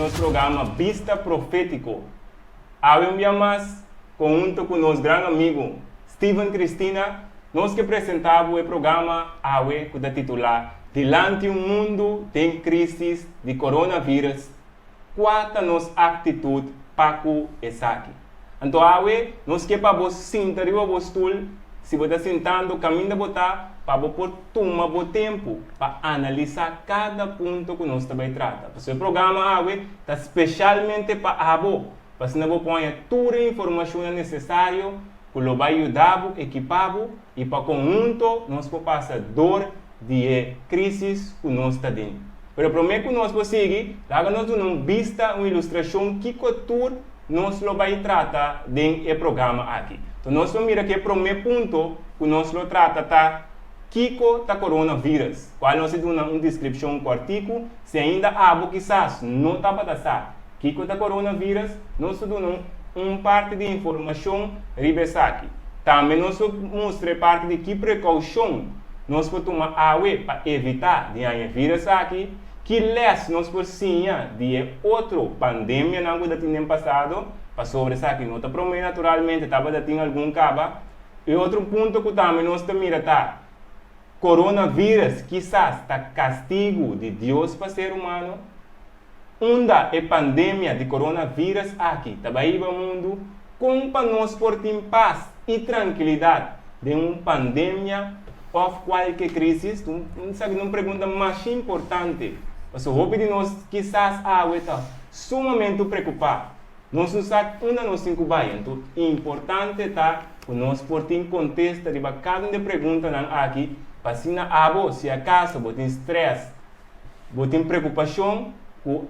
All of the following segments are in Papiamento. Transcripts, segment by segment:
nos programa Bista Profétiko. Awe un bia mas, konhunto ku nos gran amigu Steven Cristina, nos ke presentá bo e programa awe ku ta titulá Dilanti un mundu den krísis di Coronavirus, Kua ta nos aktitut pa ku esaki? Anto awe nos ke pa bo sinta riba bo stul, si bo ta sintando kaminda bo ta, pa bo por tuma bo tempu pa analisá kada punto ku nos ta bai trata. Pasobra e programa awe ta speshalmente pa abo, pa asina bo por haña tur e informashonnan nesesario ku lo bai yuda bo, ekipá bo i pa konhunto nos por pasa dor di e krísis ku nos ta den. Pero promé ku nos por sigui, laga nos duna un bista, un ilustrashon kiko tur nos lo bai trata den e programa aki. Enton nos lo mira ku e promé punto ku nos lo trata ta Kiko ta Coronavirus? Kual nos a duna un deskripshon kòrtiku. Si ainda abo kisas no tabata sa kiko ta Coronavirus, nos lo duna un parti di informashon riba esaki. Tambe nos lo mustra e parti di ki prekoushon nos por tuma awe pa evitá di haña e vírus aki, ki lès nos por siña di e otro pandemianan ku ta tin den pasado, pasobra esaki no ta promé naturalmente, tabata tin algun kaba. E otro punto ku tambe nos ta mira ta, Coronavirus kisas ta kastigu di Dios pa ser humano? Unda e pandemia di coronavirus aki ta bai hiba mundu? Kon pa nos por tin pas i trankilidat den un pandemia òf kualke krísis? Esaki ta un pregunta masha importante, pasobra hopi di nos kisas awe ta sumamente preokupá. Nos no sa unda nos tin ku bai. Anto importante ta ku nos por tin kontesta riba kada un di e preguntanan aki pa asina abo, si akaso bo tin strès, Bo tin preokupashon ku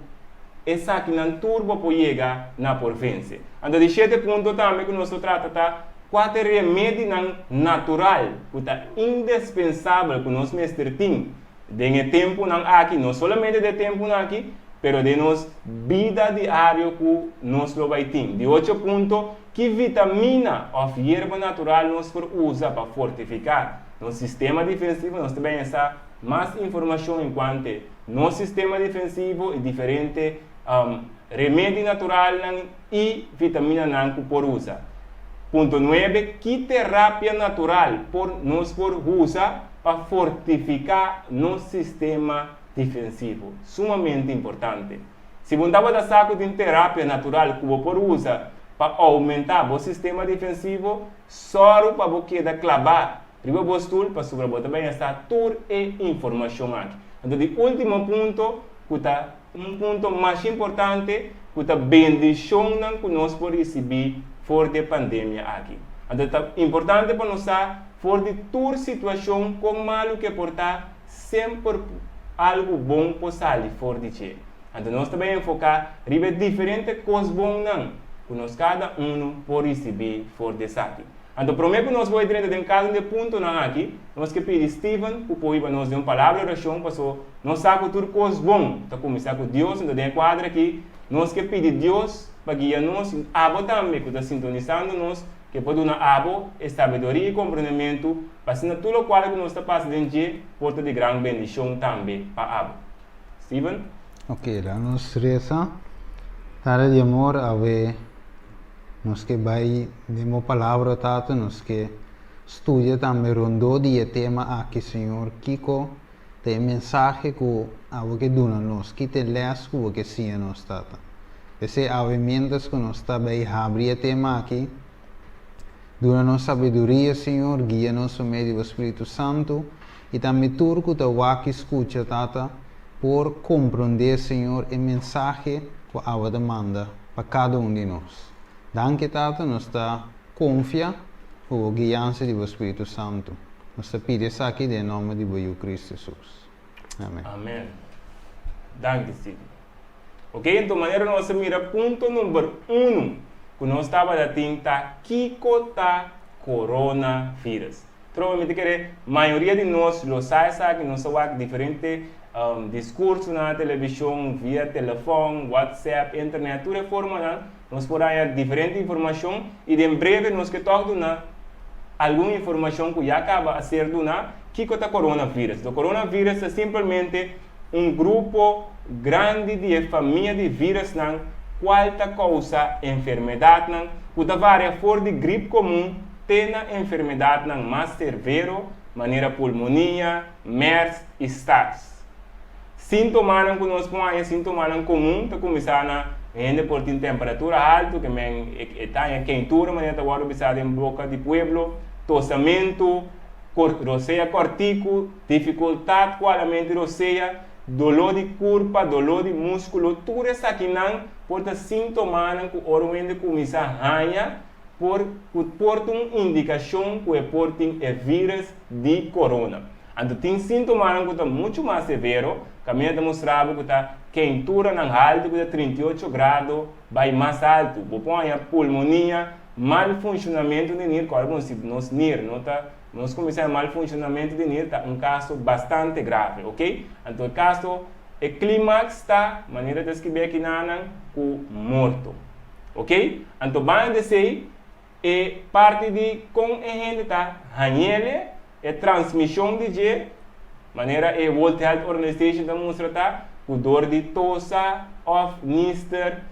esakinan tur bo por yega na por vense. Anto di shete punto tambe ku nos lo trata ta kua ta e remedinan natural ku ta indespensabel ku nos mester tin den e tempunan aki, no solamente den e tempunan aki, pero den nos bida diario ku nos lo bai tin. Di ocho punto, ki vitamina òf yerba natural nos por usa pa fortifiká nos sistema defensivo? Nos ta pensa Mas informashon enkuante nos sistema defensivo i diferente remedi naturalnan i vitaminanan ku por usa. Punto nuebe, Ki terapia natural por nos por usa pa fortifiká nos sistema defensivo? Sumamente importante. Si bo tabata sa ku tin terapia natural ku bo por usa pa oumentá bo sistema defensivo, sòru pa bo keda klabá Riba bo stul pasobra bo ta bay a sa tur e informacion aki. Anto di ultimo punto cu ta un punto mas importante cu ta bendicionnan cu nos por ricibi for di e pandemia aki. Anto ta importante pa nos sa for di tur situacion con malo cu e por ta semper algo bon por sali for di dje. Anto nos ta bay enfoca riba e diferente cos bonnan cu nos cada uno por ricibi for di esaki. Anto promé ku nos bai drenta den kada un di e puntonan aki, nos ke pidi Steven ku por hiba nos den un palabra di orashon paso nos sa ku tur kos bon ta kuminsá ku Dios, anto den e kuadra aki nos ke pidi Dios pa guia nos i abo tambe ku ta sintonisando nos ke por duna abo e sabiduria i komprendementu pa asina tur lokual ku nos ta pasa den dje por ta di gran bendishon tambe pa abo. Steven. Ok, laga nos resa. Tata di amor, awe Nos ke bai den bo palabra, Tata, nos ke studia tambe rondó di e tema aki, Señor, kiko ta e mensahe ku abo ke duna nos, ki ta e lès ku bo ke siña nos, Tata. P'esei awe miéntras ku nos ta bai habri e tema aki, duna nos sabiduria, Señor, guia nos pa medio di bo Spiritu Santu, i tambe tur ku ta wak i skucha, Tata, por komprondé, Señor, e mensahe ku abo ta manda pa kada un di nos. Danki Tata, nos ta konfia ku bo guiansa di bo Spiritu Santu. Nos ta pidi esaki den e nòmber di bo Yu Kristu Hesus. Amen. Amen. Danki Steve. Ok, enton manera nos a mira punto number uno ku nos tabata tin ta kiko ta coronavirus. Trobe mi ta kere mayoria di nos lo sa esaki, nos a wak diferente discursonan na television, via telefon, whatsapp, internet, tur e formanan nos por haña diferente informacion y den breve nos ke tog duna algun informacion cu ya caba a ser duna kiko ta coronavirus. Coronavirus ta simplemente. un grupo grandi di e famia di vírusnan kual ta kousa enfermedatnan ku ta varia for di grip komun te na enfermedatnan mas servero manera pulmonia, mers i SARS. Síntomanan ku nos por haña, Síntomanan komun ta kuminsá na hende por tin temperatura haltu, ke men e ta haña keintura manera ta wòrdu bisá den boka di pueblo, tosamentu, rosea kòrtiku, difikultat ku halamentu di rosea, doló di kurpa, doló di múskulo, tur esakinan por ta síntomanan ku ora un hende kuminsá haña por ku por ta un indikashon ku e por tin e vírus di korona. Anto tin síntomanan ku ta muchu mas severo, kaminda ta mustra bo ku ta keinturanan haltu ku ta 38 grado bai mas haltu. Bo por haña pulmonia, mal funshonamentu di nir, kòrda bon si nos nir no ta nos kuminsá haña mal funshonamentu di nir ta un kaso bastante grave, oke. Anto e kaso, e klimaks ta, manera ta skibí akinanan, ku morto. Oke, anto banda di esei e parti di kon e hende ta hañ'ele, e transmishon di dje, manera e World Health Organization ta mustra ta ku dor di tosa òf nister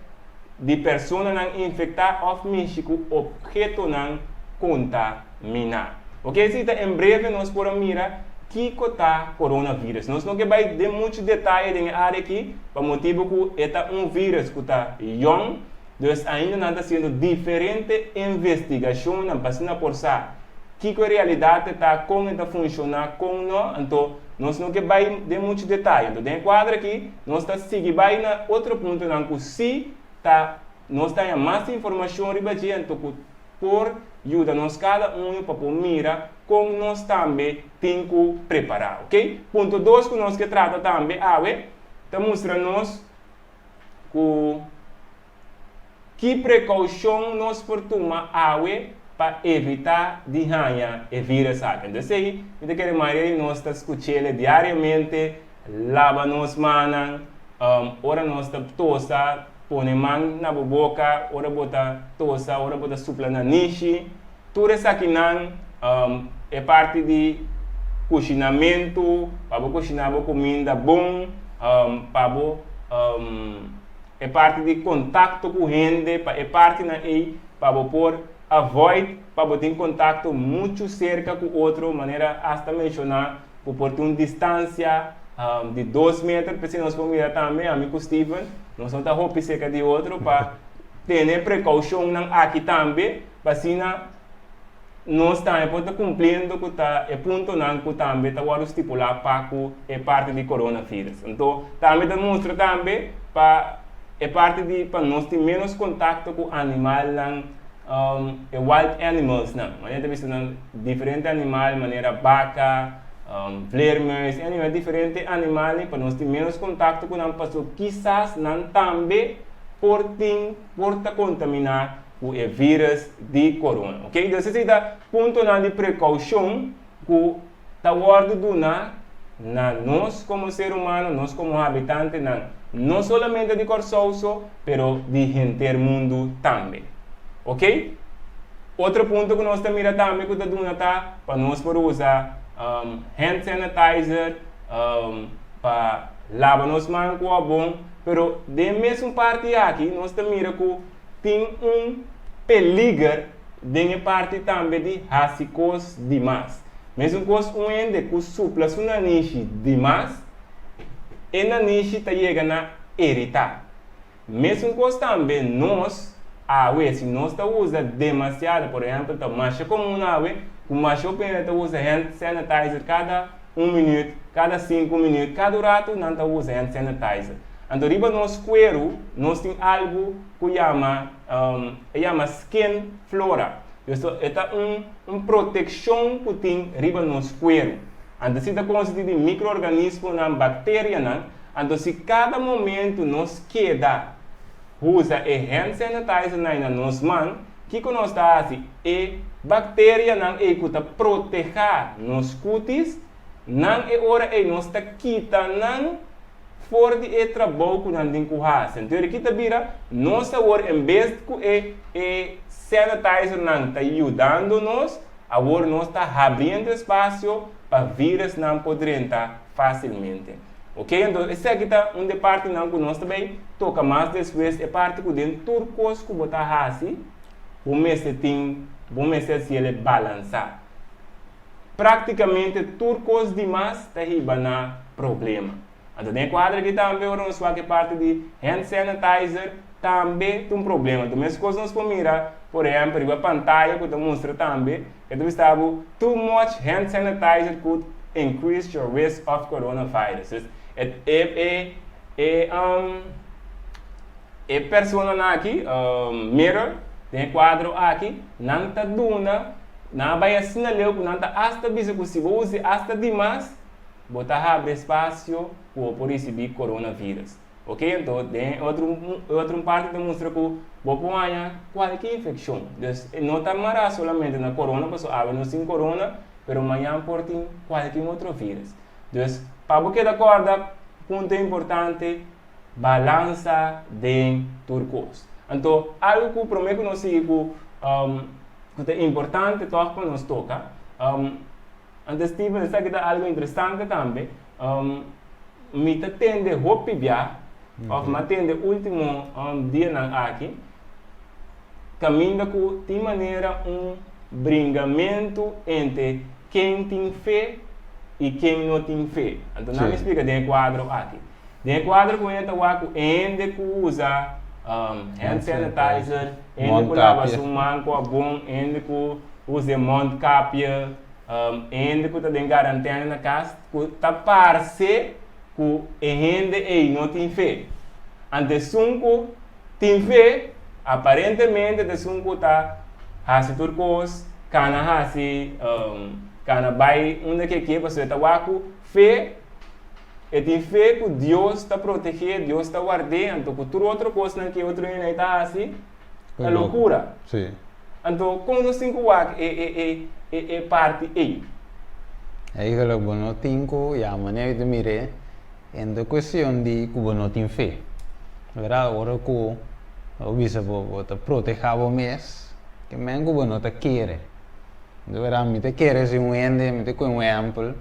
di personanan infektá òf mishi ku ophetonan kontaminá. Oke, esei ta en breve nos por a mira kiko ta coronavirus. Nos no ke bai den muchu detaye den e área aki pa motibu ku e ta un virus ku ta yòn, dus ainda nan ta hasiendo diferente investigashonnan pa asina por sa kiko e realidat e ta, kon e ta funshoná, kon no. Anto nos no ke bai den muchu detaye. Anto den e kuadro aki nos ta sigui bai na otro puntonan ku si ta nos ta haña mas informashon riba dje anto ku por yuda nos kada uno pa por mira kon nos tambe tin ku prepará. Ok. Punto dos ku nos ke trata tambe awe ta mustra nos ku ki prekoushon nos por tuma awe pa evitá di haña e vírus aki. Entonces esei mi ta kere mayoria di nos ta skuch'el diariamente, laba nos mannan ora nos ta tosa, Pone man na bo boka ora bo ta tosa, ora bo ta supla nanishi. Tur esakinan e parti di kushinamentu, pa bo kushiná bo kuminda bon, pa bo e parti di kontakto ku hende, pa e partinan ei pa bo por avoid pa bo tin kontakto muchu serka ku otro, manera asta menshoná ku por tin un distansia di dos meter, p'esei nos por mira tambe ami ku Steven nos no ta hopi serka di otro pa tene prekoushonnan aki tambe pa asina nos tambe por ta kumpliendo ku ta e puntonan ku tambe ta wòrdu stipulá pa ku e parti di coronavirus. Anto tambe ta mustra tambe pa e parti di pa nos tin ménos kontakto ku animalnan e wild animals nan. Manera ta bisa nan diferente animal manera baka, vleermuis, e animal diferente animalnan pa nos tin ménos kontakto ku nan pasobra kisas nan tambe por tin por ta kontaminá ku e vírus di korona. Ok, dus esei ta puntonan di prekoushon ku ta wòrdu duna na nos komo ser humano, nos komo habitantenan, no solamente di Kòrsou so, pero di henter mundu tambe. Ok, otro punto ku nos ta mira tambe ku ta duna ta pa nos por usa hand sanitizer pa laba nos man ku habon, pero den mesun parti aki nos ta mira ku Tin un peliger den e parti tambe di hasi kos dimas. Mesun kos un hende ku supla su nanishi dimas, e nanishi ta yega na eritá. Mesun kos tambe nos awe, si nos ta usa demasiado, por ehèmpel ta masha komun awe ku masha hopi hende ta usa hand sanitizer kada un minüt, kada sinku minüt, kada un ratu nan ta usa hand sanitizer. Anto riba nos kueru nos tin algu ku yama e yama skin flora. Esto e ta un un protekshon ku tin riba nos kueru. Anto si ta konsistí di mikroorganismonan, bakterianan, anto si kada momentu nos keda usa e hand sanitizer nan na nos man, kiko nos ta hasi? E bakterianan ei ku ta protehá nos kutis, nan e ora ei nos ta kita nan for di e trabou ku nan tin ku hasi. Anto ki ta bira? Nos awor en bes ku e e sanitizernan ta yudando nos, awor nos ta habriendo espasio pa virusnan por drenta fásilmente. Ok, anto esaki ta un di e partinan ku nos ta bai toka mas despues, e parti ku den tur kos ku bo ta hasi, bo mester tin, bo mester hasiel balansá. Práktikamente tur kos dimas ta hiba na problema. Anto den e kuadro aki tambe ora nos wak e parti di hand sanitizer tambe ta un problema. Anto meskos nos por mira por ehèmpel riba pantaya ku ta mustra tambe e ta bisa bo too much hand sanitizer could increase your risk of coronavirus. Dus e e e e personanan aki mirror den e kuadro aki nan ta duna nan a bai asina leu ku nan ta asta bisa ku si bo usa asta dimas Bo ta habri espasio ku bo por risibí coronavirus. Ok, anto den e otro e otro un parti ta mustra ku bo por haña kualke infekshon. Dus e no ta mará solamente na corona pasobra awe nos tin corona, pero mañan por tin kualke un otro virus. Dus pa bo keda kòrda punto importante, balansa den tur kos. Anto algu ku promé ku nos sigui ku ku ta importante tòg pa nos toka, Anto Steven, esaki ta algo interesante tambe. Mi ta tende hopi bia, of mi a tende ultimo dianan aki, kaminda ku tin manera un bringamentu entre ken tin fe i ken no tin fe. Anto nan mi splika den e kuadro aki. Den e kuadro ku hende ta wak ku hende ku usa hand sanitizer, hende ku laba su man ku abon, hende ku usa e mondkapje, hende ku ta den garantena na kas, ku ta parse ku e hende ei no tin fe. Anto esun ku tin fe, aparentemente ta esun ku ta hasi tur kos, kana hasi, kana bai unda ke ke, pasobra e ta wak ku fe, e tin fe ku Dios ta protegé, Dios ta ward'é, anto ku tur otro kosnan ku e otro hende ei ta hasi, ta lokura. Anto kon nos tin ku wak e e e e e parti ei? Eigenlijk bo no tin ku yama ni ahorita mir'é en ta kuestion di ku bo no tin fe. Berdad ora ku bo bisa bo bo ta protehá bo mes ke men ku bo no ta kere. Di berdad mi ta kere si un hende, mi ta kohe un ehèmpel,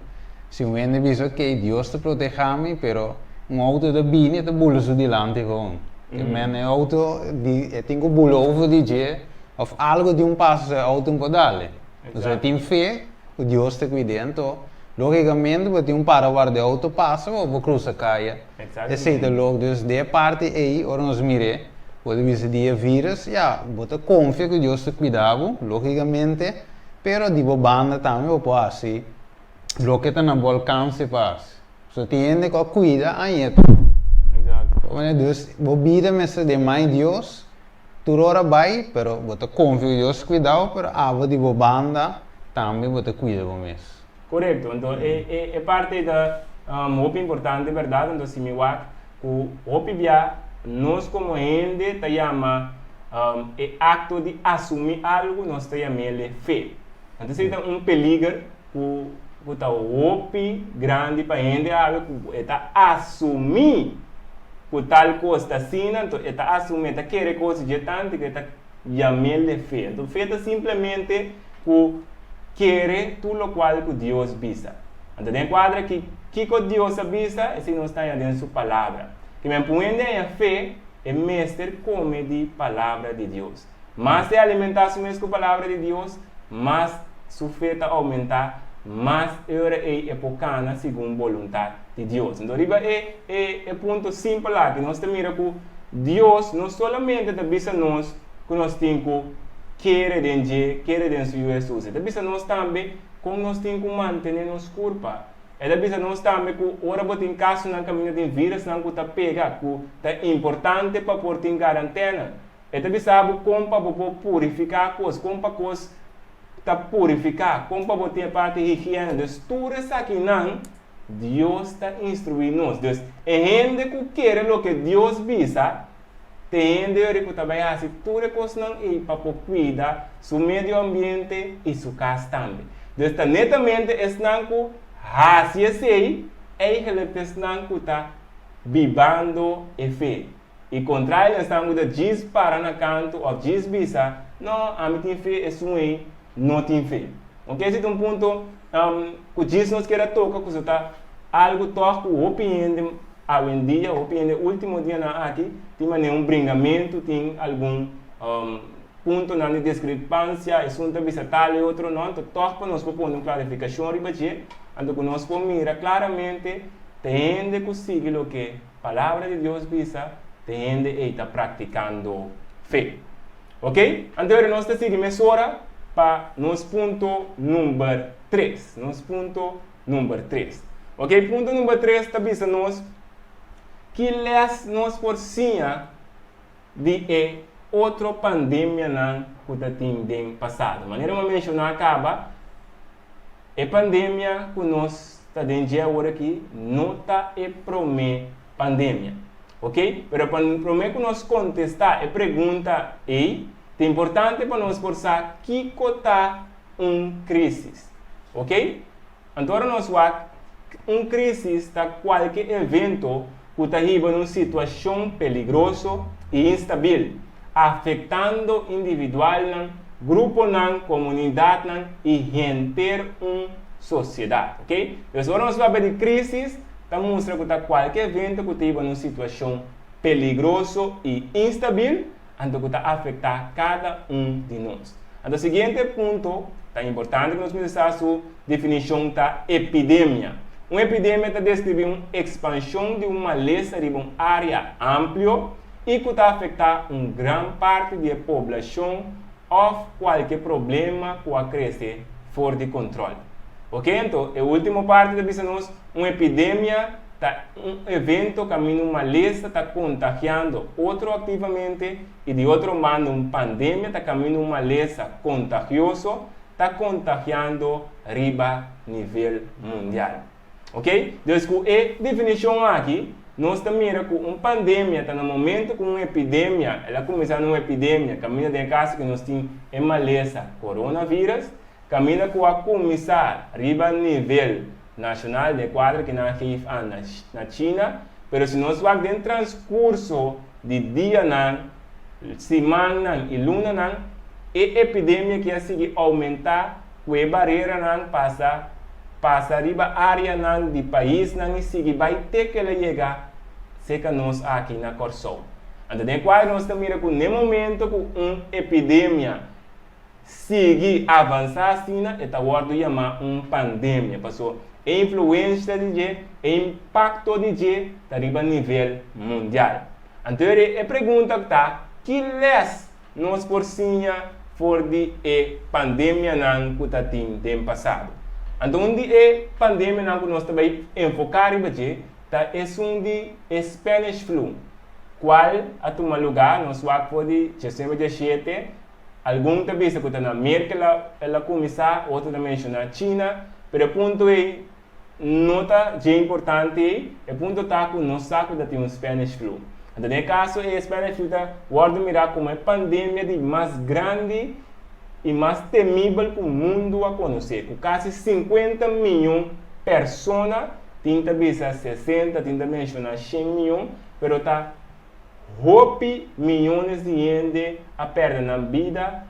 si un hende bisa ok Dios ta protehá mi pero un outo ta bini e ta bula su dilanti gewoon. Ke men e outo di e tin ku bula over di dje òf algu di un paso so e outo no por dal e. Pasobra e tin fe ku Dios ta kuid'é anto lógikamente bo tin un para warda e outo pasa bo por krusa kaya. Esei ta lok. Dus di e parti ei ora nos mir'é bo ta bisa di e virus ya bo ta konfia ku Dios ta kuida bo lógikamente pero di bo banda tambe bo por hasi loke ta na bo alkanse pa hasi. So tin hende ku a kuida aña tur. Dus bo bida mester den man di Dios tur ora bai, pero bo ta konfia ku Dios kuidau, pero abo di bo banda tambe bo ta kuida bo mes. Korekto, anto e e e parti ei ta hopi importante bèrdat, anto si mi wak ku hopi bia nos komo hende ta yama e akto di asumí algu nos ta yam'el fe. Anto esei ta un peliger ku ku ta hopi grandi pa hende awe ku e ta asumí ku tal kos ta asina, anto e ta asumí, e ta kere kos dje tantu ku e ta yam'el de fe. Anto fe ta simplemente ku kere tur lokual ku Dios bisa. Anto den e kuadro aki, kiko Dios a bisa, esei nos ta haña den su Palabra. Ke men pa un hende haña fe, e mester kome di Palabra di Dios. Mas e alimentá su mes ku Palabra di Dios, mas su fe ta oumentá, mas e ora ei e por kana segun boluntat di Dios. Enton riba e e e punto simpel aki nos ta mira ku Dios no solamente ta bisa nos ku nos tin ku kere den dje, kere den su Yu Hesus, e ta bisa nos tambe kon nos tin ku mantené nos kurpa. E ta bisa nos tambe ku ora bo tin kasonan kaminda tin virusnan ku ta pega, ku ta importante pa por tin karantena. E ta bisa bo kon pa bo por purifiká kos, kon pa kos ta purifiká, kon pa bo tin e parti higiene. Dus tur esakinan Dios ta instruí nos. Dus e hende ku kere loke Dios bisa, ta e hende yori ku ta bai hasi tur e kosnan ei pa por kuida su medio ambiente i su kas tambe. Dus ta netamente esnan ku hasi esei, eigenlijk ta esnan ku ta bibando e fe. I kontra el esnan ku ta djis para na kantu òf djis bisa, No, ami tin fe, esun ei no tin fe. Oke, esei ta un punto ku djis nos kier a toka ku su ta. Algu tòg ku hopi hende awendia, hopi hende último dianan aki tin manera un bringamentu, tin algun puntonan di diskrepansia, esun ta bisa tal e otro no, anto tòg pa nos por pone un klarifikashon riba dje, anto ku nos por mira klaramente ta hende ku sigui loke Palabra di Dios bisa, ta hende ei ta praktikando fe. Ok, anto ora nos ta sigui mesora pa nos punto number tres, nos punto number tres. Ok, punto number tres ta bisa nos ki les nos por siña di e otro pandemianan ku ta tin den pasado. Manera mi a menshoná kaba, e pandemia ku nos ta den dje awor aki no ta e promé pandemia. Ok, pero pa promé ku nos kontestá e pregunta ei, ta importante pa nos por sa kiko ta un krísis. Ok? Anto ora nos wak, un krísis ta kualke evento ku ta hiba na un situashon peligroso i instabil, afektando individualnan, gruponan, komunidatnan i henter un sosiedat. Ok? Dus ora nos papia di krísis, ta mustra ku ta kualke evento ku ta hiba na un situashon peligroso i instabil, anto ku ta afektá kada un di nos. Anto siguiente punto ta importante ku nos mester sa su definishon ta epidemia. Un epidemia ta deskribí un ekspanshon di un malesa riba un área amplio i ku ta afektá un gran parti di e poblashon òf kualke problema ku a krese for di kontròl. Oke, anto e último parti ta bisa nos un epidemia ta un evento kaminda un malesa ta kontagiando otro aktivamente i di otro banda un pandemia ta kaminda un malesa kontagioso ta kontagiando riba nivel mundial. Ok, dus ku e definishon aki nos ta mira ku un pandemia ta na momento ku un epidemia, el a kuminsá na un epidemia kaminda den e kaso ku nos tin e malesa coronavirus, Kaminda ku a kuminsá riba nivel nashonal den kuadro ki nan a geef an na China, pero si nos wak den transkurso di dianan, simannan i lunanan, e epidemia ki a sigui oumentá ku e bareranan pasa pasa riba áreanan di paisnan i sigui bai te ku el a yega serka nos aki na Kòrsou. Anto den e kuadro nos ta mira ku n'e momento ku un epidemia Sigui avansá asina e ta wòrdu yamá un pandemia, paso e influensha di dje, e impakto di dje ta riba nivel mundial. Anto e pregunta ta, ki lès nos por siña for di e pandemianan ku ta tin den pasado? Anto un di e pandemianan ku nos ta bai enfoká riba dje ta esun di e Spanish Flu, kual a tuma lugá nos wak for di 1917, Algun ta bisa ku ta na Merka el a kuminsá, otro ta menshoná China, pero e punto ei no ta dje importante ei, e punto ta ku nos sa ku ta tin un Spanish Flu. Anto den e kaso ei e Spanish Flu ta wòrdu mirá komo e pandemia di mas grandi i mas temibel ku mundu a konosé, ku kasi 50 miyon persona, tin ta bisa 60, tin ta menshoná 100 miyon, pero ta Hopi miyones di hende a perde nan bida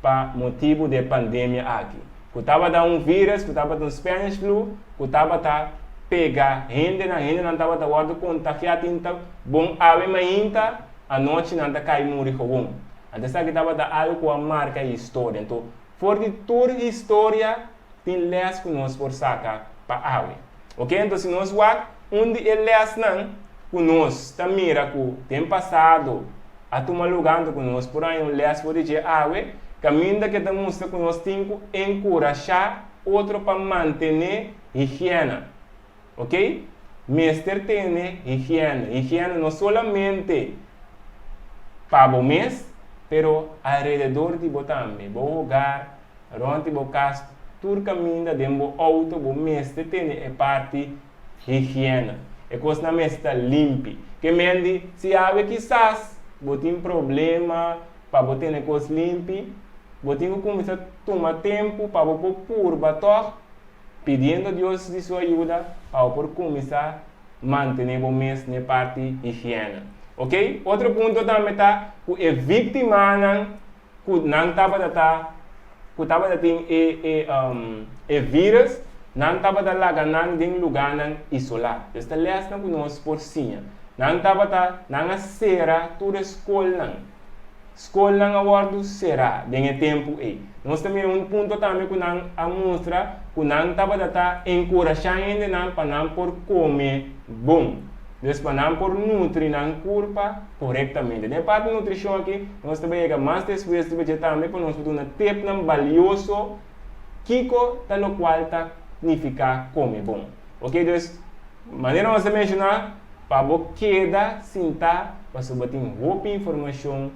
pa motibu di e pandemia aki, ku tabata un virus, ku tabata un Spanish flu, ku tabata pega hendenan, hendenan tabata wòrdu kontagiá tin ta bon awe mainta, anochi nan ta kai muri gewon. Anto esaki tabata algu ku a marka historia. Anto for di tur historia tin lès ku nos por saka pa awe. Oke, anto si nos wak un di e lèsnan ku nos ta mira ku den pasado a tuma lugá anto ku nos por haña un lès for di dje awe, kaminda ke ta mustra ku nos tin ku enkurashá otro pa mantené higiena. Oke, mester tene higiena. Higiena no solamente pa bo mes, pero alrededor di bo tambe, bo hogar, Rond di bo kas, tur kaminda den bo outo bo mester tene e parti higiena. E kosnan mester ta limpi. Ke men di, si awe kisas bo tin problema pa bo tene kos limpi, bo tin ku kuminsá tuma tempu pa bo por purba tòg, pidiendo Dios di su ayuda pa bo por kuminsá mantené bo mes n'e parti higiena. Oke? Otro punto tambe ta ku e víktimanan ku nan tabata ta ku tabata tin e e e virus. Nan tabata laga nan den lugánan isolá. Pues ta lèsnan ku nos por siña. Nan tabata, nan a sera tur e skolnan. Skolnan a wòrdu será den e tempu ei. Nos ta mira un punto tambe ku nan a mustra ku nan tabata ta enkurashá hendenan pa nan por kome bon. Dus pa nan por nutri nan kurpa korektamente. Den e parti di nutrishon aki nos ta bai yega mas despues riba dje tambe pa nos por duna tepnan balioso Kiko ta lokual ta nifiká kome bon? Oke, dus, manera nos a menshoná, pa bo keda sintá pasobra bo tin hopi informashon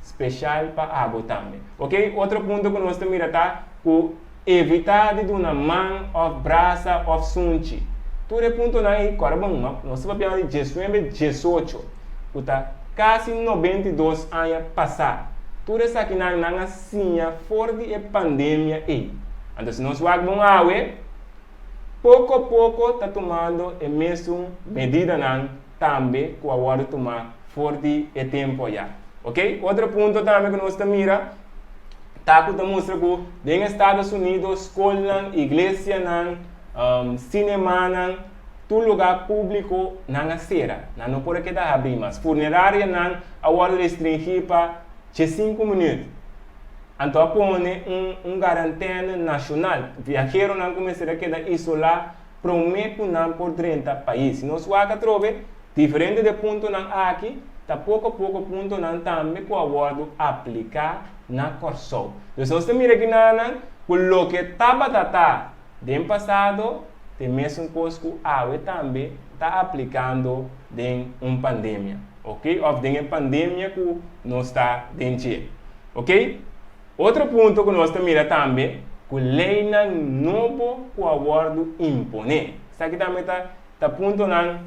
speshal pa abo tambe. Oke, otro punto ku nos ta mira ta ku evitá di duna man òf brasa òf sunchi. Tur e puntonan ei, kòrda bon, nos ta papia di diesnuebe, diesocho, ku ta kasi 92 aña pasá. Tur esakinan nan a siña for di e pandemia ei. Anto si nos wak bon awe, poko poko ta tumando e mesun medidanan tambe ku a wòrdu tumá for di e tempu ayá. Ok, otro punto tambe ku nos ta mira ta ku ta mustra ku den Estados Unidos skolnan, iglesianan, sinemanan, tur lugá públiko nan a sera, nan no por a keda habrí mas. Funerarianan a wòrdu restringí pa 15 minuut. Anto a pone un un garantène nashonal. Viaheronan ku mester a keda isolá promé ku nan por drenta pais. Si nos wak atrobe, diferente di e puntonan aki ta poko poko puntonan tambe ku a wòrdu apliká na Kòrsou. Dus nos ta mira kinanan ku loke tabata ta den pasado ta e mesun kos ku awe tambe ta aplikando den un pandemia. Ok, òf den e pandemia ku nos ta den dje. Ok, otro punto ku nos ta mira tambe ku leinan nobo ku a wòrdu imponé. Esaki tambe ta ta puntonan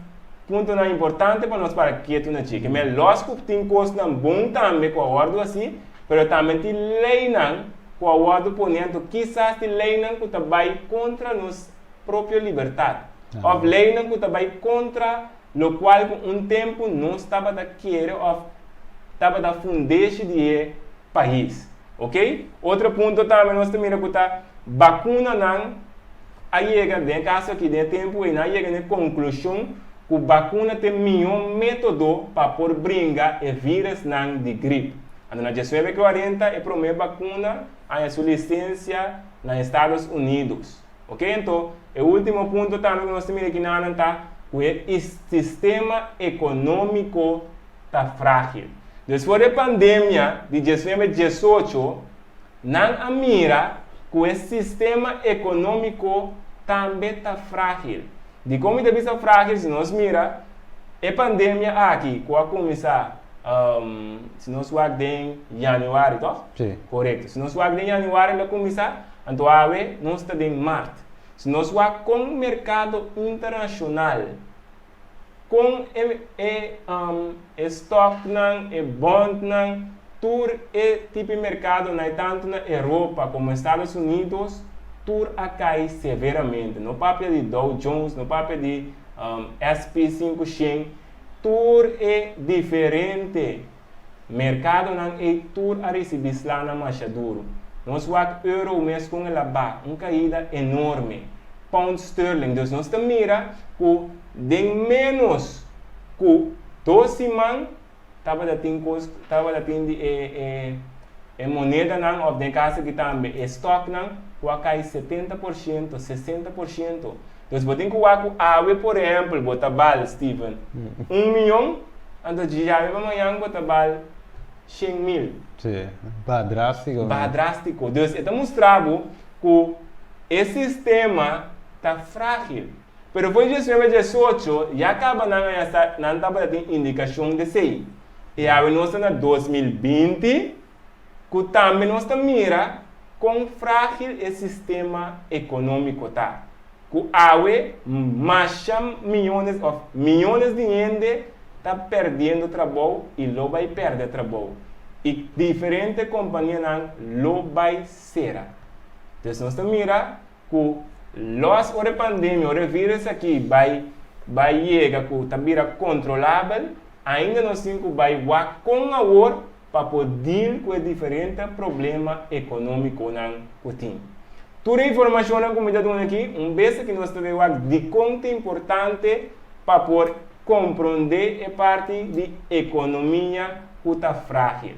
puntonan importante pa nos para ketu na dje. Ke men lòs ku tin kosnan bon tambe ku a wòrdu hasi, pero tambe tin leinan ku a wòrdu poné, anto kisas tin leinan ku ta bai kontra nos propio libertat òf leinan ku ta bai kontra Lokual ku un tempu nos tabata kere òf tabata fundeshi di e pais. Ok? Otro punto tambe nos ta mira ku ta bakunanan a yega, den e kaso aki, den e tempu ei, nan a yega na e konklushon ku bakuna ta e mihó método pa por bringa e vírusnan di grip. Anto na 1940 e promé bakuna haña su lisensia na Estados Unidos. Ok, anto e ultimo punto tambe ku nos ta mira aki nanan ta ku e sistema ekonómiko ta frágil. Despues di e pandemia di 19, 18, nan a mira ku e sistema ekonómiko tambe ta frágil. Dikon mi ta bisa frágil? Si nos mira e pandemia aki ku a kuminsá si nos wak den yanüari, tòg? Sí. Korekto. Si nos wak den yanüari el a kuminsá. Anto awe nos ta den mart. Si nos wak kon merkado internashonal, kon e e e stocknan, e bondnan, tur e tipo merkadonan e tantu na Europa komo Estados Unidos tur a kai severamente. No papia di Dow Jones, no papia di SP 500, tur e diferente Merkadonan ei tur a risibí slanan masha duru. Nos wak euro mes kon el a ba, un kaida enorme. Pound sterling. Dus nos ta mira ku den ménos ku dos siman tabata tin kos, tabata tin di e e e monedanan òf den e kaso aki tambe e stòknan ku a kai 70%, 60%. Dus bo tin ku wak ku awe por ehèmpel bo ta bal, Steven, un miyon, anto djawe pa mañan bo ta bal 100.000. Sí, baha drástiko. Baha drástiko. Dus e ta mustra bo ku e sistema ta frágil. Pero for 19, 18 ya kaba nan a yasa nan tabata tin indikashon di esei. I awe nos ta na 2020 ku tambe nos ta mira kon frágil e sistema ekonómiko ta, ku awe masha miyones òf miyones di hende ta pèrdiendo trabou i lo bai pèrdè trabou i diferente kompanianan lo bai sera. Dus nos ta mira ku lòs ora e pandemia, ora e vírus aki bai bai yega ku ta bira kontrolabel, ainda nos tin ku bai wak kon awor pa por deal ku e diferente problema ekonómikonan ku tin. Tur e informashonnan ku mi ta duna aki, un bes aki nos ta bai wak dikon ta importante pa por komprondé e parti di ekonomia ku ta frágil.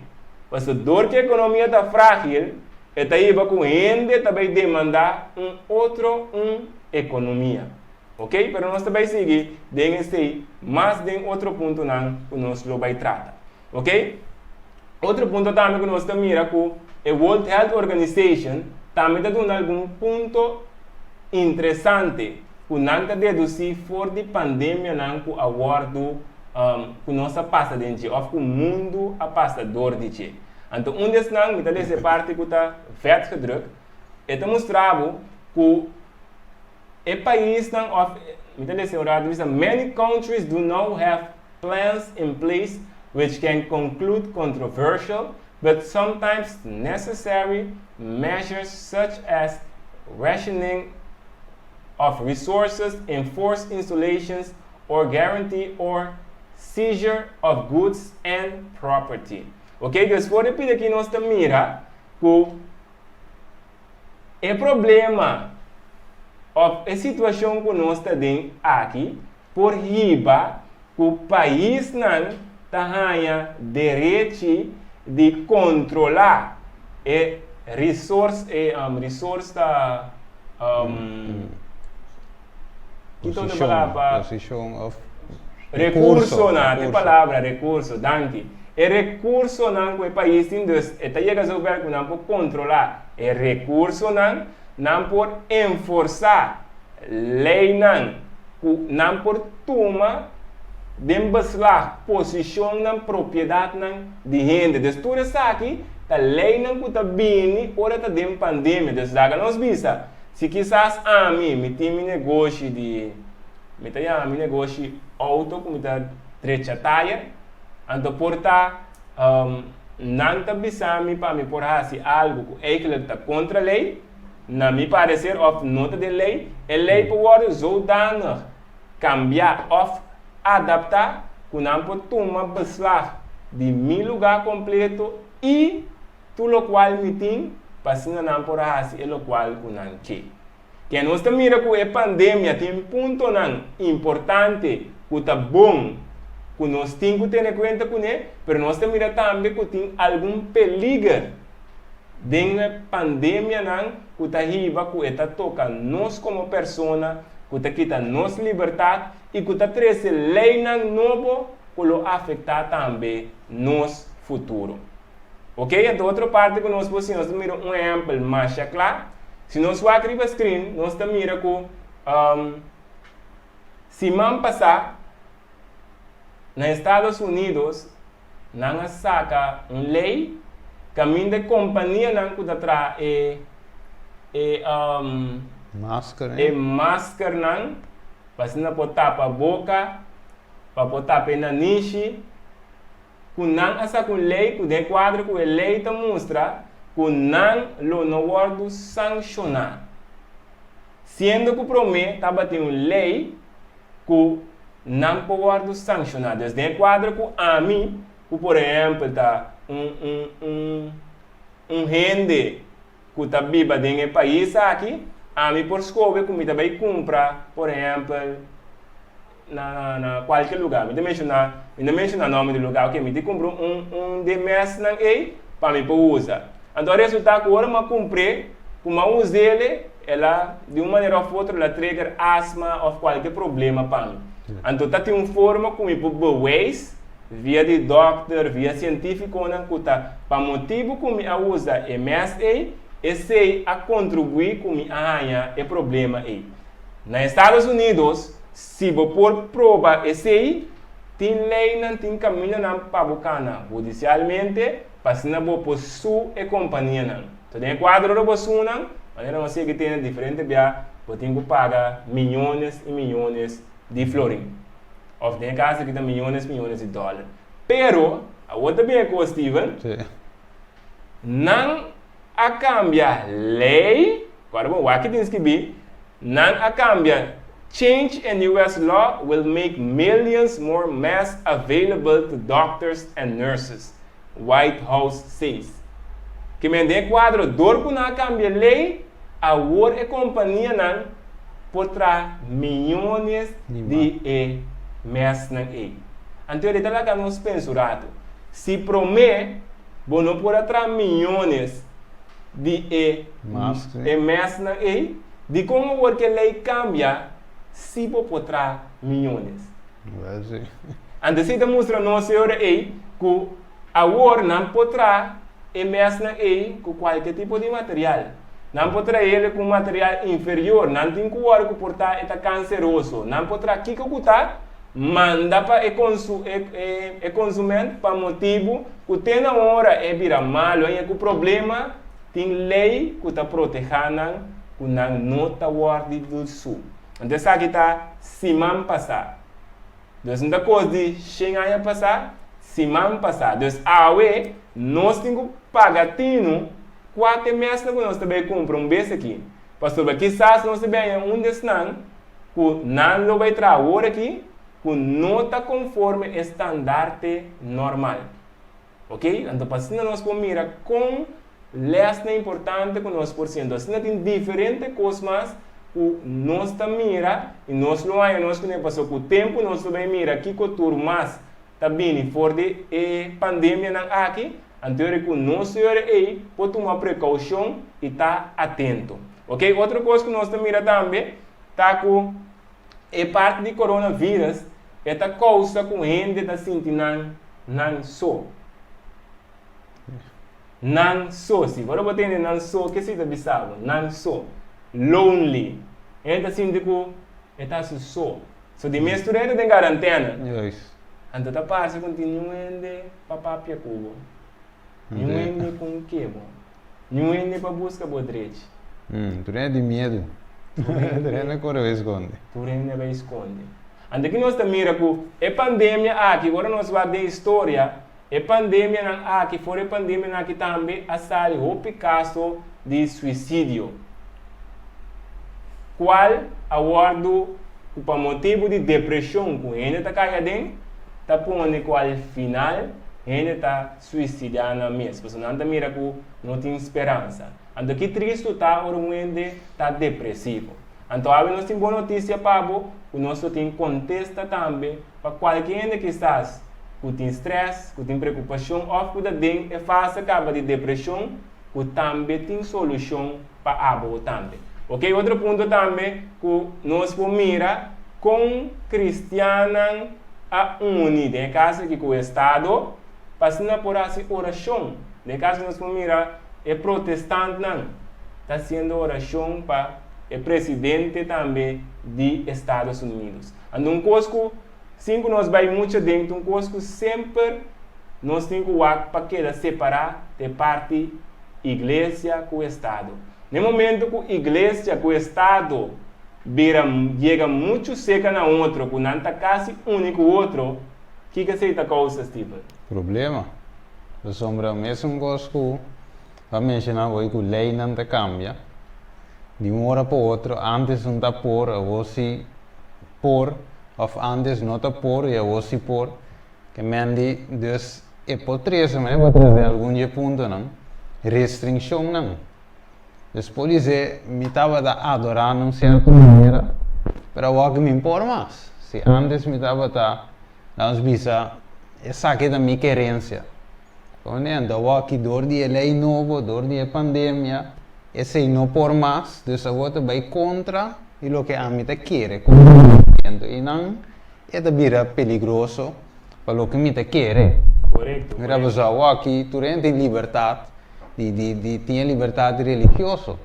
Pasobra dor ku ekonomia ta frágil, e ta hiba ku hende ta bai demandá un otro un ekonomia. Ok, pero nos ta bai sigui den esei mas den otro puntonan ku nos lo bai trata. Ok, otro punto tambe ku nos ta mira ku e World Health Organization tambe ta duna algun punto interesante ku nan ta dedusí for di pandemianan ku a wòrdu ku nos a pasa den dje òf ku mundu a pasa dor di dje. Anto un di esnan, mi ta lesa e parti ku ta vet gedruk, e ta mustra bo ku e paisnan òf, mi ta lesa e un ratu, bisa, Many countries do now have plans in place which can conclude controversial but sometimes necessary measures such as rationing of resources, enforced installations or guarantee or seizure of goods and property. Ok, dus for di pida aki nos ta mira ku e problema of e situashon ku nos ta den aki por hiba ku paisnan ta haña derechi di kontrolá e resource, e resource ta kiko ta palabra? Posishon of Rekursonan, e palabra rekurso, danki. E rekursonan ku e pais tin, dus e ta yega zover ku nan por kontrolá e rekursonan, nan por enforsá leinan ku nan por tuma den beslag posishonnan, propiedatnan di hende. Dus tur esaki ta leinan ku ta bini ora ta den pandemia. Dus laga nos bisa, si kisas ami mi tin mi negoshi di, mi ta yama mi negoshi outo ku mi ta drecha tayer, anto por ta nan ta bisa mi pa mi por hasi algu ku eigelijk ta kontra lei, Na mi parecer of no ta den ley, e ley por wordo zodanig cambia of adapta cu nan por tuma beslag di mi lugar completo y tur locual mi tin pa asina nan por haci e locual cu nan ke. Ke nos ta mira cu e pandemia tin puntonan importante cu ta bon cu nos tin cu tene cuenta cune, pero nos ta mira tambe cu tin algun peliger. Den e pandemianan ku ta hiba ku e ta toka nos komo persona, ku ta kita nos libertat i ku ta trese leinan nobo ku lo afektá tambe nos futuro. Oke, anto otro parti ku nos por siña, nos ta mira un ehèmpel masha kla. Si nos wak riba screen, nos ta mira ku siman pasá na Estados Unidos nan a saka un lei kaminda e kompanianan ku ta traha e e Masker, e maskernan pa asina por tapa boka, pa por tapa e nanishi, ku nan a saka un lei ku den kuadro ku e lei ta mustra ku nan lo no wòrdu sanshoná. Siendo ku promé tabatin un lei ku nan por wòrdu sanshoná. Dus den e kuadro ku ami, ku por ehèmpel ta un un un un hende ku ta biba den e pais aki, ami por skohe ku mi ta bai kumpra por ehèmpel na na kualke lugá. Mi ta menshoná, mi no menshoná nòmber di lugá, oke, mi ta kumpra un un di e mèsnan ei pa mi por usa. Anto a resultá ku ora mi a kumpr'é, ku mi a us'é, el a di un manera òf otro el a trigger asma òf kualke problema pa mi. Anto ta tin un forma ku mi por bewijs via di dòkter, via sientífikonan ku ta pa motibu ku mi a usa e mès ei, esei a kontribuí ku mi a haña e problema ei. Na Estados Unidos, si bo por proba esei, tin leinan, tin kamindanan pa bo kana hudisialmente pa asina bo por su e kompanianan. So den e kuadro ora bo su nan, manera nos yega tene diferente bia, bo tin ku paga miyones i miyones di florin. Òf den e kaso aki ta miyones miyones di dòler. Pero, awor ta bin e kos, Steven, nan a kambia lei, kòrda bon, wak ki tin skibí, nan a kambia Change in US law will make millions more masks available to doctors and nurses, White House says. Ke men den e kuadro, dor ku nan a kambia lei, Awor e kompanianan por traha miyones di e mesnan ei. Anto e ta laga nos pensa un ratu. Si promé bo no por a traha miyones di e e mesnan ei, dikon awor ku e lei kambia si bo por traha miyones? Anto esei ta mustra nos e ora ei ku awor nan por traha e mesnan ei ku kualke tipo di material. Nan por traha el ku un material inferior. Nan tin ku wòrdu ku por ta e ta kanseroso. Nan por traha kiko ku ta manda pa e e konsument pa motibu ku te na ora e bira malu en e ku problema tin lei ku ta protehá nan ku nan no ta wòrdu di su. Anto esaki ta siman pasá. Dus no ta kos di shen aña pasá, siman pasá. Dus awe nos tin ku paga tinu kua te mesnan ku nos ta bai kumpra un bes aki. Pasobra kisas nos ta bai haña un di esnan ku nan lo bai traha awor aki ku no ta konforme e standarte normal. Ok, anto pa asina nos por mira kon lèsnan importante ku nos por siña. Anto asina tin diferente kos mas ku nos ta mira i nos lo haña nos kuné pasobra ku tempu nos lo bai mira kiko tur mas ta bini for di e pandemianan aki, anto yora ku nos yora ei por tuma prekoushon i ta atento. Ok, otro kos ku nos ta mira tambe ta ku E parti di coronavirus e ta causa cu hende ta sinti nan nan so. Nan so, si. Ora bo tende nan so, ke si ta bisa bo? Nan so. Lonely. Hende ta sinti cu e ta su so. So di mes tur hende den garantena. Anto ta parce cu no tin niun hende pa papia cu bo. Niun hende cu un ke bo. Niun hende pa buska bo drechi. Tur hende tin miedu. Tur hende kore bai skonde. Tur hende bai skonde. Anto ki nos ta mira ku e pandemia aki, ora nos wak den historia, e pandemianan aki, for e pandemianan aki tambe a sali hopi kaso di suisidio, kual a wòrdu ku pa motibu di depreshon ku hende ta kai aden, ta pone ku al final hende ta suisidá nan mes, pasobra nan ta mira ku no tin speransa. Anto ki tristu ta ora un hende ta depresivo. Anto awe nos tin bon notisia pa bo ku nos lo tin kontesta tambe pa kualke hende kisas ku tin strès, ku tin preokupashon òf ku ta den e fase kaba di depreshon ku tambe tin solushon pa abo tambe. Oke, otro punto tambe ku nos por mira kon kristiannan a uni den e kaso aki ku estado pa asina por hasi orashon. Den e kaso nos por mira e protestantnan ta hasiendo orashon pa e presidente tambe di Estados Unidos. Anto un kos ku sin ku nos bai mucho den ta un kos ku semper nos tin ku wak pa keda separá ta e parti iglesia ku estado. Na e momento ku iglesia ku estado bira yega muchu seka na otro ku nan ta kasi uni ku otro, kiko esei ta kousa, Steven? Problema. Pasobra mesun kos ku bo a menshoná hoy ku leinan ta kambia di un ora pa otro, antes un ta por, awor si por, òf antes no ta por i awor si por. Ke men di, dus e por trese, men e por trese algun di e puntonan, restringshonnan. Dus podisé mi tabata adorá na un sierto manera, pero awor mi no por mas. Si antes mi tabata, lanos bisa, esaki ta mi kerensia. Koné, anto awor aki dor di e lei nobo, dor di e pandemia, esei no por mas, dus awor ta bai kontra di loke ami ta kere, kontra mi pensamentu. I nan e ta bira peligroso pa loke mi ta kere. Mira, pasobra awor aki tur hende tin libertat. Di di di tin e libertad religioso.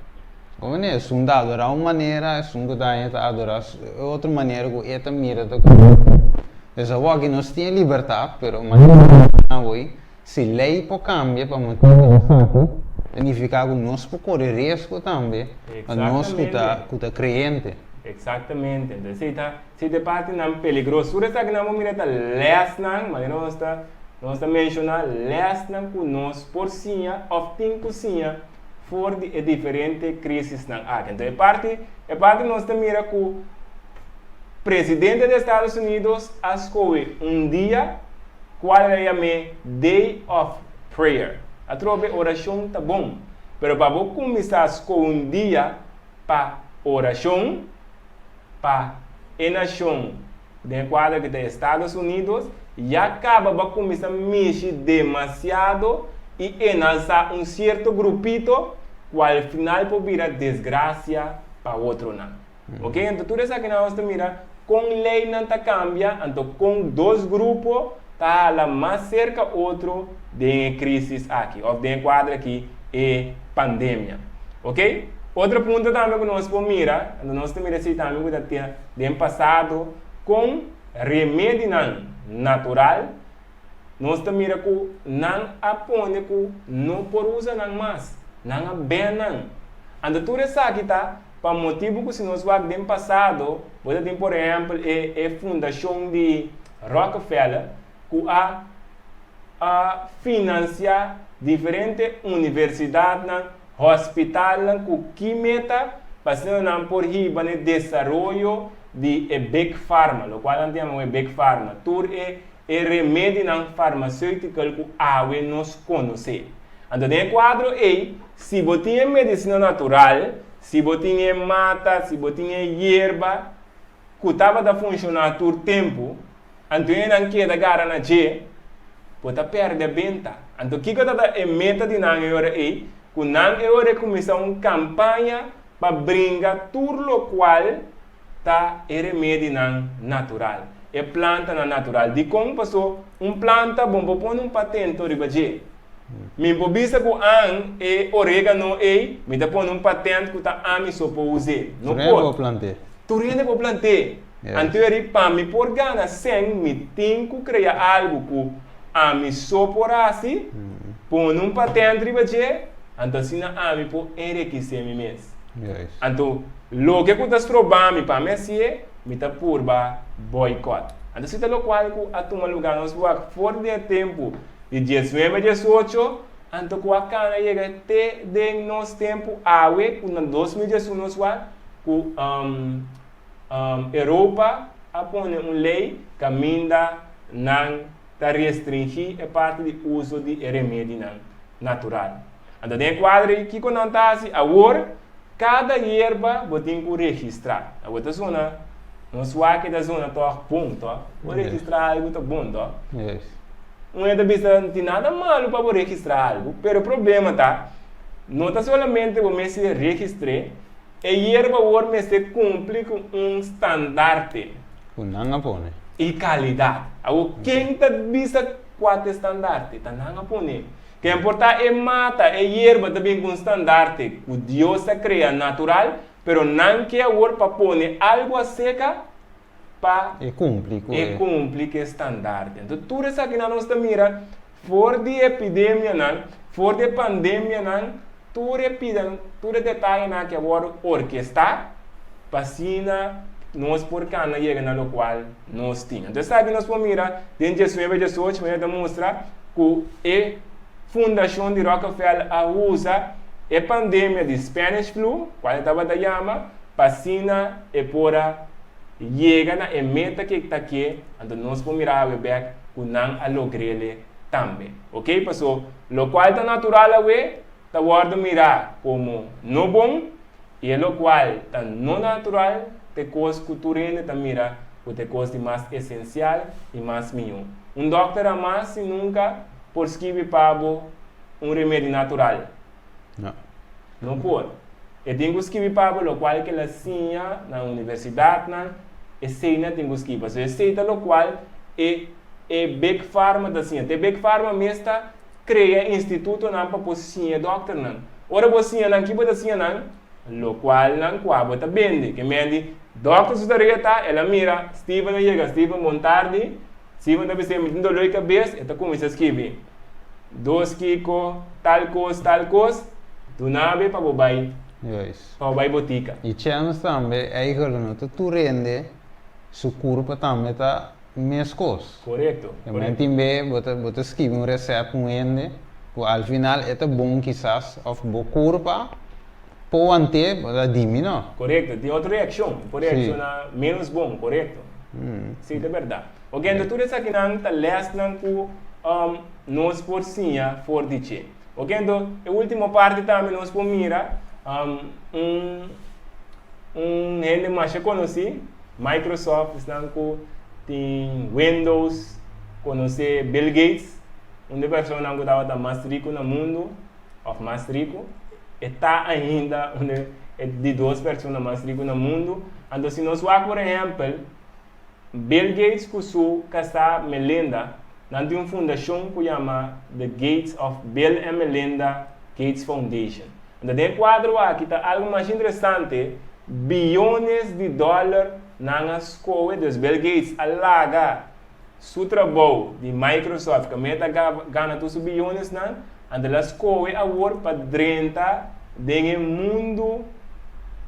Como ne? Esun ta adora un manera, esun ku ta haña ta adora e otro manera ku e ta mira ta korekto. Dus awor aki nos tin e libertad, pero manera ku nos ta awor, si lei por kambia pa motibu di esaki, ta nifiká ku nos por kore riesgo tambe pa nos ku ta ku ta kreyente. Eksaktamente. Entonces esei ta esei ta e partinan peligroso. Tur esakinan bo mira ta lèsnan, manera nos ta Nos ta menshoná lèsnan ku nos por siña òf tin ku siña for di e diferente krísisnan aki. Anto e parti e parti nos ta mira ku presidente di Estados Unidos a skohe un dia kual el a yam'é Day of Prayer. Atrobe orashon ta bon, pero pa bo kuminsá skohe un dia. pa orashon pa e nashon den e kuadro ku ta Estados Unidos ya kaba bo a kuminsá mishi demasiado i enalsá un sierto grupito ku al final por bira desgrasia pa otronan. Ok, anto tur esakinan nos ta mira kon leinan ta kambia, anto kon dos grupo ta hala mas serka otro den e krisis aki òf den e kuadro aki e pandemia. Ok, otro punto tambe ku nos por mira, anto nos ta mira esei tambe ku ta tin den pasado kon remedinan natural nos ta mira ku nan a pone ku no por usa nan mas, nan a bèn nan. Anto tur esaki ta Pa motibu ku si nos wak den pasado, bo ta tin por ehèmpel e e fundashon di Rockefeller ku a a finansiá diferente universidatnan, hòspitalnan ku ki meta? Pa asina nan por hiba na e desaroyo di e Big Pharma, lokual nan ta yama e Big Pharma, tur e e remedinan farmaceutical ku awe nos konosé. Anto den e kuadro ei, si bo tin e medisina natural, si bo tin e mata, si bo tin e yerba ku tabata funshoná tur tempu, anto e nan keda gara na dje, bo ta pèrdè benta. Anto kiko tabata e meta di nan e ora ei? Ku nan e ora ei kuminsá un kampaña pa bringa tur lokual ta e remedinan natural, e plantanan natural. Dikon? Paso un planta bo por pone un patento riba dje. Mi por bisa ku an e oregano ei, mi ta pone un patent ku ta ami so por us'é. No Tur hende por. por plant'é. Tur hende por plant'é. Anto eri pa mi por gana sèn mi tin ku krea algu ku ami so por hasi, pone un patent riba dje, anto asina ami por enrekisé mi mes. Anto loke ku ta stroba mi pa mi hasié, mi ta purba boycott. Anto si ta lokual ku a tuma lugá nos wak for di e tempu di diesnuebe diesocho, anto ku a kana yega te den nos tempu awe ku na 2011 nos wak ku Europa a pone un lei kaminda nan ta restringí e parti di uso di e remedinan natural. Anto den e kuadro ei kiko nan ta hasi awor? Kada yerba bo tin ku registrá. Awor ta zona, nos wak ta zona tòg bon tòg. Bo registrá algu ta bon tòg. Un hende ta bisa no tin nada malu pa bo registrá algu, pero e problema ta no ta solamente bo mester registr'é, e yerba awor mester kumpli ku un standarte. Ku nan a pone. I kalidat. Awor ken ta bisa kua ta e standarte? Ta nan a pone. Ken por ta e mata, e yerba ta bin ku un standarte ku Dios a krea natural, pero nan ke awor pa pone algu aseka pa E kumpli ku e kumpli ku e standarte. Anto tur esakinan nos ta mira for di epidemianan, for di e pandemianan, tur e pida, tur e detayenan aki a wòrdu orkestá pa asina nos por kana yega na lokual nos tin. Anto esaki nos por mira den diesnuebe diesocho manera ta mustra ku e fundashon di Rockefeller a usa e pandemia di Spanish Flu, kual e tabata yama, pa asina e por a yega na e meta ku e ta ke, anto nos por mira awe bek ku nan a logr'ele tambe. Ok, paso lokual ta natural awe ta wòrdu mirá komo no bon i e lokual ta no natural ta e kos ku tur hende ta mira ku ta e kos di mas esensial i mas mihó. Un dòkter hamas i nunka por skibi pa bo un remedi natural. No. No por. E tin ku skibi pa bo lokual ku el a siña na universidatnan, esei nan tin ku skibi. Pasobra esei ta lokual e e Big Pharma ta siña. Te Big Pharma mes ta krea institutonan pa por siña dòkternan. Ora bo siña nan, ki bo ta siña nan? Lokual nan kua bo ta bende. Ke men di, dòkter su tarea ta, el a mira, Steven a yega, Steven bon tardi, Steven ta bis'é, mi tin doló di kabes, e ta kuminsá skibi, dos kiko, tal kos, tal kos, duna be pa bo bai, pa bo bai botika. I chèns tambe, eigel no ta tur hende su kurpa tambe ta Meskos. Korekto, E men tin be bo ta bo ta skibi un resèpt un hende ku al final e ta bon kisas òf bo kurpa por want'é bo ta dimi no. Korekto, tin otro reakshon, e por reakshoná ménos bon, korekto. Sí, ta bèrdat. Oke, anto tur esakinan ta lèsnan ku nos por siña for di dje. Oke, anto e último parti tambe nos por mira un. Un hende masha konosí, Microsoft, esnan ku tin Windows konosé Bill Gates, un di e personanan ku tabata mas riku na mundu, òf mas riku, e ta ainda un di e di dos persona mas riku na mundu. Anto si nos wak por ehèmpel, Bill Gates ku su kasá Melinda, nan tin un fundashon ku yama The Gates òf Bill and Melinda Gates Foundation. Anto den e kuadro aki ta algu mas interesante, biyones di dòler nan a skohe, dus Bill Gates a laga su trabou di Microsoft kaminda e ta gana tur su biyonesnan, anto el a skohe awor pa drenta den e mundu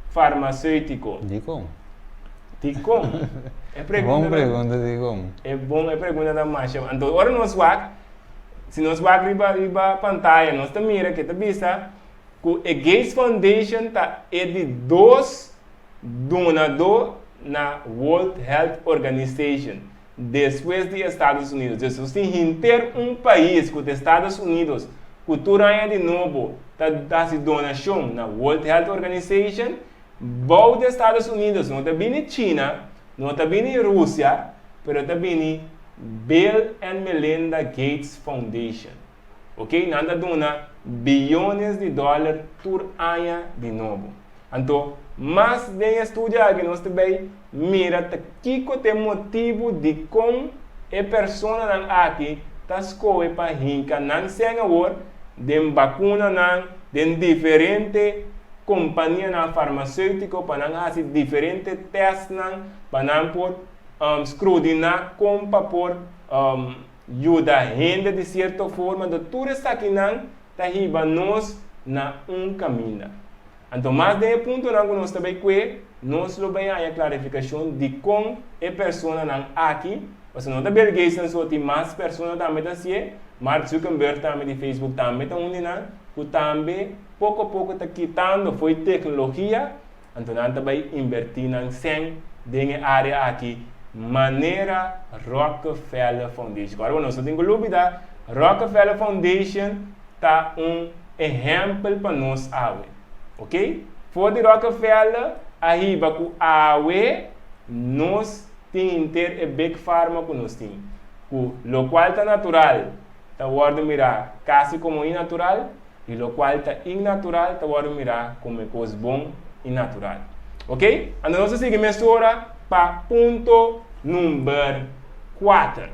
farmaseutiko. Dikon? Dikon? E pregunta Bon pregunta, dikon? E bon, e pregunta ta masha. Anto ora nos wak, Si nos wak riba riba pantaya nos ta mira ke ta bisa ku e Gates Foundation ta e di dos donadó na World Health Organization despues di Estados Unidos. Dus nos tin henter un pais ku ta Estados Unidos ku tur aña di nobo ta hasi donashon na World Health Organization. Bou di Estados Unidos no ta bini China, no ta bini Rusia, pero ta bini Bill and Melinda Gates Foundation. Ok, nan ta duna biyones di dollar tur aña di nobo. Anto, mas den e studio aki nos ta bay mira ta kico ta e motibu dicon e personanan aki ta scohe pa hinca nan sèn awor den bacunanan, den diferente companianan farmaceutico pa nan haci diferente testnan pa nan por scrudiná kon pa por yuda hende di sierto forma. Anto tur esakinan ta hiba nos na un kaminda. Anto mas den e puntonan ku nos ta bai kue, nos lo bai haña klarifikashon dikon e personanan aki, pasobra no ta Bill Gates nan so, tin mas persona tambe ta hasié, Mark Zuckerberg tambe di Facebook tambe ta un di nan, ku tambe poko poko ta kitando fo'i teknologia. Anto nan ta bai inbertí nan sèn den e área aki manera Rockefeller Foundation. Kòrda bo nos no tin ku lubidá, Rockefeller Foundation ta un ehèmpel pa nos awe. Oke? For di Rockefeller a hiba ku awe nos tin henter e Big Pharma ku nos tin, ku lokual ta natural ta wòrdu mirá kasi komo inatural, i lokual ta innatural ta wòrdu mirá komo e kos bon i natural. Ok? Anto nos ta sigui mesora pa punto number kuater.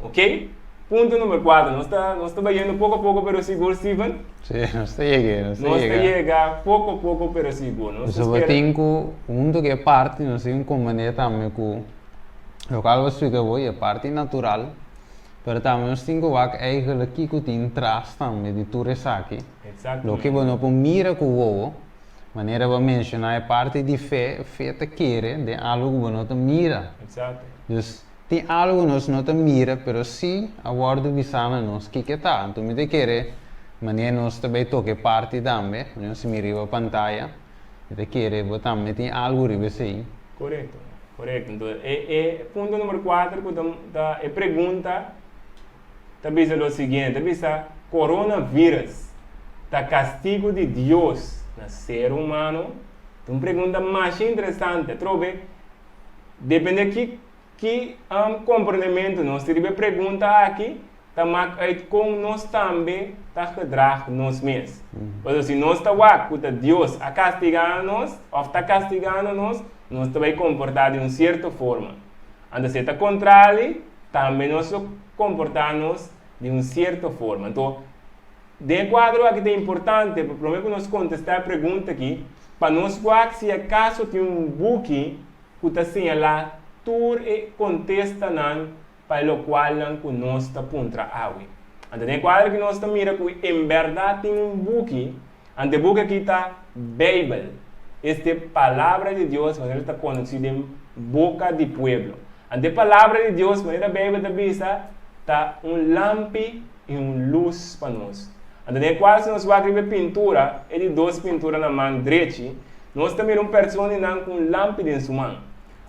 Ok? Punto number kuater. Nos ta, nos ta bayendo poko poko pero sigur, Steven. Sí, nos ta yega, nos ta Nos ta yega. yega poko poko pero sigur. Nos ta Pasobra spera. tin ku huntu ku e parti nos tin un komprendé tambe ku lokual bo a splika bo e parti natural. Pero tambe nos tin ku wak eigenlijk kiko tin tras tambe di tur esaki. Loke bo no por mira ku wowo, manera bo a menshoná e parti di fe, fe ta kere den algu ku bo no ta mira. Dus tin algu ku nos no ta mira pero si a wòrdu bisá na nos kiko e ta. Anto mi ta kere manera nos ta bai toka e parti tambe, manera nos ta mira riba pantaya, mi ta kere bo tambe tin algu riba esei. Korekto. Korekto. Entonces, e e punto numero kuater ku ta ta e pregunta ta bisa lo siguiente, ta bisa coronavirus ta kastigu di Dios na ser humano? Ta un pregunta masha interesante. Atrobe, depende ki ki komprendementu nos tin riba e pregunta aki, ta mak uit kon nos tambe ta gedrag nos mes. Pasobra si nos ta wak ku ta Dios a kastigá nos òf ta kastigando nos, nos ta bai komportá di un sierto forma. Anto si e ta kontrali, tambe nos lo komportá nos di un sierto forma. Anto, den e kuadro aki ta importante pa promé ku nos kontestá e pregunta aki, pa nos wak si akaso tin un buki ku ta señalá tur e kontestanan pa e lokualnan ku nos ta puntra awe. Anto den e kuadro aki nos ta mira ku en bèrdat tin un buki, anto e buki aki ta Beibel, este Palabra di Dios manera ta konosí den boka di pueblo. Anto e Palabra di Dios manera Beibel ta bisa ta un lampi i un lus pa nos. Anto den e kuadro si nos wak riba e pintura, e di dos pintura na man drechi, nos ta mira un persona di nan ku un lampi den su man.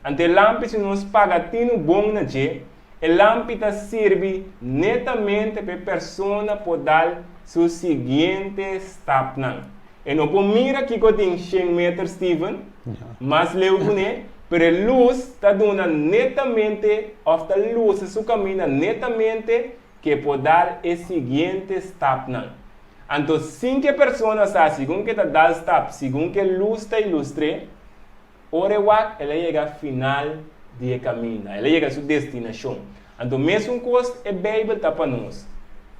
Anto e lampi si nos paga tinu bon na dje, e lampi ta sirbi netamente pa e persona por dal su siguiente stapnan. E no por mira kiko tin shen meter Steven, mas leu kuné, pero e lus ta duna netamente òf ta lusa su kaminda netamente ku e por dal e siguiente stapnan. Anto sin ku e persona sa segun ku e ta dal stap segun ku e lus ta ilustr'é, Ora e wak, el a yega final di e kaminda, el a yega su destinashon. Anto mesun kos e Beibel ta pa nos.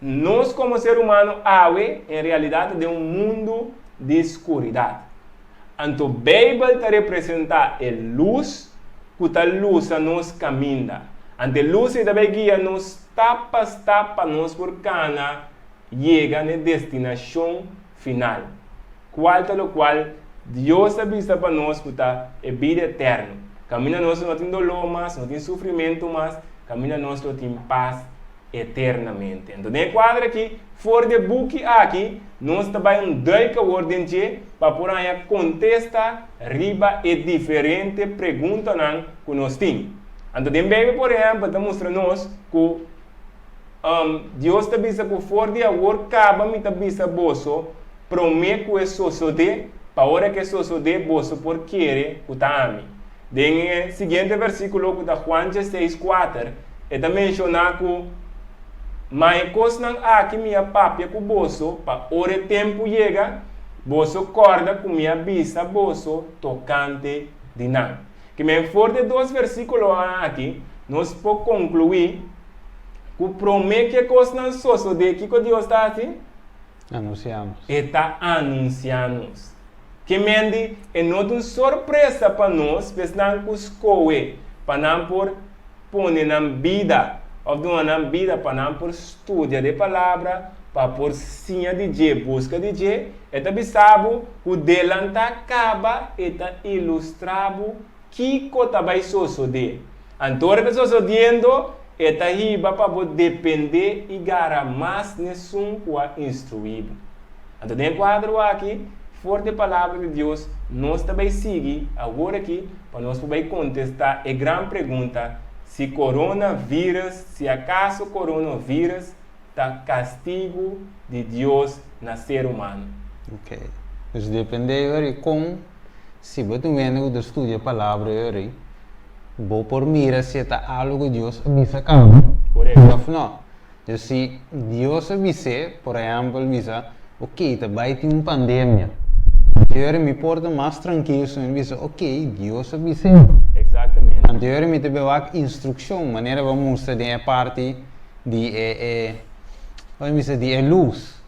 Nos komo ser humano awe en realidat ta den un mundu di skuridat. Anto Beibel ta representá e lus ku ta lusa nos kaminda. Anto e lus ei ta bai guia nos stap pa stap pa nos por kana yega na e destinashon final, kual ta lokual Dios a bisa pa nos ku ta e bida eterno, kaminda nos lo no tin doló mas, no tin sufrimentu mas, kaminda nos lo tin pas eternamente. Anto den e kuadro aki, for di e buki aki, nos ta bai un duik awor den dje pa por haña kontesta riba e diferente preguntanan ku nos tin. Anto den Beibel, por ehèmpel, ta mustra nos ku Dios ta bisa ku for di awor kaba mi ta bisa boso promé ku e sosodé, pa ora ku e sosodé boso por kere ku ta ami. Den e siguiente versíkulo ku ta Juan dieseis kuater, e ta menshoná ku, Ma e kosnan aki mi a papia ku boso pa ora e tempu yega, boso kòrda ku mi a bisa boso tokante di nan. Ke men for di e dos versíkulonan aki nos por konkluí Ku promé ku e kosnan sosodé, kiko Dios ta hasi? Anunsiá nos. E ta anunsiá nos. Ke men di, e no ta un sorpresa pa nos, pa esnan ku skohe pa nan por pone nan bida òf duna nan bida pa nan por studia de Palabra, pa por siña di dje, buska di dje. E ta bisa bo ku delantá kaba e ta ilustrá bo Kiko ta bai sosodé? Anto ora ta sosodiendo, e ta hiba pa bo dependé i gara mas n'esun ku a instruí bo. Anto den e kuadro aki, for di e Palabra di Dios, nos ta bai sigui awor aki pa nos por bai kontestá e gran pregunta si coronavirus, si akaso coronavirus ta kastigu di Dios na ser humano. Ok. Dus dependé ora kon Si bo ta un hende ku ta studia Palabra yori, bo por mira si e ta algu ku Dios a bisa kaba òf nò. Dus si Dios a bis'é, por ehèmpel bisa, Oke, ta bai tin un pandemia. Anto yori mi por ta mas trankil si mi bisa, Oke, Dios a bis'é. Anto yori mi ta bai wak instrukshon, manera bo a mustra den e parti di e e, bo bisa di e lus.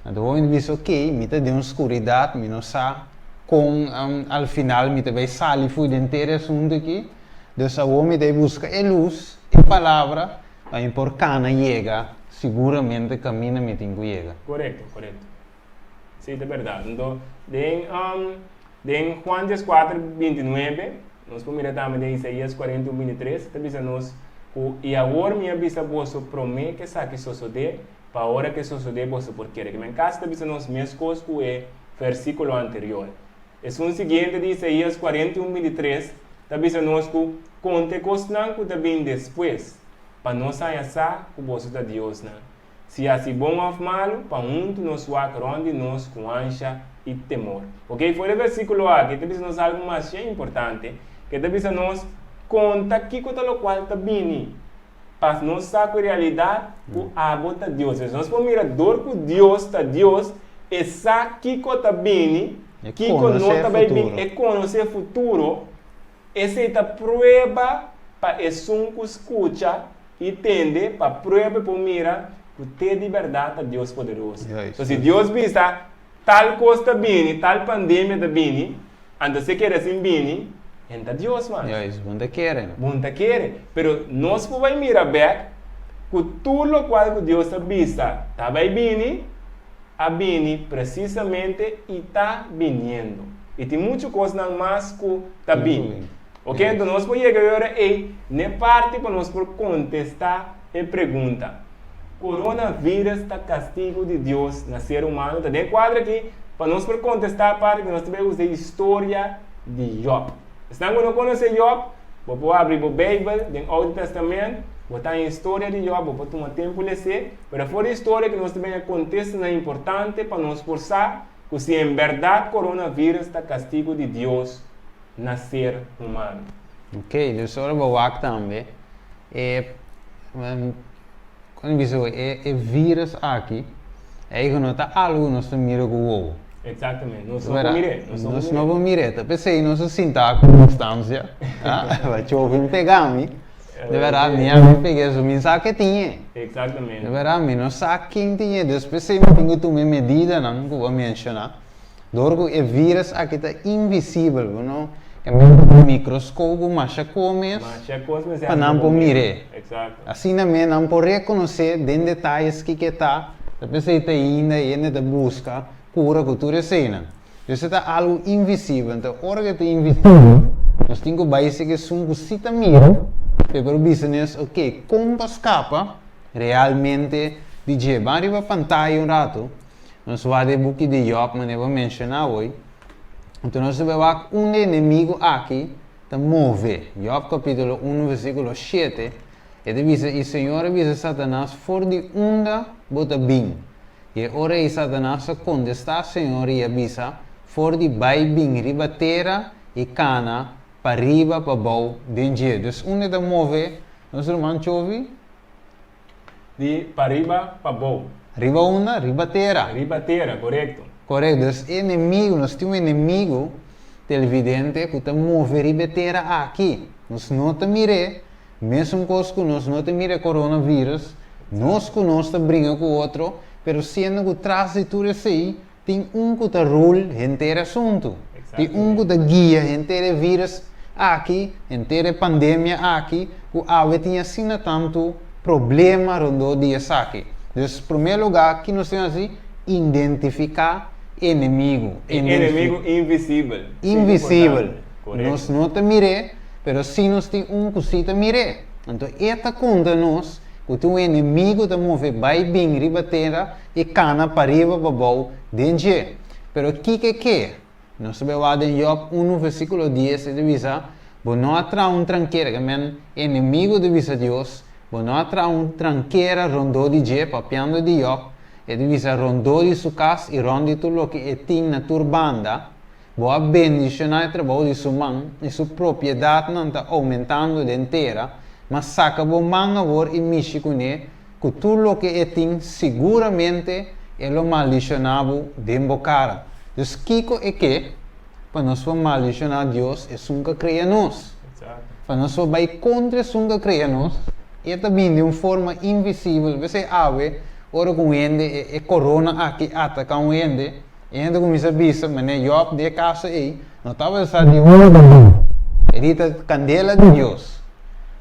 Anto bo mi ta bisa, Oke, mi ta den un skuridat, mi no sa. Kon al final mi ta bai sali fo'i den ter e asuntu aki. Dus awor mi ta bai buska e lus, e palabra, pa mi por kana yega siguramente kaminda mi tin ku yega. Korekto, korekto. Sí, ta bèrdat. Anto, den den Juan dieskuater, bintinuebe, nos por mira tambe den Isaías kuarenta i un, bintitres, ta bisa nos ku, I awor mi a bisa boso promé ku esaki sosodé, pa ora ku e sosodé boso por kere. Ke men kasi ta bisa nos meskos ku e versíkulo anterior. Esun siguiente di Isaías 41, 23 ta bisa nos ku konta e kosnan ku ta bin despues, pa nos haña sa ku boso ta diosnan. Si hasi bon òf malu, pa huntu nos wak rònt di nos ku ansha i temor. Oke, for e versíkulo aki ta bisa nos algu masha importante, ke ta bisa nos konta kiko ta lokual ta bini. Pa nos sa ku e realidat ku abo ta Dios. Pues nos por mira dor ku Dios ta Dios, e sa kiko ta bini, kiko no ta bai bini, e konosé futuro. Esei ta prueba pa esun ku skucha i tende, pa prueba e por mira ku te di bèrdat ta Dios poderoso. So si Dios bisa tal kos ta bini, tal pandemia ta bini, Anto si e kere sin bini, en ta Dios mas. Juist, bon ta kere. Bon ta kere. Pero nos por bai mira bek ku tur lokual ku Dios a bisa ta bai bini, a bini presisamente i ta biniendo. I tin muchu kosnan mas ku ta bini. Ok, anto nos por yega e ora ei n'e parti pa nos por kontestá e pregunta, Coronavirus ta kastigu di Dios na ser humano? Ta den e kuadro aki pa nos por kontestá parti ku nos ta bai usa e historia di Job. Esnan ku no konosé Job, bo por habri bo Beibel den Oude Testament, bo ta haña e historia di Job, bo por tuma tempu les'é, pero for di e historia ku nos ta bai haña kontestanan importante pa nos por sa. ku si en bèrdat coronavirus ta kastigu di Dios na ser humano. Ok, dus ora bo wak tambe e kon bisa bo e e virus aki eigen no ta algu nos ta mira ku wowo. Exactamente, nos no por mir'é, nos no por Nos mir'é. no por mir'é, ta p'esei nos a sinta ku distansia, pa Chovin pega mi, de bèrdat mi a mi peg'é so mi sa ke tin e. Exactamente. De bèrdat mi no sa ken tin e, dus p'esei mi tin ku tuma e medidanan ku bo a menshoná. Dor ku e virus aki ta invisibel, bo no ke mester ku mikroskop ku masha kos mes pa nan por mir'é. Asina mes nan por rekonosé den detayes kiko e ta, ta p'esei ta ainda hende ta buska kura ku tur eseinan. Dus e ta algu invisibel. Enton ora ku e ta invisibel, nos tin ku bai seki esun ku si ta mira pa e por bisa nos, oke, kon pa skapa realmente di dje. Ban riba pantaya un ratu. Nos wak e buki di Job manera bo menshoná awor, anto nos ta bai wak unda e enemigu aki ta move. Job kapítulo unu versíkulo shete, e ta bisa, I Señor a bisa Satanas, For di unda bo ta bin? I e ora ei Satanas a kontestá Señor i a bisa, For di bai bin riba tera i kana pariba pabou den dje. Dus unda e ta move, nos ruman Chovi? Di pariba pa bou. Riba unda? Riba tera. Riba tera, korekto. Korekto. Dus e enemigu, nos tin un enemigu televidente ku ta move riba e tera aki. Nos no ta mir'é, mesun kos ku nos no ta mira e coronavirus, nos ku nos ta bringa ku otro, pero siendo ku tras di tur esei Tin un ku ta rul henter e asuntu. Tin un ku ta guia henter e virus aki, henter e pandemia aki, ku awe tin asina tantu problema rondó di esaki. Dus, promé lugá, ki nos tin hasi? Identifiká enemigu. E enemigu invisibel. Invisibel. Nos no ta mir'é, pero sí nos tin un ku sí ta mir'é. Anto e ta konta nos ku tin un enemigu ta move bai bin riba tera, I kana pariba pabou den dje. Pero kiko ke? Nos ta bai wak den Job unu versíkulo dies, e ta bisa, Bo no a traha un trankera, ke men enemigu ta bisa Dios, bo no a traha un trankera rondó di dje, papiando di Job, e ta bisa, rondó di su kas i rònt di tur loke e tin na tur banda, bo a bendishoná e trabou di su man, i su propiedatnan ta oumentando den tera, ma saka bo man awor i mishi kuné, Ku tur loke e tin, siguramente e lo maldishoná bo den bo kara. Dus kiko e ke? Pa nos por maldishoná Dios, esun ku a krea nos. Pa nos por bai kontra esun ku a krea nos, e ta bini den un forma invisibel. P'esei awe, ora ku un hende, e korona aki ataká un hende, e hende kuminsá bisa, Manera Jòb den e kaso ei, no tabata sa di unda ta bini. E di ta kandela di Dios.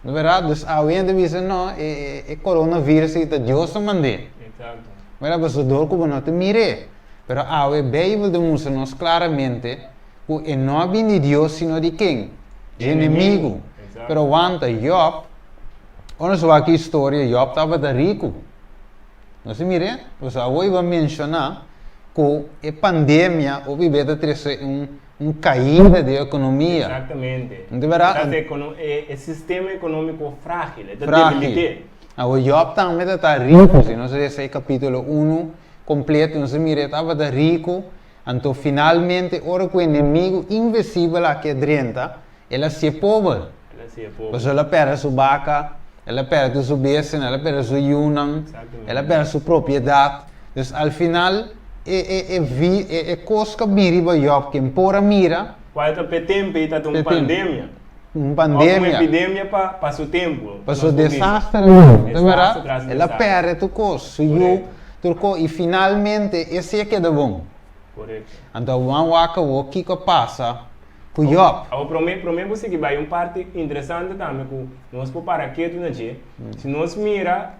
No berdad? Dus awe hende bisa no, e e coronavirus aki ta Dios a mand'é. Exacto. Berdad? Pasobra dor ku bo no ta mir'é. Pero awe Bijbel ta mustra nos claramente ku e no a bini di Dios sino di ken? Dje enemigu. Exacto. Pero wanta, Job, ora nos wak e historia, Job tabata riku. Nos a mir'é? Pasobra awo i bo a menshoná ku e pandemia hopi bes ta trese un Un kaida di ekonomia. Exactamente. No ta berdad? Ta e, e sistema economico fragil, e ta Fragil. debilité. Awor Job tambe ta ta riku, si nos lesa e kapitulo unu kompleto nos ta mira e tabata riku, anto finalmente ora ku enemigu invisibel aki a drenta, El a sié pober. El a sié pober. Pasobra el a pèrdè su baka, el a pèrdè tur su bestianan, el a pèrdè su yunan, el a pèrdè su propiedat. Dus al final e e e vi e e kos ku a bin riba Jòb ken por a mira. Kual ta p'e tempu ei ta ta un pandemia. Un pandemia. Òf un epidemia pa pa su tempu. Pa su desaster nan, ta bèrdat? El a pèrdè tur kos, su yu, tur kos, i finalmente esei a keda bon. Korekto. Anto wan wak awor kiko a pasa ku Job. Awor prome prome bo sigui bai un parti interesante tambe ku nos por para ketu na dje. Si nos mira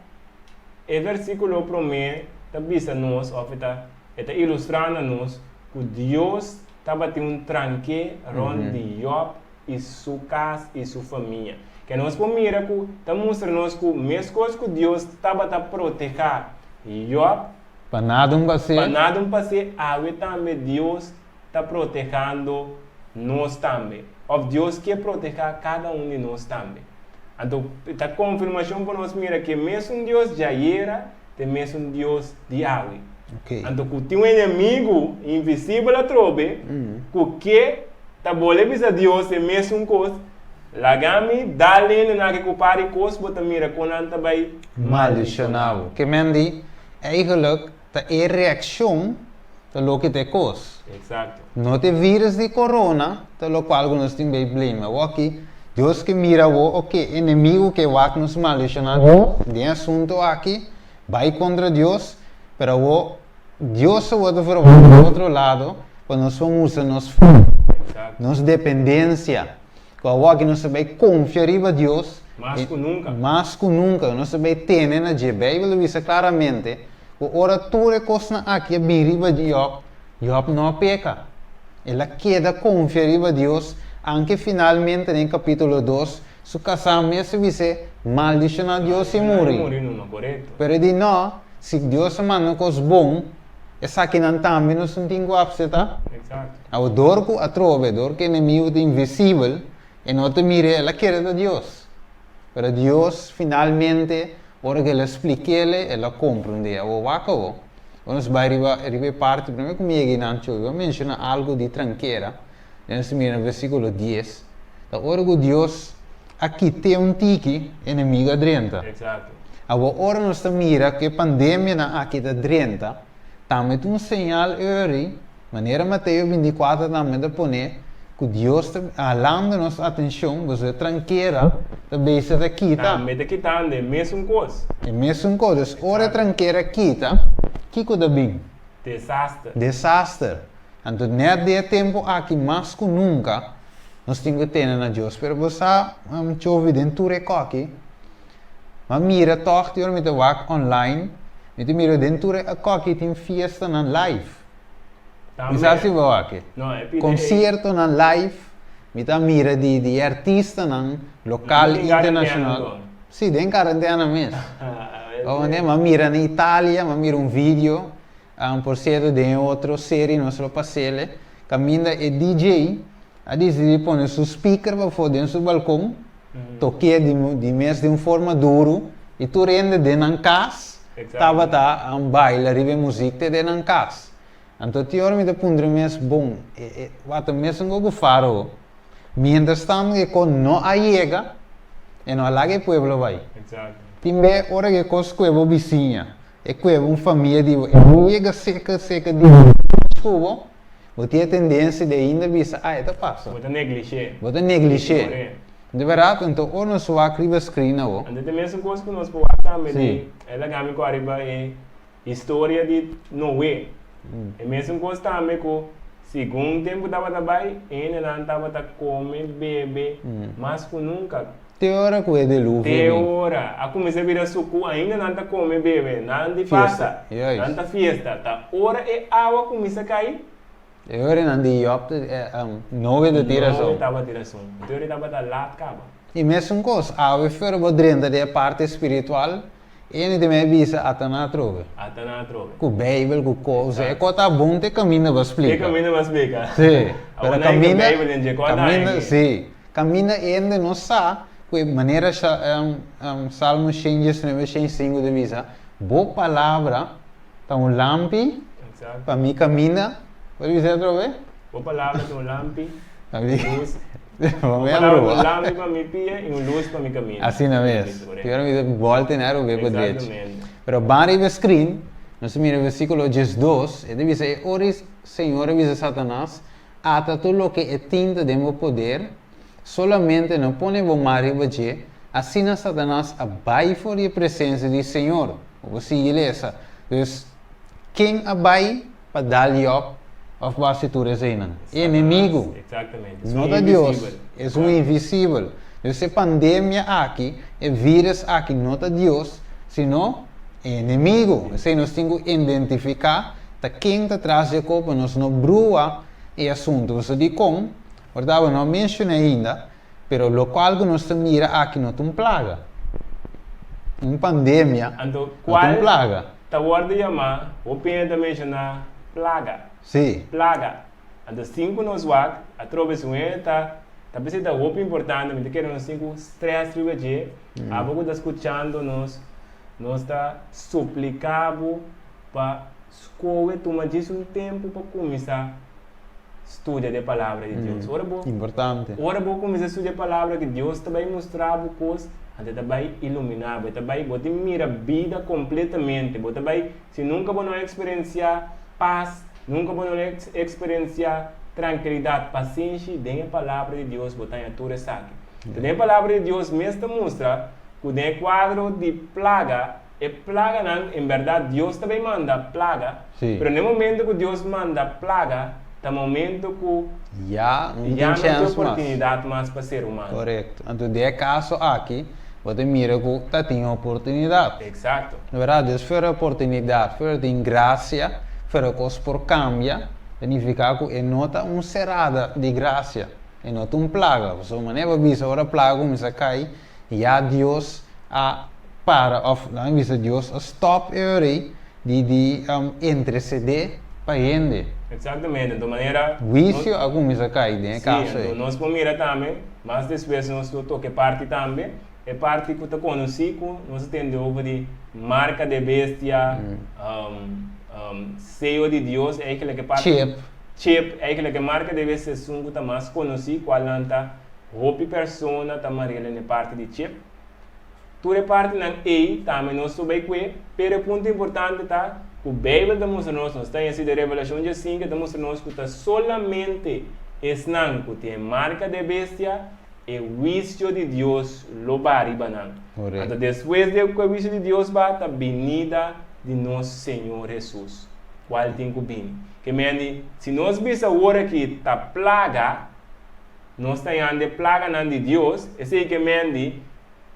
e versikulo prome ta bisa nos òf e ta e ta ilustrá na nos ku Dios tabatin un tranke rònt di Job i su kas i su famia. Ke nos por mira ku ta mustra nos ku meskos ku Dios tabata protehá Job, Pa nada un pas'é. Pa nada un pas'é, awe tambe Dios ta protehando nos tambe. Òf Dios ke protehá kada un di nos tambe. Anto, ta konfirmashon pa nos mira ku e mesun Dios djayera ta e mesun Dios di awe. Anto ku tin un enemigu invisibel atrobe ku ke ta bole bisa Dios e mesun kos, laga mi dal hendenan aki ku par di kos bo ta mira kon nan ta bai maldishoná bo. Ke men di, Eigenlijk ta e reakshon ta loke ta e kos. Eksakto. No ta e virus di corona ta lokual ku nos tin bai blame. Awor aki Dios ke mira awor, oke, enemigu ke wak nos maldishoná Dios den e asuntu aki, Bai kontra Dios, pero awor Dios awor ta verwagt di otro lado pa nos por mustra nos fe, nos dependensia, ku awor aki nos ta bai konfia riba Dios Mas ku nunka. Mas ku nunka, nos ta bai tene na dje. Beibel ta bisa klaramente ku ora tur e kosnan aki a bin riba di Jòb, Jòb no a peka. El a keda konfia riba Dios, anke finalmente den kapítulo dos Su kasá mes a bis'é, Maldishoná Dios i muri. Pero e di, No, si Dios a manda kos bon, esakinan tambe nos no tin ku apseptá. Awor, dor ku atrobe, dor ku e enemigu ta invisibel, e no ta mir'é, el a kere ta Dios. Pero Dios finalmente, ora ku el a splik'é, el a komprondé. Awor, wak awor, ora nos bai riba riba e parti, promé ku mi yega einan, mi a menshoná algu di trankera. Den nos mira na versíkulo dies, ta ora ku Dios a kit'é un tiki, enemigu a drenta. Exacto. Awor ora nos ta mira ku e pandemianan aki ta drenta, tambe ta un señal early, manera Mateo 24 tambe ta pone, ku Dios ta halando nos atenshon, pasobra e trankera ta bezig ta kita. Tambe ta kitando e mesun kos. E mesun kos. Dus ora e trankera kita, kiko ta bin? Desaster. Desaster. Anto net den e tempu aki mas ku nunka nos tin ku tene na Dios. Pero bo sa, Chovi, den tur e koki, m'a mira tòg di ora mi ta wak online, mi ta mira den tur e koki tin fiestanan live. Mi sa si bo wak e. Konsiertonan live, mi ta mira di di e artistanan lokal, internashonal. Si, den karentena mes. M'a mira na Italia, m'a mira un video. Por cierto den e otro serie nos lo pasele caminda e DJ a dicidi pone su speaker pafo den su balcon toke di mes den un forma duro y tur hende den nan cas tabata baila riba e muziek te den nan cas. Anto tin ora mi ta puntra mi mes bon e wak ta mesun cu Faro mientras tanto e cos no a yega e no a laga e pueblo bay. Tin be ora cu e cos cu e bo bisiña E kueba un famia di bo, e no yega seka seka di bo ku bo, bo tin e tendensia di ainda bisa, ah, e ta pasa. Bo ta neglish'é. Bo ta neglish'é. Di bèrdat, anto ora nos wak riba screen awo. Anto ta e mesun kos ku nos por wak tambe di, e laga mi kòrda riba e historia di Noé. E mesun kos tambe ku segun tempu tabata bai, e hendenan tabata kome, bebe mas ku nunka. Te ora ku e deluvio Te bin. ora a kuminsá bira sukú ainda nan ta kome bebe, nan di Fiesta, pasa, juist. nan ta fiesta. Ta ora e awa kuminsá kai. E ora nan di Job ta, Noe ta tin rason. Noe tabatin rason. E ora tabata lat kaba. I mesun kos, awe fuera bo drenta den e parti spiritual, Ene ta mei bisa ata na atrobe. Ata na atrobe. Ku Bijbel, ku kos. E kos ta bon te kaminda bo splika. Te kaminda bo splika. Si. Pero kaminda, Bijbel den dje kos kaminda, si. Kaminda hende no sa ku e manera Salmo 119, 105 ta bisa, Bo palabra ta un lampi pa mi kaminda. Bo ta bisa atrobe? Bo palabra ta un lampi, lus. Bo palabra ta un lampi pa mi pia i un lus pa mi kaminda. Asina mes. Primero mi ta bolta na Aruba pa drechi. Pero ban riba e screen, nos ta mira versiculo 12, e ta bisa, E ora e Señor a bisa Satanas, Ata tur loke e tin ta den bo poder, solamente no pone bo man riba dje. Asina Satanas a bai for di e presencia di Señor. Bo por sigui lesa. Dus, ken a bai Pa dal Job of pa hasi tur eseinan? E enemigu. No ta Dios, es un invisibel. Dus e pandemia aki, e virus aki no ta Dios, sino e enemigu. Esei nos tin ku identifiká ta ken ta tras di e kos pa nos no brua e asuntu. Pasobra dikon? Ora tabata no a menshoná ainda, Pero lokual ku nos ta mira aki no ta un plaga. Un pandemia Anto no ta un kual plaga. ta wòrdu yamá, hopi hende ta menshoná plaga. Sí. Plaga. Anto sin ku nos wak, atrobe si un hende ta ta bisa ta hopi importante, mi ta kere nos tin ku strès riba dje, abo ku ta skuchando nos, nos ta supliká bo pa. Skohe tuma djis un tempu pa kuminsá studia de Palabra di Dios. Ora bo Importante. Ora bo kuminsá studia e Palabra di Dios ta bai mustra bo kos, anto e ta bai iluminá bo, e ta bai bo tin mira bida kompletamente, bo ta bai si nunka bo no a eksperensiá pas, nunka bo no a eksperensiá trankilidat, pasenshi, den e Palabra di Dios bo ta haña tur esaki. Den e Palabra di Dios mes ta mustra ku den e kuadro di plaga, E plaganan, en bèrdat Dios ta bay manda plaga, Sí. pero n'e momento ku Dios manda plaga, ta momento ku Ya no tin ya no tin chèns mas. oportunidat mas pa ser humano. Korekto. Anto den e kaso aki, bo ta mira ku ta tin oportunidat. Eksakto. Na bèrdat, Dios fuera oportunidat, fuera tin grasia, fuera kos por kambia, ta nifiká ku e no ta un serada di grasia, e no ta un plaga. Pasobra manera bo a bisa ora plaga kuminsá kai, Ya Dios a para of nan a bisa Dios a stop e ora di di intercede pa hende. Exactamente, enton manera. Huicio a cuminsa cay den e caso Si, ey. enton nos por mira tambe, mas despues nos lo toca e parti tambe, e parti cu ta conoci cu nos a tende over di marca de bestia, seyo di Dios, eigenlijk e parti. Chip. Chip, eigenlijk e marca de bestia esun cu ta mas conoci, cual nan ta. Hopi persona ta marela n'e parti di chip. Tur e partinan ei tambe nos lo bai kue, pero e punto importante ta ku Beibel ta mustra nos, nos ta hasi den Revelashon dje sinku, e ta mustra nos ku ta solamente esnan ku tin e marka di e bestia, e huisio di Dios lo ba riba nan. Anto despues di ku e huisio di Dios ba, ta binida di nos Señor Hesus, kual tin ku bini. Ke mende, si nos bisa awor aki ta plaga, Nos ta yanda e plaganan di Dios, esei ke men di,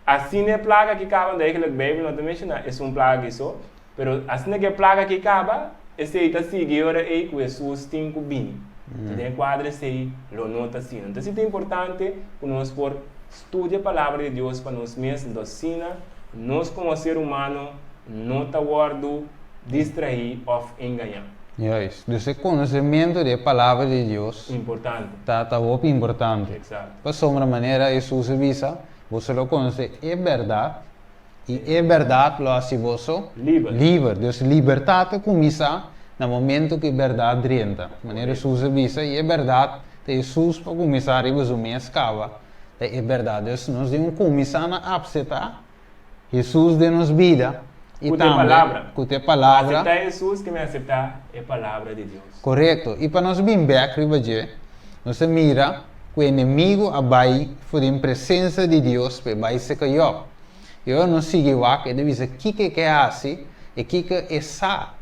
asina e plaga aki kaba, anto eigenlijk Bijbel no ta menshoná esun plaga aki so, pero asina ke e plaga aki kaba, esei ta sigui e ora ei ku Hesus tin ku bini. Anto den e kuadro esei lo no ta asina. Anto si ta importante ku nos por studia Palabra di Dios pa nos mes, anto asina nos komo ser humano no ta wòrdu distraí òf engañá. Juist. Dus e konosementu di e Palabra di Dios Importante. ta ta hopi importante. Exacto. Pasobra manera Hesus a bisa, Boso lo konosé e bèrdat, i e bèrdat lo hasi boso Liber. liber. Dus libertat ta kuminsá na momentu ku e bèrdat drenta. Manera Hesus a bisa, i e bèrdat ta Hesus pa kuminsá riba su mes kaba ta e bèrdat. Dus nos den un kuminsá na apseptá Hesus den nos bida i Ku ta e tambe palabra. ku ta e palabra. Aseptá Hesus ke men aseptá e palabra di Dios. Korekto. I pa nos bin bèk riba dje, nos ta mira ku e enemigu a bai for den presensia di Dios pa e bai seka Yòb. I ora nos sigui wak, e ta bisa kiko e ke hasi i kiko e sa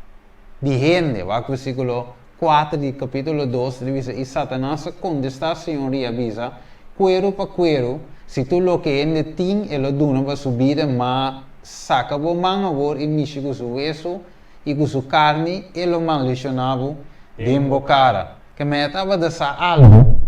di hende. Wak versíkulo 4 di kapítulo 2 ta bisa, I Satanas a kontestá Señor i a bisa, Kueru pa kueru, si tur loke hende tin e lo duna pa su bida, ma saka bo man awor i mishi ku su wesu i ku su karni, e lo maldishoná bo den bo kara. Ke mei a tabata sa algu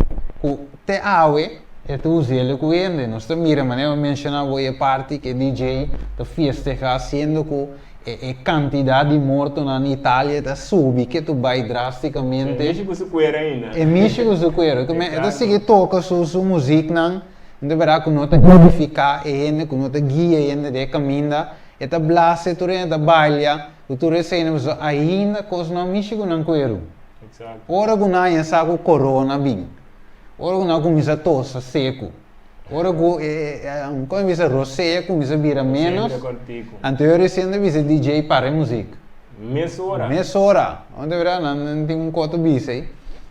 ku te awe e ta us'el ku hende. Nos ta mira manera bo menshoná bo e parti ku e DJ ta fiestehá siendo ku E e kantidat di mortonan na Italia ta subi ke tu bai drástikamente. E mishi ku su kueru ainda. E mishi ku su kueru. Ke men e ta sigui toka su su muziknan, di bèrdat ku no ta edifiká e hende, ku no ta guia e hende den e kaminda. E ta blase tur hende ta balia ku tur esei, pasobra ainda kos no a mishi ku nan kueru. Ora ku nan haña sa ku korona bin, ora ku nan a kuminsá tosa seku. Ora ku e kon e bisa rosea kuminsa bira ménos, anto e resien ta bisa DJ para e muzik. Mesora. Mesora. Kon ta bira nan tin un koto bisa ei.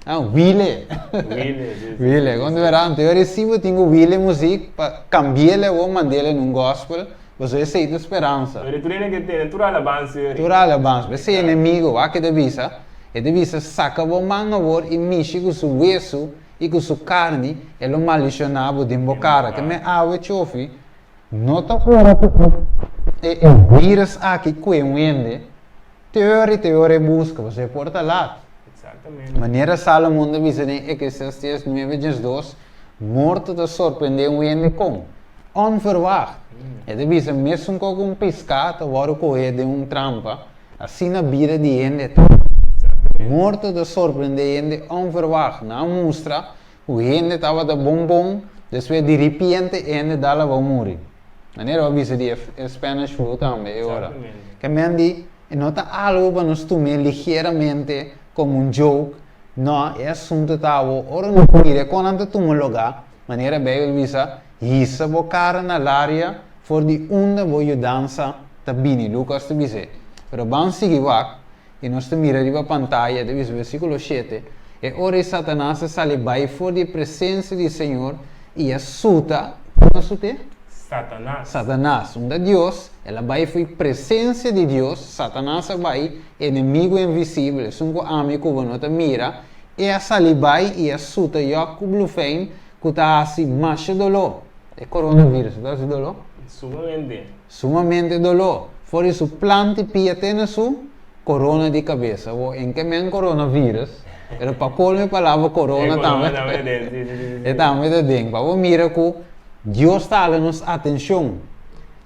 Ah, wile. Wile, si, si. Wile. Kon ta bira anto e resi bo tin ku wile e muzik pa kambi'el awor mand'el en un gospel, pasobra esei ta speransa. Pero tur hende ke tene tur alabansa eri. Tur alabansa. P'esei enemigo wak e ta bisa, e ta bisa saka bo man awor i mishi ku su wesu i ku su karni e lo maldishoná bo den bo kara. Ke men awe chofi no ta ora ku e e virus aki kue un hende, te ora i te ora e buska, pasobra e por ta lat. Manera Salomon ta bisa den Eklesiastes nuebe diesdos, morto ta sorprendé un hende kon? Onverwacht. E ta bisa mesun ku un piská ta wòrdu kohé den un trampa, Asina bida di hende ta. Morto ta sorprende hende onverwacht. Nan a mustra ku hende tabata bon bon, despues diripiente e hende dal a bo muri. Manera bo a bisa di e Spanish flu tambe e ora. Ke men di. E no ta algu pa nos tum'é ligeramente komo un joke, no, e asuntu ta awor ora nos mira kon nan ta tuma lugá, manera Beibel bisa, Hisa bo kara na laria for di unda bo yudansa ta bini, Lukas ta bis'é. Pero ban sigui wak, i nos ta mira riba pantaya, ta bisa versíkulo shete, E ora ei Satanas a sali bai for di e presensia di Señor i a suta, ken a sut'é? Satanas. Satanas, unda Dios, el a bai for di presensia di Dios, Satanas a bai, enemigu invisibel, esun ku ami ku bo no ta mira, e a sali bai i a suta Jòb ku blufein ku ta hasi masha doló. E coronavirus ta hasi doló? Sumamente. Sumamente doló. For di su plant'i pia te na su corona di cabes. Awor, en ke men coronavirus, pero pa colmo e palabra corona tambe e tambe ta den. Pa bo mira cu Dios ta hala nos atencion.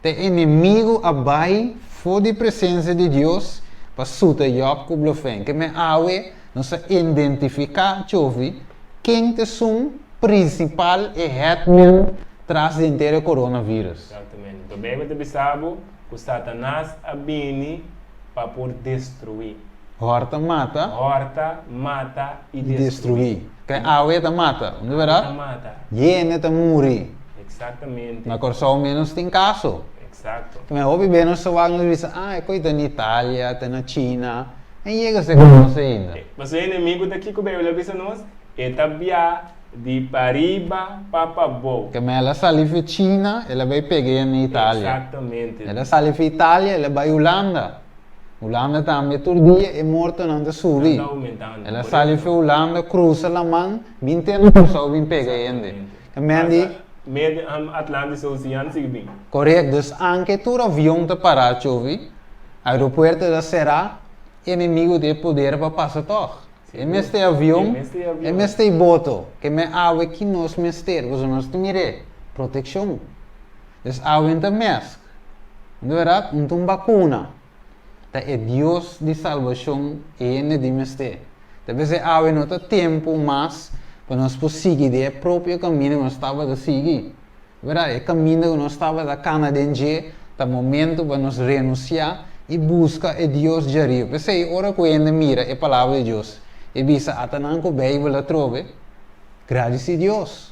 Te enemigo a bay for di presencia di Dios pa suta Job cu blofen. Ke men awe nos a identifica, Chofi, ken ta esun principal e headman tras di henter e coronavirus. Exactamente. Enton Bijbel ta bisa bo cu Satanas a bini pa por destrui. Horta, mata. Horta, mata y destrui. Destrui. Ke awe ta mata, no ta berdad? Awe ta mata. Yende ta muri. Exactamente. Na Corsou menos tin caso. Exacto. Ke men hopi be nos ta wak nos bisa, ah e coi ta na Italia, ta na China, en yega serka nos ainda. Pasobra e enemigo ta kico Bijbel a bisa nos? E ta bia di pariba pa pabou. Keme el a sali fi China, el a bai pega na Italia. Exactamente. El a sali fi Italia, el a bai Hulanda. Hulanda tambe tur dia e mortonan ta subi. Nan ta aumentando. El a sali fi Hulanda, crusa laman, bin te na Curaçao bin pega hende. Keme di. Pasa medio Atlantico Ocean sigui bin. Correct, dus anke tur avion ta para chovi, aeropuerto ta sera, enemigo tin e poder pa pasa tog. E mester avion, e mester boto, ke men awe ki nos mester, pasobra nos ta mir'é, protekshon. Dus awe no ta mèsk, no ta bèrdat? No ta un bakuna, ta e Dios di salbashon e hende di mester. Ta p'esei awe no ta tempu mas pa nos por sigui den e propio kaminda ku nos tabata sigui. Bèrdat, e kaminda ku nos tabata kana den dje ta momentu pa nos renunsiá i buska e Dios djariba. P'esei, ora ku hende mira e Palabra di Dios i bisa, Ata nan ku Beibel atrobe, gradisí Dios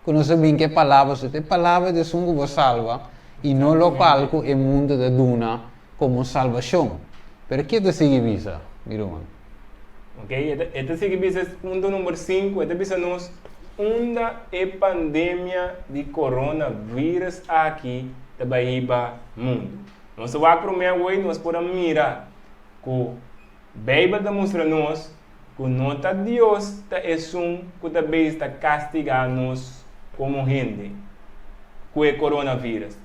ku nos a bin ku e Palabra. Su ta e Palabra di esun ku bo salba i no lokual ku e mundu ta duna komo salbashon. Pero ke ta sigui bisa, mi ruman? Ok, e ta sigui bisa es punto number sinku, e ta bisa nos unda e pandemia di coronavirus aki ta bai hiba mundu. Nos a wak prome awor nos por a mira ku Beibel ta mustra nos ku no ta Dios ta esun ku ta beis ta kastiga nos komo hende ku e coronavirus.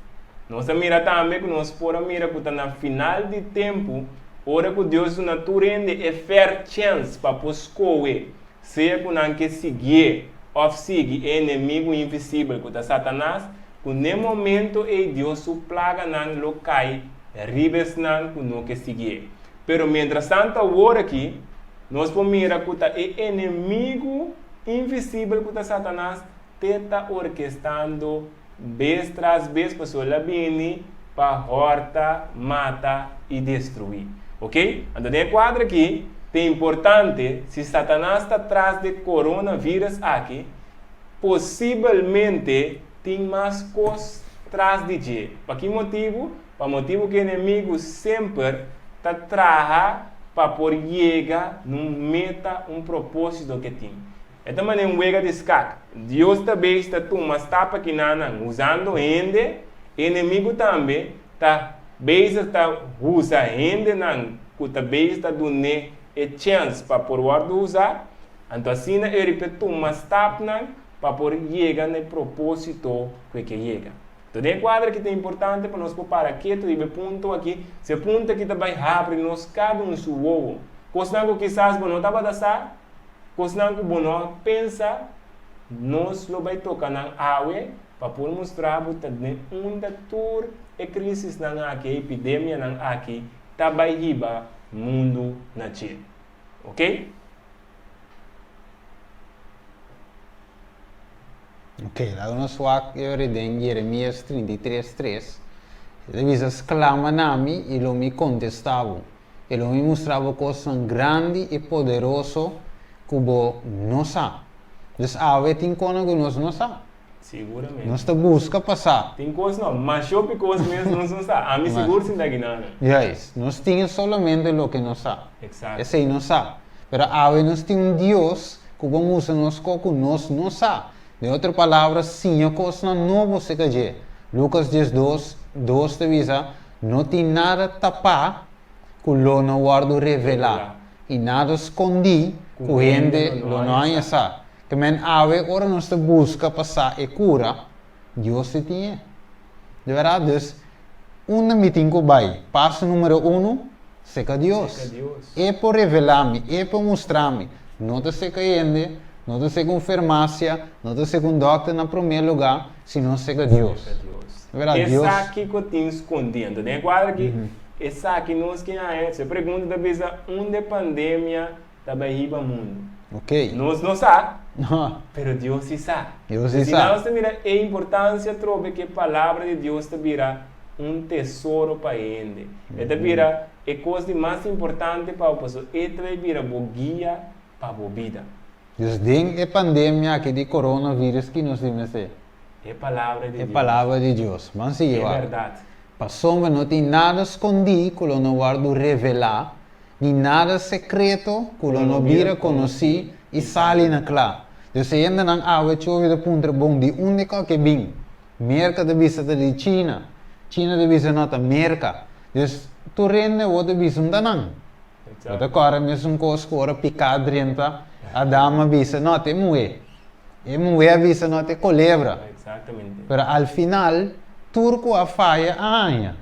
Nos a mira tambe ku nos por a mira ku ta na final di tempu Ora ku Dios duna tur hende e fair chèns pa por skohe sea ku nan ke siguié òf sigui e enemigu invisibel ku ta Satanas, ku n'e momento ei Dios su plaganan lo kai riba esnan ku no ke siguié. Pero mientrastantu awor aki, nos por mira ku ta e enemigu invisibel ku ta Satanas te ta orkestando bes tras bes pasobra el a bini pa hòrta, mata i destruí. Ok? Anto den e kuadro aki ta importante si Satanas ta tras di e coronavirus aki, posibelmente tin mas kos tras di dje. Pa ki motibu? Pa motibu ku e enemigu semper ta traha pa por yega na un meta, un propósito ku e tin. E ta manera un wega di skak. Dios ta beis ta tuma stap akinanan usando hende, e enemigu tambe ta bezig ta usa hendenan ku ta bezig ta dun'é e chèns pa por wòrdu usá, anto asina e riba e tuma stapnan pa por yega na e propósito ku e ke yega. Anto den e kuadro aki ta importante pa nos por para ketu riba e punto aki, si e punto aki ta bai habri nos kada un su wowo. Kosnan ku kisas bo no tabata sa, Kosnan ku bo no a pensa, nos lo bai toka nan awe pa por mustra bo ta den unda tur e krisisnan aki, e epidemianan aki ta bai hiba mundu na dje. Ok? Ok, laga nos wak e ora den Jeremias 33, tres. E ta bisa, Sklama na mi i lo mi kontestá bo. E lo mi mustra bo kosnan grandi i poderoso ku bo no sa. Dus awe tin konan ku nos no sa. Siguramente. Nos ta buska pa sa. Tin kos no, masha hopi kos mes nos no sa. Ami sigur sin ta gina nan. Juist. Nos tin solamente loke nos sa. Exacto. Esei nos sa. Pero awe nos tin un Dios ku por mustra nos kos ku nos no sa. Den otro palabra, siña kosnan nobo serka dje. Lukas 12, 2 ta bisa, No tin nada tapá ku lo no wòrdu revelá, i nada skondí ku hende lo no haña sa. Ke men awe ora nos ta buska pa sa e kura, Dios ta tin e. Di bèrdat? Dus, unda mi tin ku bai? Paso número unu, seka Dios. E por revelá mi, E por mustra mi. No ta seka hende, no ta seka un fermasia, no ta seka un dòkter na promé lugá, sino seka Dios. Di bèrdat, Dios. E sa kiko tin skondí. Anto den e kuadro aki, e sa ki nos ke haña, su e pregunta ta bisa, unda e pandemia ta bai hiba mundu? Ok. Nos no sa, pero Dios si sa. Dios si sa. Si nos ta mira e importancia atrobe ku e palabra di Dios ta bira un tesoro pa hende. E ta bira e kos di mas importante pa bo pasobra e ta bai bira bo guia pa bo bida. Dus den e pandemia aki di coronavirus ki nos tin mester? E palabra di E Dios. palabra di Dios. Ban sigui E wak. bèrdat. Pasobra no tin nada skondí ku lo no wòrdu revelá, ni nada sekreto ku lo no bira konosí i sali na kla. Dus e hendenan awe chovi ta puntra bon di unda kòke bin. Merka ta bisa ta di China, China ta bisa no ta Merka. Dus tur hende awor ta bisa un ta nan. Bo ta kòrda mesun kos ku ora piká drenta, Adam a bisa no ta e muhé. E muhé a bisa no ta e kolebra. Pero al final tur ku a faya a haña.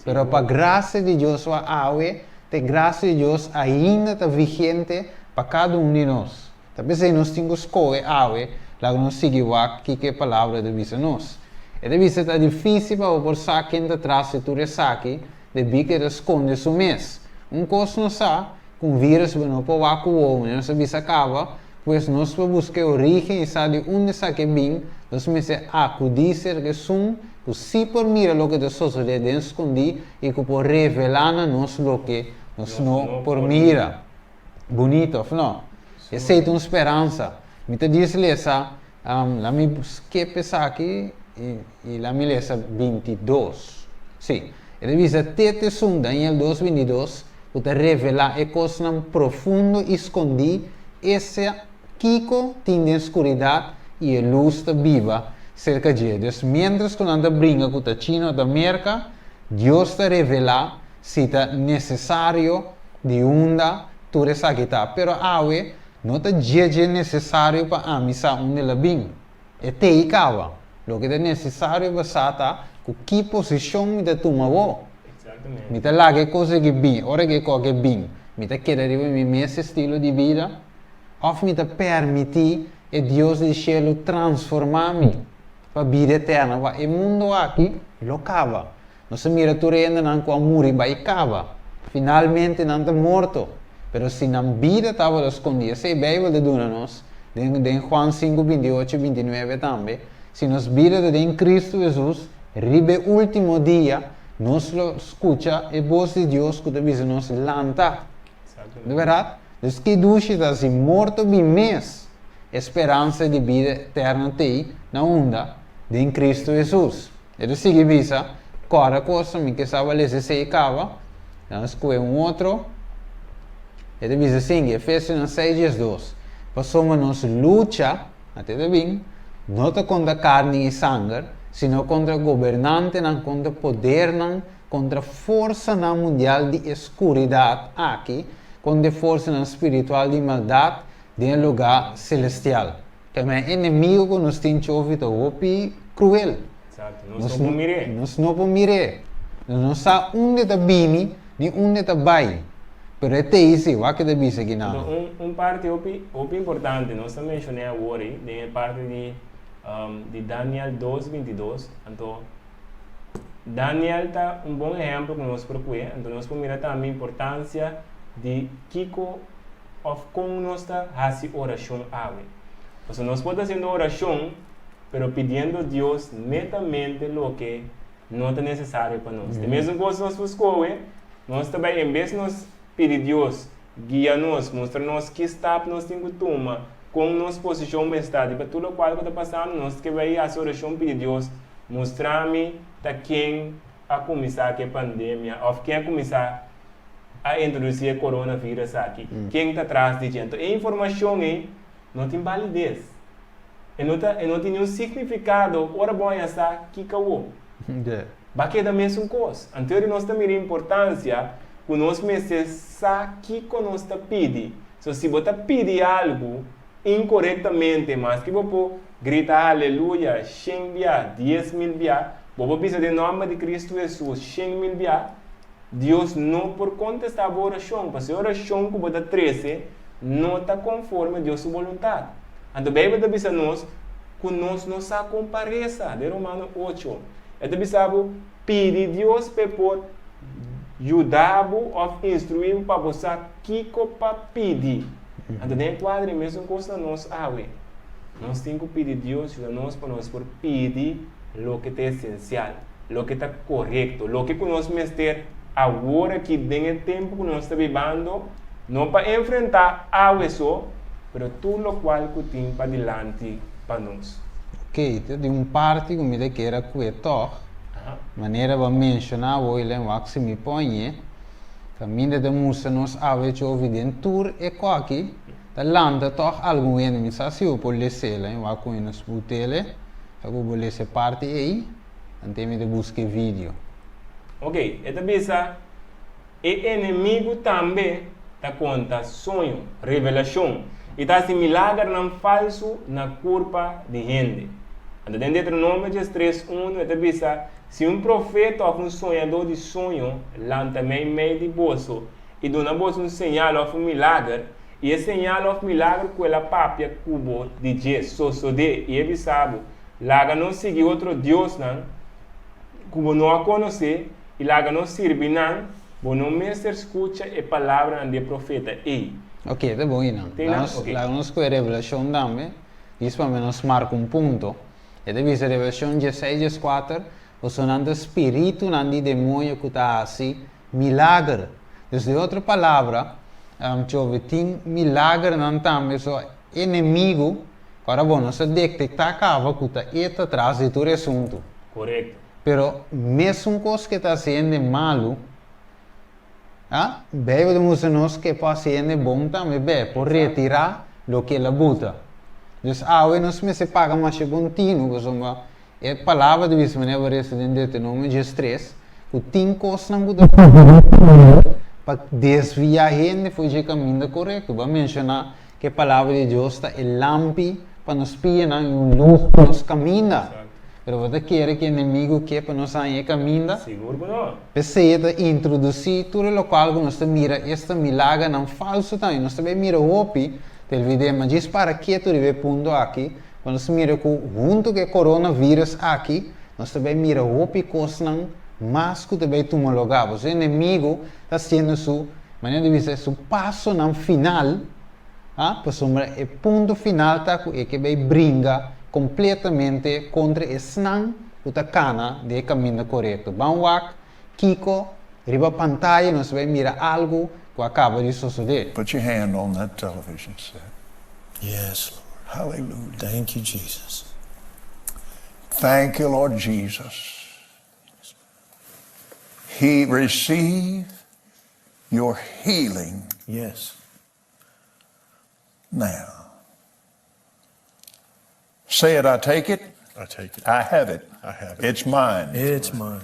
Pero pa grasia di Dios wak awe, ta e grasia di Dios ainda ta vigente pa kada un di nos. Ta p'esei nos tin ku skohe awe, laga nos sigui wak kiko e Palabra ta bisa nos. E ta bisa ta difísil pa bo por sa ken ta tras di tur esaki, debí ku e ta skonde su mes. Un kos nos sa, ku un vírus bo no por wak ku wowo, manera nos a bisa kaba, pues nos por buska e orígen i sa di unda esaki a bin, nos mester akudí serka esun ku sí por mira loke ta sosodé den skondí i ku por revelá na nos loke nos no por mira. Bunito, òf no? Esei ta un speransa. Mi ta djis lesa, la mi skip esaki i la mi lesa 22. Sí, e ta bisa, Te t'esun, Daniel 2, 22, ku ta revelá e kosnan profundo i skondí, ese kiko tin den skuridat i e lus ta biba serka dje. Dus, miéntras ku nan ta bringa ku ta China o ta Merka, Dios ta revelá si ta nesesario di unda tur esaki ta. Pero awe no ta dje dje nesesario pa ami sa unda el a bin. E tei kaba. Loke ta nesesario pa sa ta ku ki posishon mi ta tuma awor. Mi ta laga e kos aki bin, ora ku e kos aki bin, mi ta keda riba mi mes estilo di bida? Òf mi ta permití e Dios di shelu transformá mi pa bida eterno? Wak, e mundu aki lo kaba. Nos a mira tur e hendenan ku a muri bai kaba. Finalmente nan ta morto. Pero si nan bida tabata skondí, esei Beibel ta duna nos den den Juan sinku 28, 29 tambe, si nos bida ta den Kristu Hesus, riba e último dia nos lo skucha e bos di Dios ku ta bisa nos lanta. Di bèrdat? Dus ki dushi ta si morto bin mes, e speransa di bida eterno t'ei na unda? Den Kristu Hesus. E ta sigui bisa, Kòrda kos, mi ke sa balesa esei kaba. Nan skohe un otro. E ta bisa sigui, Efesionan 6, 12, Pasobra nos lucha, ate ta bin, no ta kontra karni i sanger, sino kontra gobernantenan, kontra podernan, kontra forsanan mundial di e skuridat aki, kontra e forsanan spiritual di maldat den e lugá selestial. Tambe e enemigo ku nos tin chofi ta hopi kruel. Exacto. Nos no por mir'é. Nos no por mir'é. Nos no sa unda e ta bini ni unda e ta bai. Pero e t'ei si, wak ke ta bisa aki nan. Anto un un parti hopi hopi importante nos ta menshoné awor ei den e parti di di Daniel 2, 22. Anto Daniel ta un bon ehèmpel ku nos por kue. Anto nos por mira tambe importansia di kiko òf kon nos ta hasi orashon awe. Pasobra nos por ta hasiendo orashon, pero pidiendo Dios netamente loke no ta nesesario pa nos. E mesun kos nos por skohe, nos ta bai en bes nos. pidi Dios guia nos, mustra nos ki stap nos tin ku tuma, kon nos posishon mester ta riba tur lokual ku ta pasando, nos ke bai hasi orashon pidi Dios mustra mi ta ken a kuminsá ku e pandemia òf ken a kuminsá a introdusí e coronavirus aki, ken ta tras di dje. Anto e informashon ei no tin balides, e no ta e no tin niun signifikado ora bo haña sa kiko awor. Ba keda mesun kos. Anto di nos ta mira importansia ku nos mester sa kiko nos ta pidi. So si bo ta pidi algu inkorektamente maske bo por grita haleluya shen bia, 10,000 bia, bo por bisa den nòmber di Kristu Hesus 100,000 bia, Dios no por kontestá bo orashon, pasobra e orashon ku bo ta trese no ta konforme Dios su boluntat. Anto Beibel ta bisa nos ku nos no sa kon pa resa, den Romano ocho. E ta bisa bo, pidi Dios p'e por yuda bo òf instruí bo pa bo sa kiko pa pidi. Anto den e kuadro e mesun kos na nos awe. Nos tin ku pidi Dios yuda nos pa nos por pidi loke ta esensial, loke ta korekto, loke ku nos mester awor aki den e tempu ku nos ta bibando, no pa enfrentá awe so, pero tur lokual ku tin padilanti pa nos. Ok, ta di un parti ku mi ta kere kue tòg, manera bo a menshoná awor i len wak si mi pon-e, kaminda ta mustra nos awe chovi den tur e kòki, ta lanta tòg algun hende. Mi sa si bo por les'é, len wak ku nos but'el, sa ku bo lesa e parti ei, ante mi ta buska e video. Ok, e ta bisa, E enemigu tambe ta konta soño, revelashon, i ta hasi milagernan falsu na kurpa di hende. Anto den Deuteronomio 13, unu e ta bisa, Si un profeta òf un soñadó di soño lanta meimei di boso i duna boso un señal òf un milager, i e señal òf milager ku el a papia ku bo di dje sosodé i e bisa bo, Laga nos sigui otro diosnan ku bo no a konosé, i laga nos sirbi nan, bo no mester skucha e palabranan di e profeta ei. Ok, ta bon einan. Te einan? Ok. Laga nos ku e Revelashon tambe, djis pa menos marka un punto. E ta bisa Revelashon dieseis 14, Bosonan ta spiritunan di demoño ku ta hasi milager. Dus den otro palabra, tjobe tin milagernan tambe, so enemigu, ku ora bo no sa detektá kaba ku ta e ta tras di tur e asuntu. Korekto. Pero mesun kos ke ta hasi hende malu, a, Beibel ta mustra nos ke por hasi hende bon tambe, be, por retirá loke el a buta. Dus awe nos mester paga masha bon tinu, pasobra e palabra ta bisa manera bo resa den Deuteronomio 13, ku tin kosnan ku ta pa desviá hende for dje kaminda korekto. Bo a menshoná ku e palabra di Dios ta e lampi pa nos pianan i un lus pa nos kaminda. Pero bo ta kere ku e enemigu ke pa nos haña e kaminda? Sigur ku no. P'esei e ta introdusí tur e lokual ku nos ta mira esta milagernan falsu tambe. Nos ta bai mira hopi telvideo, ma djis para ketu riba e punto aki, pa nos mira ku huntu ku e coronavirus aki, nos ta bai mira hopi kosnan mas ku ta bai tuma lugá. Pasobra e enemigu ta hasiendo su, manera di bisa, su pasonan final. A Pasobra e punto final ta ku e ke bai bringa kompletamente kontra esnan ku ta kana den e kaminda korekto. Ban wak kiko riba pantaya nos bai mira algu ku a kaba di sosodé. Put your hand on that television set. Yes, Lord. Hallelujah. Thank you, Jesus. Thank you, Lord Jesus. He receive your healing. Yes. Now. Say it, I take it. I take it. I have it. I have it. It's mine. It's mine.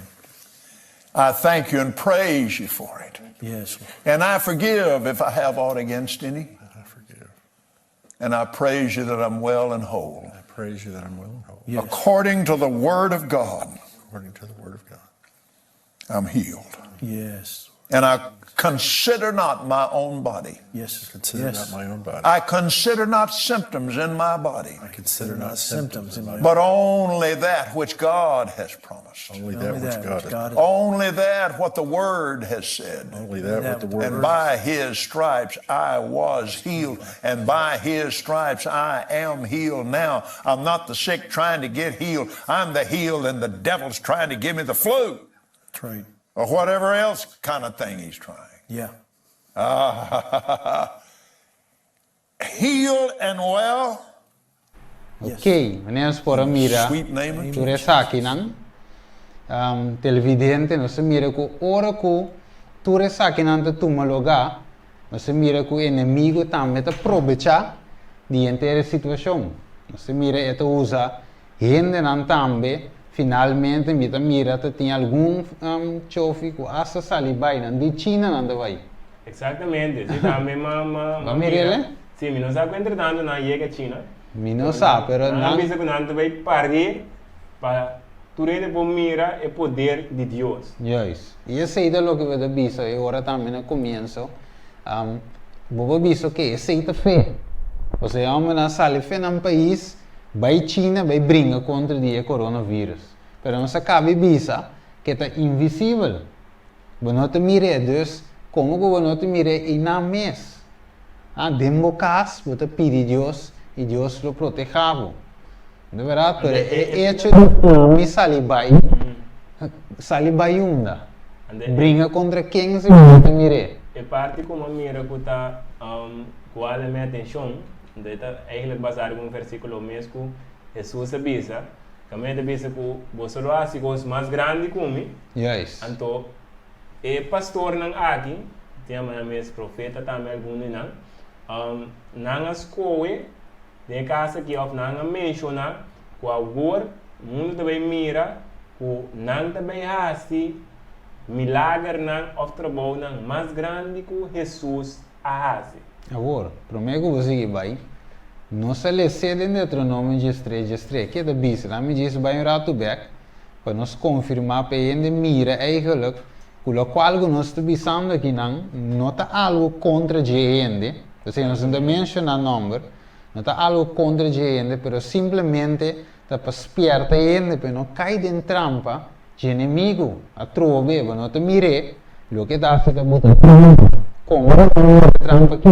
I thank you and praise you for it. Yes, Lord. And I forgive if I have aught against any. I forgive. And I praise you that I'm well and whole. I praise you that I'm well and whole. Yes. According to the Word of God. According to the Word of God. I'm healed. Yes. And I consider not my own body. Yes. I consider yes. not my own body. I consider not symptoms in my body. I consider not symptoms in my But only that which God has promised. Only that, only which, that God, which God has Only that what the Word has said. Only that, that what the Word And by His stripes I was healed. And by His stripes I am healed now. I'm not the sick trying to get healed. I'm the healed and the devil's trying to give me the flu. That's right. Or whatever else kind of thing he's trying. Yeah. Ah, healed and well. Ok, manera nos por a mira tur esakinan, televidente, nos a mira ku ora ku tur esakinan ta tuma lugá, nos a mira ku enemigo tambe ta probechá di henter e situashon. Nos a mira e ta usa hendenan tambe, finalmente mi ta mira ta tin algun chofi ku asta sali bai, nan di China nan ta bai. Exactamente, si tambe ma ma Bo a mir'el? Si, mi no sa ku entretanto nan a yega China. Mi no sa, pero nan. Nan a bisa ku nan ta bai par'é pa tur hende por mira e poder di Dios. Juist. I esei ta loke bo ta bisa e ora tambe na komienso. Bo por bisa oke, esei ta fe. Pasobra e hòmbernan a sali fe nan pais, bai China bai bringa kontra di e coronavirus. Pero nos a kaba di bisa ku e ta invisibel. Bo no ta mir'é, dus komo ku bo no ta mir'é einan mes? Ah, den bo kas bo ta pidi Dios i Dios lo protehá bo. No bèrdat? Pero e echo di ami sali bai, sali bai unda? Bringa kontra ken si bo no ta mir'é? E parti ku mi a mira ku ta ku hala mi atenshon, anto e ta eigentlik basá riba un versíkulo mes ku Hesus a bisa, Kaminda ta bisa ku boso lo hasi kos mas grandi ku mi. Juist. Anto e pastornan aki, tin yama nan mes profeta tambe algun di nan, nan a skohe den e kas aki òf nan a menshoná ku awor mundu ta bai mira ku nan ta bai hasi milagernan òf trabounan mas grandi ku Hesus a hasi. Awor, promé ku bo sigui bai, nos a les'é den Deuteronomio diestres diestres. Ke ta bisa? Nan mi djis bai un ratu bèk pa nos konfirmá pa e hende mira eigentlik ku lokual ku nos ta bisando akinan no ta algu kontra dje hende, osea nos no ta menshoná nòmber, no ta algu kontra dje hende, pero simplemente ta pa spièrta e hende pa e no kai den trampa dje enemigu. Atrobe bo no ta mir'é, loke ta hasi ta buta trampa. Komo bo no mira trampa ki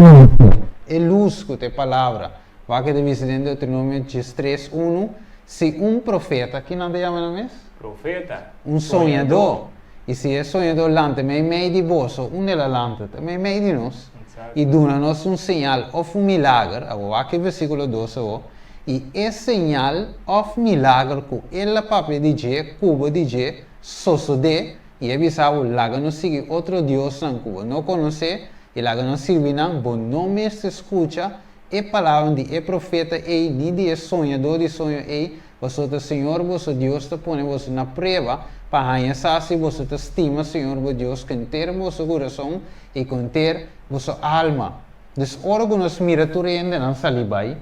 E lus ku ta e palabra. Wak e ta bisa den Deuteronomio diestres unu, Si un profeta, ki nan ta yama nan mes? Profeta. Un soñadó. I si e soñadó lanta meimei di boso, unda el a lanta? Ta meimei di nos. I duna nos un señal òf un milager, awor wak e versíkulo dos awor, I e señal òf milager ku el a papia di dje, ku bo di dje, sosodé, i e bisa bo, Laga nos sigui otro diosnan ku bo no konosé, i laga nos sirbi nan, bo no mester skucha e palabranan di e profeta ei ni di e soñadó di soño ei, pasobra Señor boso Dios ta pone boso na prueba pa haña sa si boso ta stima Señor bo Dios ku henter boso kurason i ku henter boso alma. Dus ora ku nos mira tur hendenan sali bai,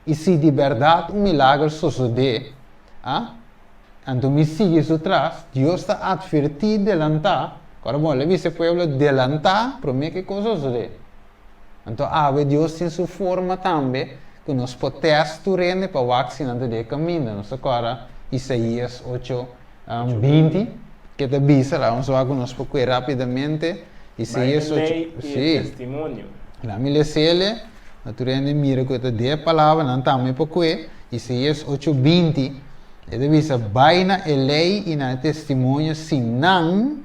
i si di bèrdat un milager sosodé, a, anto mi sigui su tras, Dios ta atvertí delantá, kòrda bon, el a bisa e pueblo delantá promé ku e kos sosodé. Anto awe Dios tin su forma tambe ku nos por tèst tur hende pa wak si nan ta den e kaminda. Nos ta kòrda Isaías ocho, 20, ke ta bisa, laga nos wak ku nos por kue rápidamente. Isaías Bai e ocho, lei i e sí. testimonio. Laga mi les'el, pa tur hende mira ku e ta den e palabranan tambe por kue. Isaías ocho, 20, e ta bisa, Bai na e lei i na e testimonio si nan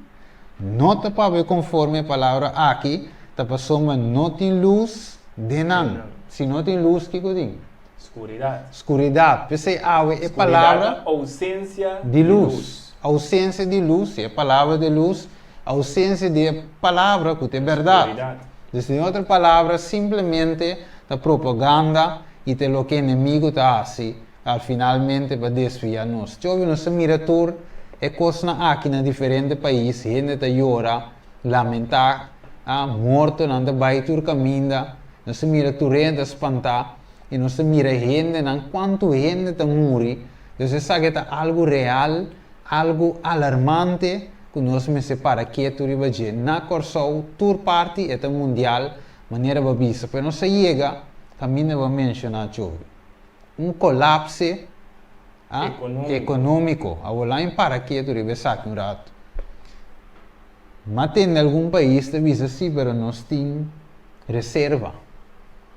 no ta papia konforme e palabra aki, ta pasobra no tin lus den nan. Si no tin lus, kiko tin? Skuridat. Skuridat. P'esei awe e palabra. Skuridat ta ousensia di lus. Ousensia di lus, si e palabra di lus, ousensia di e palabra ku ta e bèrdat. Skuridat. Dus den otro palabra, simplemente ta propaganda i ta loke enemigu ta hasi al finalmente pa desviá nos. Tjobi nos ta mira tur e kosnan aki na diferente pais, hende ta yora, lamentá, a mortonan ta bai tur kaminda, nos ta mira tur hende ta spantá i nos ta mira hendenan kuantu hende ta muri, dus esaki ta algu real, algu alarmante ku nos mester para ketu riba dje. Na Kòrsou tur parti e ta mundial manera bo a bisa, pero nos a yega kaminda bo a menshoná tjobi. Un kolapse a ekonómiko. Awor lain para ketu riba esaki un ratu. Ma tende algun pais ta bisa si pero nos tin reserva.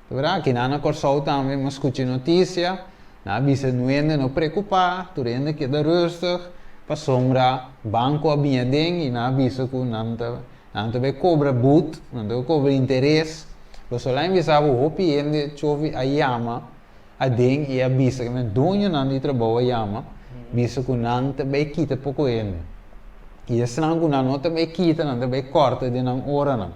Ta berdad aki nan na Kòrsou tambe mi a skucha notisia, nan a bisa nu hende no preokupá, tur hende keda rustig pasobra banko a biña den i nan a bisa ku nan ta. Nan ta bai kobra but, nan ta bai kobra interes. Pasobra laga mi bisa bo hopi hende chofi a yama aden i a bisa ku nan doñonan di trabou a yama bisa ku nan ta bai kita poko hende. I esnan ku nan no ta bai kita nan ta bai kòrta den nan oranan.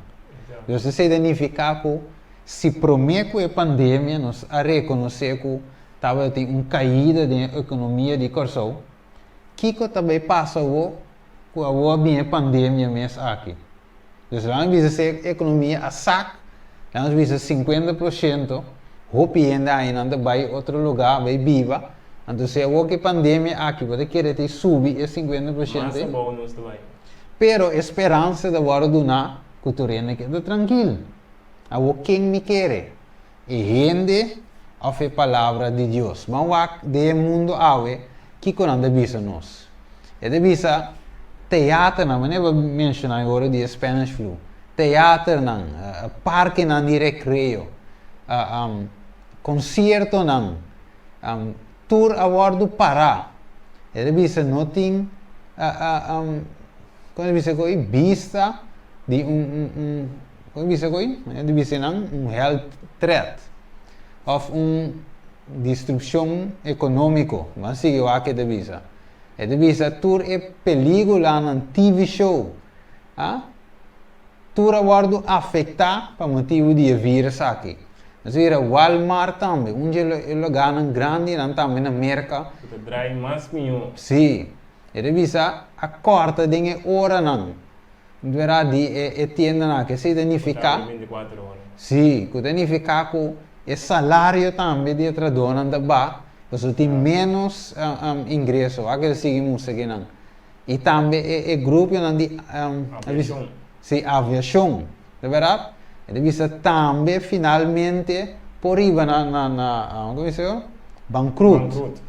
Dus esei ta nifiká ku si promé ku e pandemia nos a rekonosé ku tabatin un kaida den e ekonomia di Kòrsou, kiko ta bai pasa awor ku awor a bin e pandemia mes aki? Dus laga nos bisa si e ekonomia a sak, laga nos bisa 50%, hopi hende aña nan ta bai otro lugá, bai biba, anto si awor ku e pandemia aki bo ta kere ta subi e 50% Mas ei? abou nos ta bai. Pero e speransa ta wòrdu duná ku tur hende keda trankil. Awor ken mi kere? E hende òf e Palabra di Dios? Ban wak den e mundu awe kiko nan ta bisa nos. E ta bisa teaternan, manera bo a menshoná e ora di e Spanish flu, teaternan, parkenan di rekreo, konsiertonan, tur a wòrdu pará. E ta bisa no tin, kon ta bisa ku ei, bista di un, kon ta bisa ku ei, e ta bisa nan un health threat òf un destrukshon ekonómiko. Ban sigui wak e ta bisa. E ta bisa tur e pelíkulanan, TV show, a tur a wòrdu afektá pa motibu di e vírus aki. Nos a mira Walmart tambe, un di e lugánan grandinan tambe na Merka. Ku ta drai mas mihó. Sí. E ta bisa a kòrta den e oranan dura di e tiendanan aki. Esei ta nifiká. Ku ta abri bintikuater ora. Sí, ku ta nifiká ku e salario tambe di e trahadónan ta baha, pasobra tin ménos ingreso. Wak e ta sigui mustra akinan. I tambe e gruponan di. Aviashon. Sí, aviashon. Ta bèrdat? E ta bisa tambe finalmente por riba na na na komo bisa yo? Bankrut. Bankrut.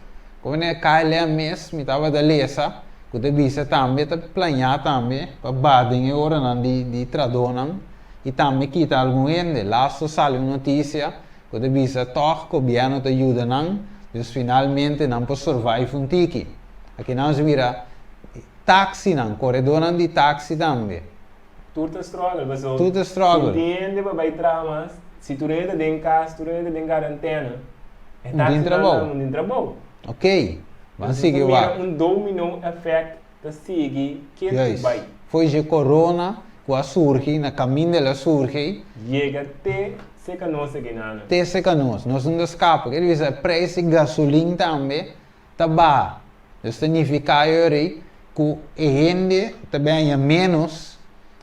Komo ne KLM mes mi tabata lesa ku ta bisa tambe ta plañá tambe pa baha den e oranan di di trahadónan i tambe kita algun hende. Laatst sali un notisia ku ta bisa tòg gobièrnu ta yuda nan, dus finalmente nan por survive un tiki. Aki nan nos mira taksinan, koredónan di taksi tambe. Tur ta struggle paso Tur ta struggle. Si tin hende pa bai traha mas, si tur hende ta den kas, tur hende ta den karantena, e Un tin taksinan trabou. nan no tin trabou. Ok, ban Nos sigui ta mira wak. un domino effect ta sigui ketu Juist. bai. Foi dje corona ku a surgi, na kaminda el a surgi. Yega te seka nos aki nana. Te seka nos. Nos no ta skapa. Ker bisa e preis di gasolin tambe ta baha. Dus ta nifiká yori ku e hende ta bèña ménos,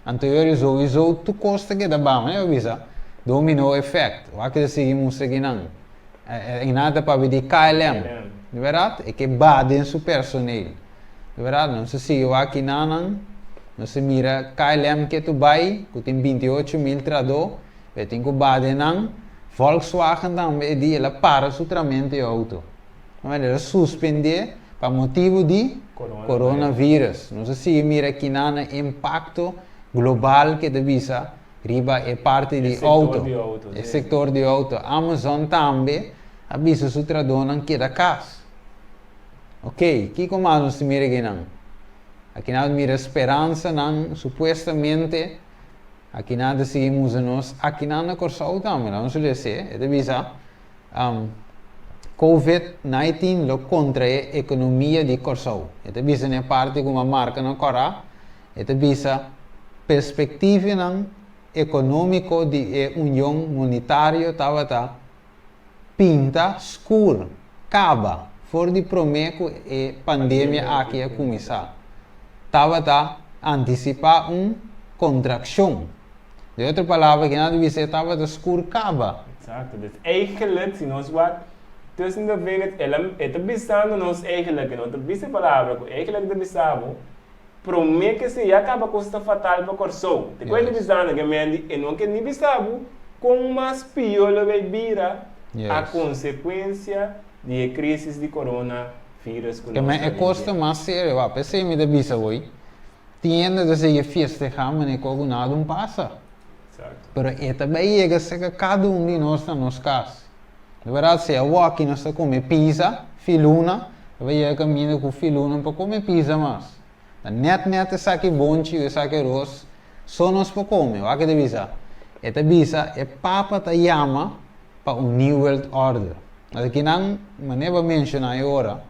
anto yori souiso tur kos ta keda baha. Manera bo bisa, domino effect. Wak ta sigui mustra kinan. E nan ta papia di KLM, di bèrdat? E ke baha den su personeel. Di bèrdat? Nos ta sigui wak kinanan, nos ta mira KLM ke tur bai, ku tin 28,000 trahadó, e tin ku baha den nan. Volkswagen tambe e di el a para su tramento di outo. El a suspendé pa motibu di coronavirus. Nos a sigui mira kinan e impacto global ke ta bisa riba e parti di auto, e sector di auto. Amazon tambe a bisa su trahadónan keda kas. Ok, kiko mas nos ta mira akinan? Akinan nos mira speransanan supuestamente akinan ta sigui mustra nos akinan na Kòrsou tambe, nos lese, e ta bisa. Covid 19 lo kontrae ekonomia di Kòrsou. E ta bisa na e parti ku a marka na kòrá, e ta bisa perspektivanan ekonómiko di e Union Monetario tabata pinta skur kaba for di promé ku e pandemia aki a kuminsá. Tabata antisipá un kontrakshon. Den otro palabra, kinan ta bisa e tabata skur kaba. Exacto. Dus eigenlijk, si nos wak tussen de vingers, el a, e ta bisando nos eigenlijk, e no ta bisa e palabra, ku eigenlijk ta bisa bo, promé ke se ya kaba kos ta fatal pa Kòrsou. Te ku e ta bisando ke men di e no ke ni bisa bo kon mas pió lo bay bira a konsekuensia di e krisis di corona virus ku Ke nos men ta e kos ta viviendo. mas serio, wak, p'esei mi ta bisa bo, Tin hende ta sigui festehá manera ku algun nada un pasa. Pero e ta bai yega serka kada un di nos na nos kas. Di bèrdat, si awor-aki nos ta kome pizza, filuna, ta bai yega kaminda ku filuna pa kome pizza mas. Ta nèt nèt esaki bonchi o esaki ros. so nos por kome. Wak e ta bisa. E ta bisa e Papa ta yama pa un New World Order. Anto kinan, manera bo a menshoná e ora,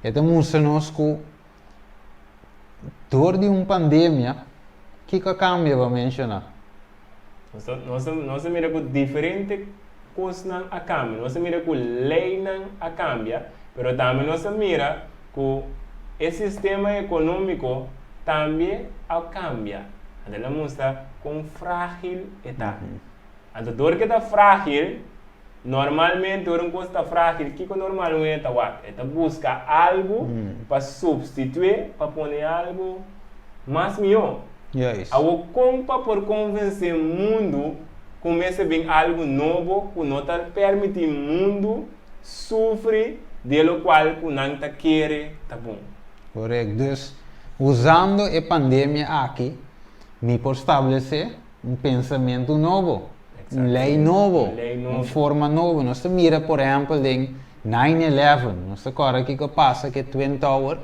e ta mustra nos ku dor di un pandemia, kiko a kambia bo a menshoná? Nos ta, nos ta, nos ta mira ku diferente kosnan a kambia. Nos ta mira ku leinan a kambia, pero tambe nos ta mira ku e sistema ekonómiko tambe a kambia. Anto el a mustra kon frágil e ta. Anto dor ku e ta frágil, normalmente ora un kos ta frágil, kiko normalmente e ta wak? E ta buska algu pa supstitué, pa pone algu mas mihó. Awor kon pa por konvensé mundu ku mester bin algu nobo ku no ta permití mundu sufri di e lokual ku nan ta kere ta bon? Korèkt. Dus, usando e pandemia aki, mi por stablesé un pensamentu nobo, un lei nobo, un forma nobo. Nos ta mira por ehèmpel den nine eleven, nos ta kòrda kiko a pasa ku e Twin Tower.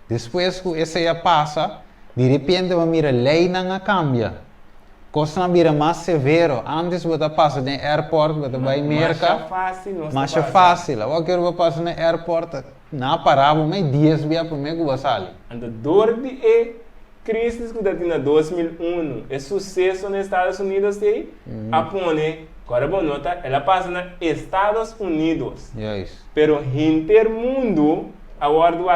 Despues ku esei a pasa, di repente bo a mira leinan a kambia, kosnan a bira mas severo. Ántes bo ta pasa den airport, bo ta bai Merka, masha fásil. Awor ku bo pasa na airport, nan a para bo mei dies bia promé ku bo a sali. Anto dor di e Crisis ku ta tin na 2001, e suseso na Estados Unidos ei a pone, ku ora bo nota, el a pasa na Estados Unidos. Pero henter mundu a wòrdu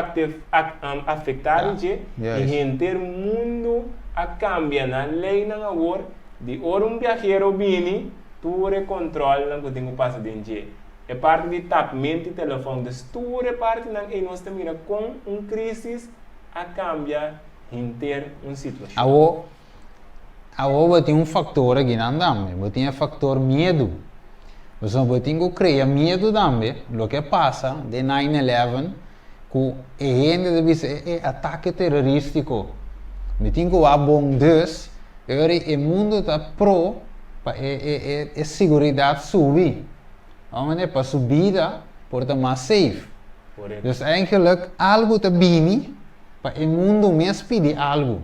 afektá di dje i henter mundu a kambia nan leinan awor di ora un biahero bini, tur e kòntròlnan ku tin ku pasa den dje. E parti di tapment di telefòn, dus tur e partinan ei nos ta mira kon un crisis a kambia henter un situashon. Awo, awo bo tin un faktor aki nan tambe, bo tin e faktor miedu. Pasobra bo tin ku krea miedu tambe, loke a pasa den nine eleven ku e hende ta bisa e e atake teroristiko. Mi tin ku wak bon dus, e ora e mundu ta pro pa e e e e siguridat subi. Ò manera pa su bida por ta mas safe. Dus eigenlijk algu ta bini pa e mundu mes pidi algu.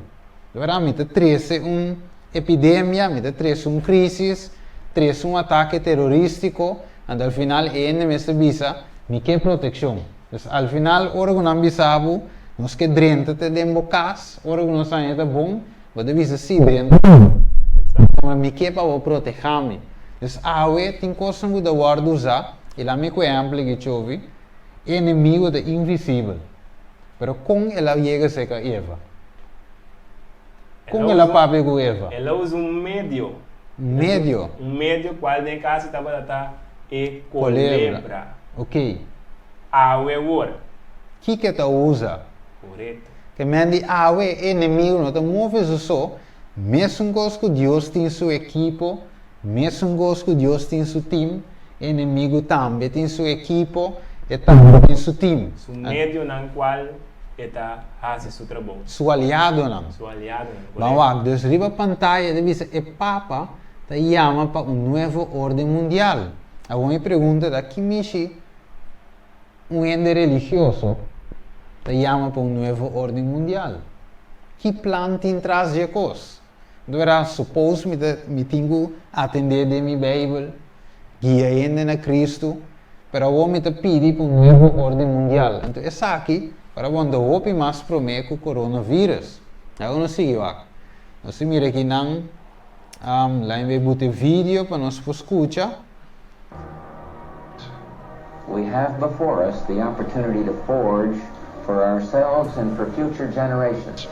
Di berdad mi ta trese un epidemia, mi ta trese un crisis, trese un atake teroristico, anto al final e hende mes ta bisa mi ke proteccion. Dus al final ora ku nan bisa bo nos ke drenta te den bo kas, ora ku nos haña ta bon, Bo ta bisa, Sí, drenta. Pasobra mi ke pa bo protehá mi. Dus awe tin kosnan ku ta wòrdu usá, i laat mi ku ehèmpel aki chovi, e enemigu ta invisibel. Pero kon el a yega serka Eva? Kon el a papia ku Eva? El a usa un medio. Un medio. Un medio kual den e kaso tabata ta e kolebra. Oké. Awe wor. Kiko e ta usa? Korekto. Ke men di awe e enemigu no ta move su so, mesun kos ku Dios tin su ekipo, mesun kos ku Dios tin su tim, e enemigu tambe tin su ekipo, e tambe tin su tim. Su medionan kual e ta hasi su trabou. Su aliadonan. Su aliadonan, korekto. Ban wak, dus riba pantaya ta bisa e Papa ta yama pa un nuevo orden mundial. Awor mi pregunta ta ki mishi Un hende religioso ta yama pa un nuevo orden mundial. Ki plan tin tras dje kos? Dora, suppose mi ta mi tin ku atendé den mi Beibel, guia hende na Kristu, pero awor mi ta pidi pa un nuevo orden mundial. Anto esaki por a wòrdu hopi mas promé ku coronavirus. Awor nos sigui wak. Nos ta mira aki nan, lain bay buta e video pa nos por skucha. We have before us the opportunity to forge for ourselves and for future generations.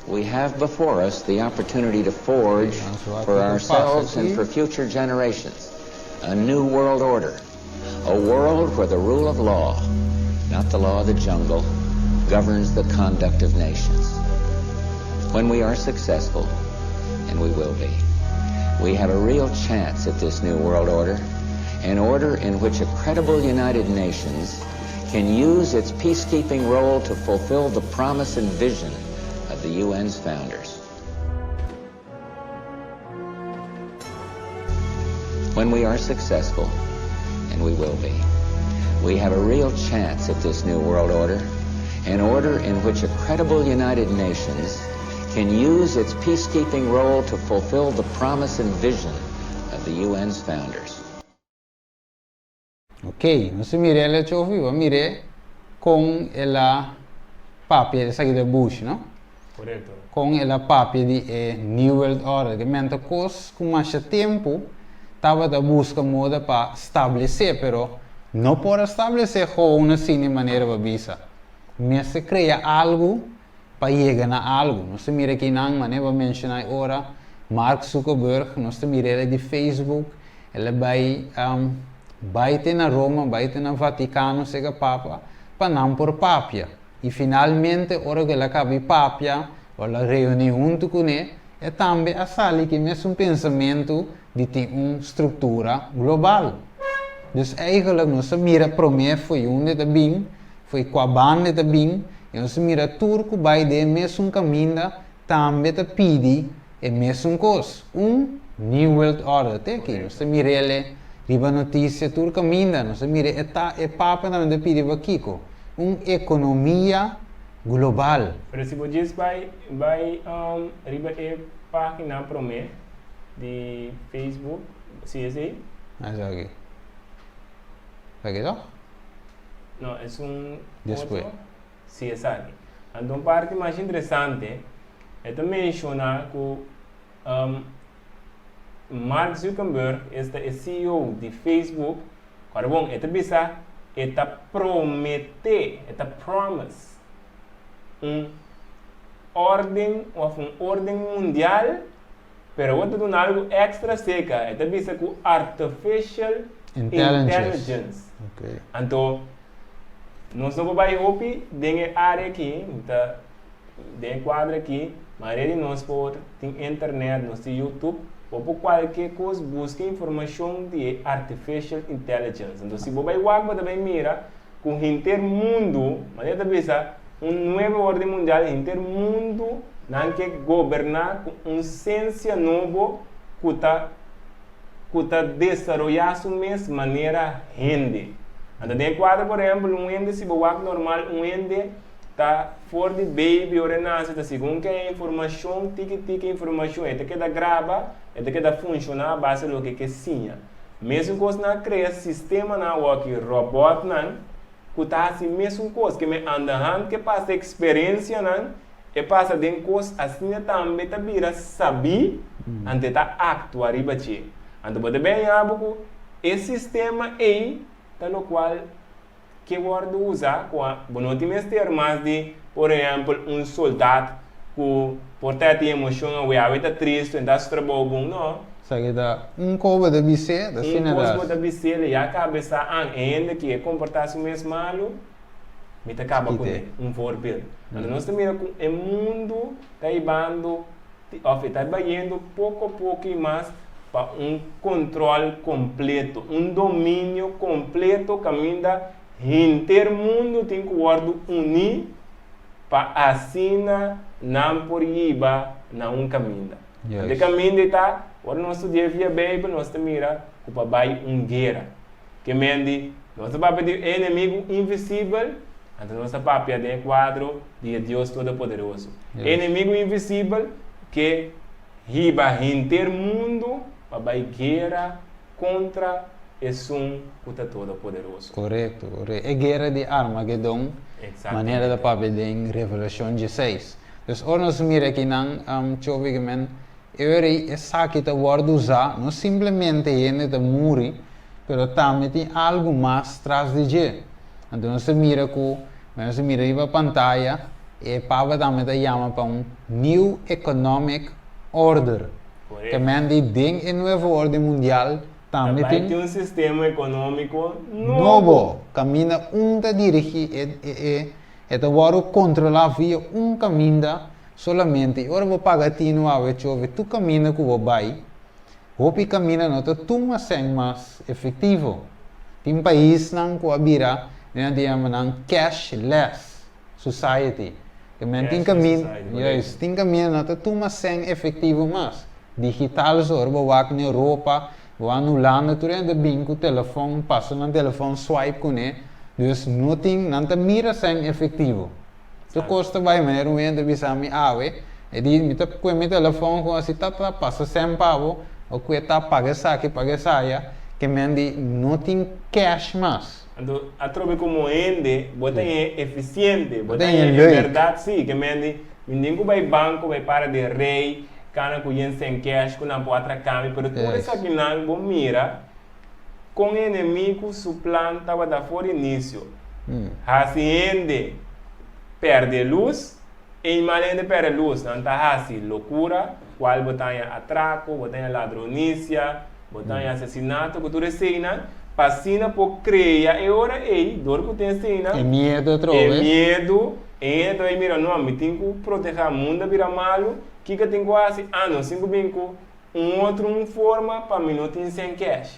We have before us the opportunity to forge for ourselves and for future generations a new world order, a world where the rule of law, not the law of the jungle, governs the conduct of nations. When we are successful, and we will be, we have a real chance at this new world order, an order in which a credible United Nations can use its peacekeeping role to fulfill the promise and vision of the UN's founders. When we are successful, and we will be, we have a real chance at this new world order, an order in which a credible United Nations can use its peacekeeping role to fulfill the promise and vision of the UN's founders. Ok, nos a mir'é el a chofi, bo a mir'é kon el a papia, esaki ta Bush, no? Korekto. Kon el a papia di e New World Order, ke menta kos ku masha tempu tabata buska moda pa stablesé, pero no por a stablesé gewoon asina di manera bo a bisa. Mester krea algu pa yega na algu. Nos ta mira kinan, manera bo a menshoná e ora, Mark Zuckerberg, nos ta mira el di Facebook, el a bai bai te na Roma, bai te na Vaticano sega Papa, pa nan por papia. I finalmente ora ku el a kaba di papia, o el a reuní huntu kuné, e tambe a sali ku e mesun pensamentu di tin un struktura global. Dus eigenlijk nos ta mira promé fo'i unda e ta bin, Fo'i kua banda e ta bin, i nos ta mira tur ku bai den e mesun kaminda tambe ta pidi e mesun kos, un New World Order. Te aki nos ta mir'el riba notisia tur kaminda, nos ta mira e ta e papa tambe ta pidi pa kiko? Un ekonomia global. Pero si bo djis bai bai riba e pagina prome di Facebook, si esei? Esaki. Esaki toch? No, es un Despues. otro. Sí, esaki. Anto un parti mas interesante, e ta menciona cu Mark Zuckerberg, esta e CEO di Facebook, ora bon, e ta bisa, e ta promete, e ta promise un orden of un orden mundial, pero awor ta duna algo extra acerca, e ta bisa cu artificial Intelligence. intelligence. Anto, nos no por bai hopi den e área aki, mi ta den e kuadro aki, mayoria di nos por tin internet, nos tin YouTube, bo por kualke kos buska informashon di e artificial intelligence. Anto, si bo bai wak bo ta bai mira ku henter mundu, manera ta bisa un nuevo orden mundial, henter mundu nan ke goberná ku un sensia nobo ku ta ku ta desaroyá su mes manera hende. Anto den e kuadro por ehèmpel un hende si bo wak normal un hende ta for di baby ora e nase ta segun ke e informashon tiki tiki informashon e ta keda graba e ta keda funshoná a base loke e ke siña. Mesun kos nan a krea sistemanan awor ki robòtnan ku ta hasi mesun kos ke men andahand ke pasa eksperensianan e pasa den kos asina tambe ta bira sabí anto e ta aktua riba dje. Anto bo ta bin haña bo ku e sistema ei ta lokual ke wòrdu usa ku a bo no tin mester mas di por ehèmpel un soldat ku por ta tin emoshon awe awe ta tristu en ta hasi su trabou bon no. Esaki ta un kos bo ta bis'é ta asina Un kos ta bo ta bis'é le ya kabesa an e hende ki e komportá su mes malu mi ta kaba kuné un voorbeeld. Anto nos ta mira ku e mundu ta hibando òf e ta bayendo poko poko i mas pa un kontròl kompleto, un dominio kompleto kaminda henter mundu tin ku wòrdu uní pa asina nan por yiba na un kaminda. Anto e kaminda ei ta, ora nos studia via Beibel nos ta mira ku pa bai un guera. Ke men di, nos ta papia di e enemigu invisibel, anto nos ta papia den e kuadro di e Dios Todopoderoso. E enemigu invisibel ke hiba henter mundu pa bai guera kontra esun ku ta Todopoderoso. Korekto, korekto. E guera di Armagedon, manera ta papia den Revelashon dieseis. Dus ora nos mira akinan, tjoe ke men E ora ei esaki ta wòrdu usá, no simplemente hende ta muri, pero tambe tin algu mas tras di dje. Anto nos ta mira ku, nos ta mira riba pantaya, e Papa tambe ta yama pa un New Economic Order. Ke men di den e Nuevo Orden Mundial tambe Ta bai tin. tin un sistema ekonómiko nobo. Nobo, kaminda un ta dirigí e e e ta wòrdu kontrolá via un kaminda Solamente, i ora bo paga tinu awe chove tur kaminda ku bo bai, hopi kaminda no ta tuma sèn mas efektivo. Tin paisnan ku a bira den nan ta yama nan cash less society. Ke men tin kaminda, juist, tin kaminda no ta tuma sèn efektivo mas. Digital so, ora bo wak na Europa, bo wak na Hulanda, tur hende ta bin ku telefòn, pasa nan telefòn, swipe kuné, dus no tin, nan ta mira sèn efektivo. Tur kos ta bai manera un hende ta bisa mi awe, E di, mi ta kue mi telefòn ku asi ta ta pasa sèn pa bo, bo kue ta paga esaki paga esaya, ke men di no tin cash mas. Anto atrobe komo hende bo ta e efisiente, bo Bo ta ta e e leuk. bèrdat si, ke men di mi tin ku bai banko bai para den rei, kana ku yen sèn cash ku nan por atraká mi, pero tur Yes. esakinan bo mira kon e enemigu su plan tabata for inisio, hasi hende pèrdè lus, E mal hende perde lus, nan ta hasi lokura, kual bo ta haña atrako, bo ta haña ladronisia, bo ta haña asesinato, ku tur eseinan, pa asina por krea e ora ei, dor ku tin eseinan, E miedu e atrobe. miedu, e hende ta bai mira, no, mi tin ku protehá, mundu a bira malu, kiko tin ku hasi? Ah, nos tin ku bin ku un otro un forma pa mi no tin sèn kèsh.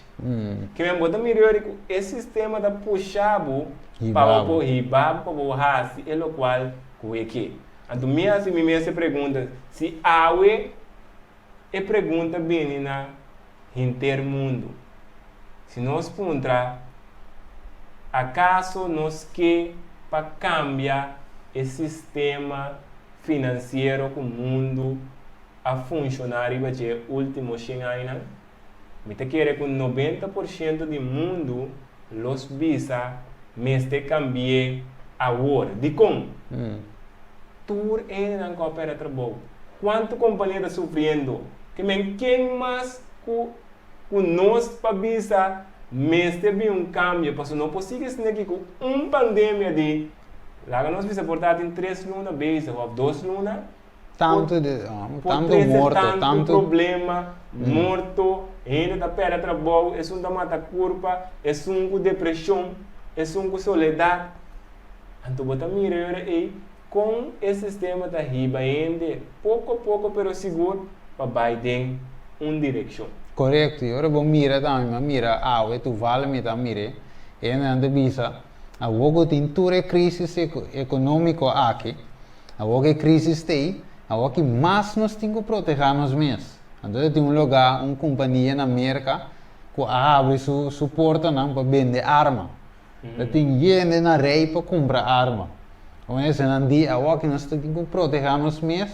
Ke men bo ta mira yori ku e sistema ta pusha bo pa bo por hiba bo pa bo hasi e lokual Ku e ke? Anto mi hasi mi mes e pregunta, si awe e pregunta bini na henter mundu, si nos puntra, akaso nos ke pa kambia e sistema finansiero ku mundu a funshoná riba dje último shen añanan? Mi ta kere ku 90% di mundu los bisa mester kambi'é awor. Dikon? Tur hendenan ku a pèrdè trabou. Kuantu kompania ta sufriendo? Ke men ken mas ku ku nos pa bisa mester bin un kambio? Pasobra no por sigui asina aki ku un pandemia di laga nos bisa por ta tin tres luna bezig òf dos luna. Tantu di, Por tantu trese morto, tantu tantu. problema, morto, hende ta pèrdè trabou, esun ta mata kurpa, esun ku depreshon, esun ku soledat. Anto bo ta mira e ora ei kon e sistema ta hiba hende poko poko pero sigur pa bai den un direkshon. Korekto, i ora bo mira tambe, mi a mira awe, tuval mi ta mir'é, e hendenan ta bisa, awor ku tin tur e krisis ekonómiko aki, Awor ku e krísis t'ei, awor ki mas nos tin ku protehá nos mes. Anto ta tin un lugá, un kumpania na Merka ku a habri su su portanan pa bende arma. Ta tin hende na rei pa kumpra arma. Como esei nan di, awor ki nos ta tin ku protehá nos mes,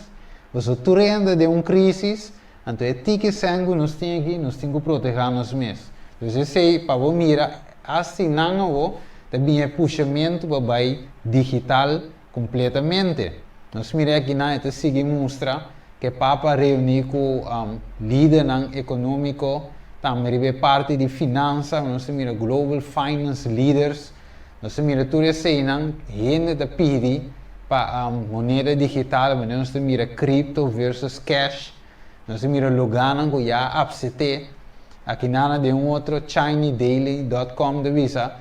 pasobra tur hende den un krísis, anto e tiki sèn ku nos tin aki, nos tin ku protehá nos mes. Dus esei, pa bo mira, hasta nan awor ta bin e pushamentu pa bai digital Completamente. Nos mira akinan e ta sigui mustra cu e Papa a reuni cu lidernan economico, tambe riba e parti di finansa, nos ta mira global finance leaders, nos ta mira tur eseinan, hende ta pidi pa moneda digital, manera nos ta mira crypto versus cash, nos ta mira lugarnan cu ya a apsete, akinan den un otro chinedaily.com ta bisa,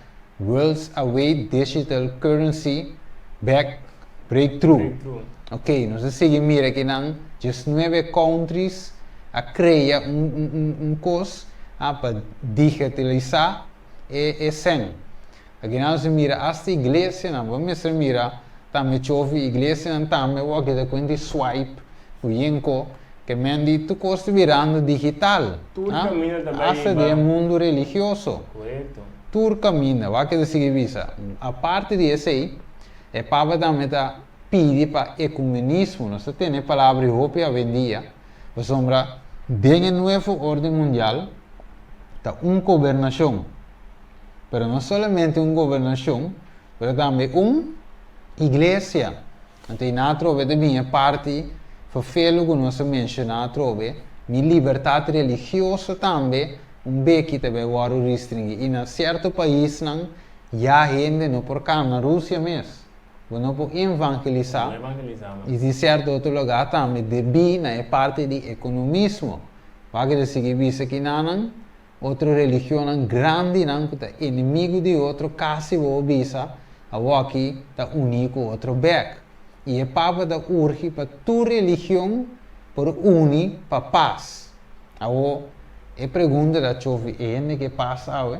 World's await digital currency back breakthrough. Ok, nos a sigui mira ki nan diesnuebe countries a crea un un un cos ah pa digitalisa e e cen. Aki nan nos a mira hasta iglesianan, bo mester mira tambe chofi iglesianan tambe wak ta cuenta di swipe cu yenco ke men di tur cos ta birando digital, Tur ah caminda ta bay hasta den e hiba. mundo religioso. Correcto. Tur kaminda, wak e ta sigui bisa. Aparte di esei, e Papa tambe ta pidi pa ekumenismo. Nos ta tene e palabra ei hopi awendia, pasobra den e nuevo orden mundial ta un gobernashon, pero no solamente un gobernashon, pero tambe un iglesia. Anto i nan atrobe ta bin e parti ferfelu ku nos a menshoná atrobe, mi libertat religioso tambe un beki ta bai wòrdu ristringí. I na sierto paisnan ya hende no por kana, Rusia mes, bo no por evangelisá, i tin sierto otro lugá tambe debí na e parti di ekonomismo. Wak ta sigui bisa kinanan Otro religionnan grandinan ku ta enemigu di otro kasi bo bisa awoki ta uní ku otro bèk. I e Papa ta urgi pa tur religion por uni pa pas. Awo, e pregunta ta chofi e hende ke pas awe?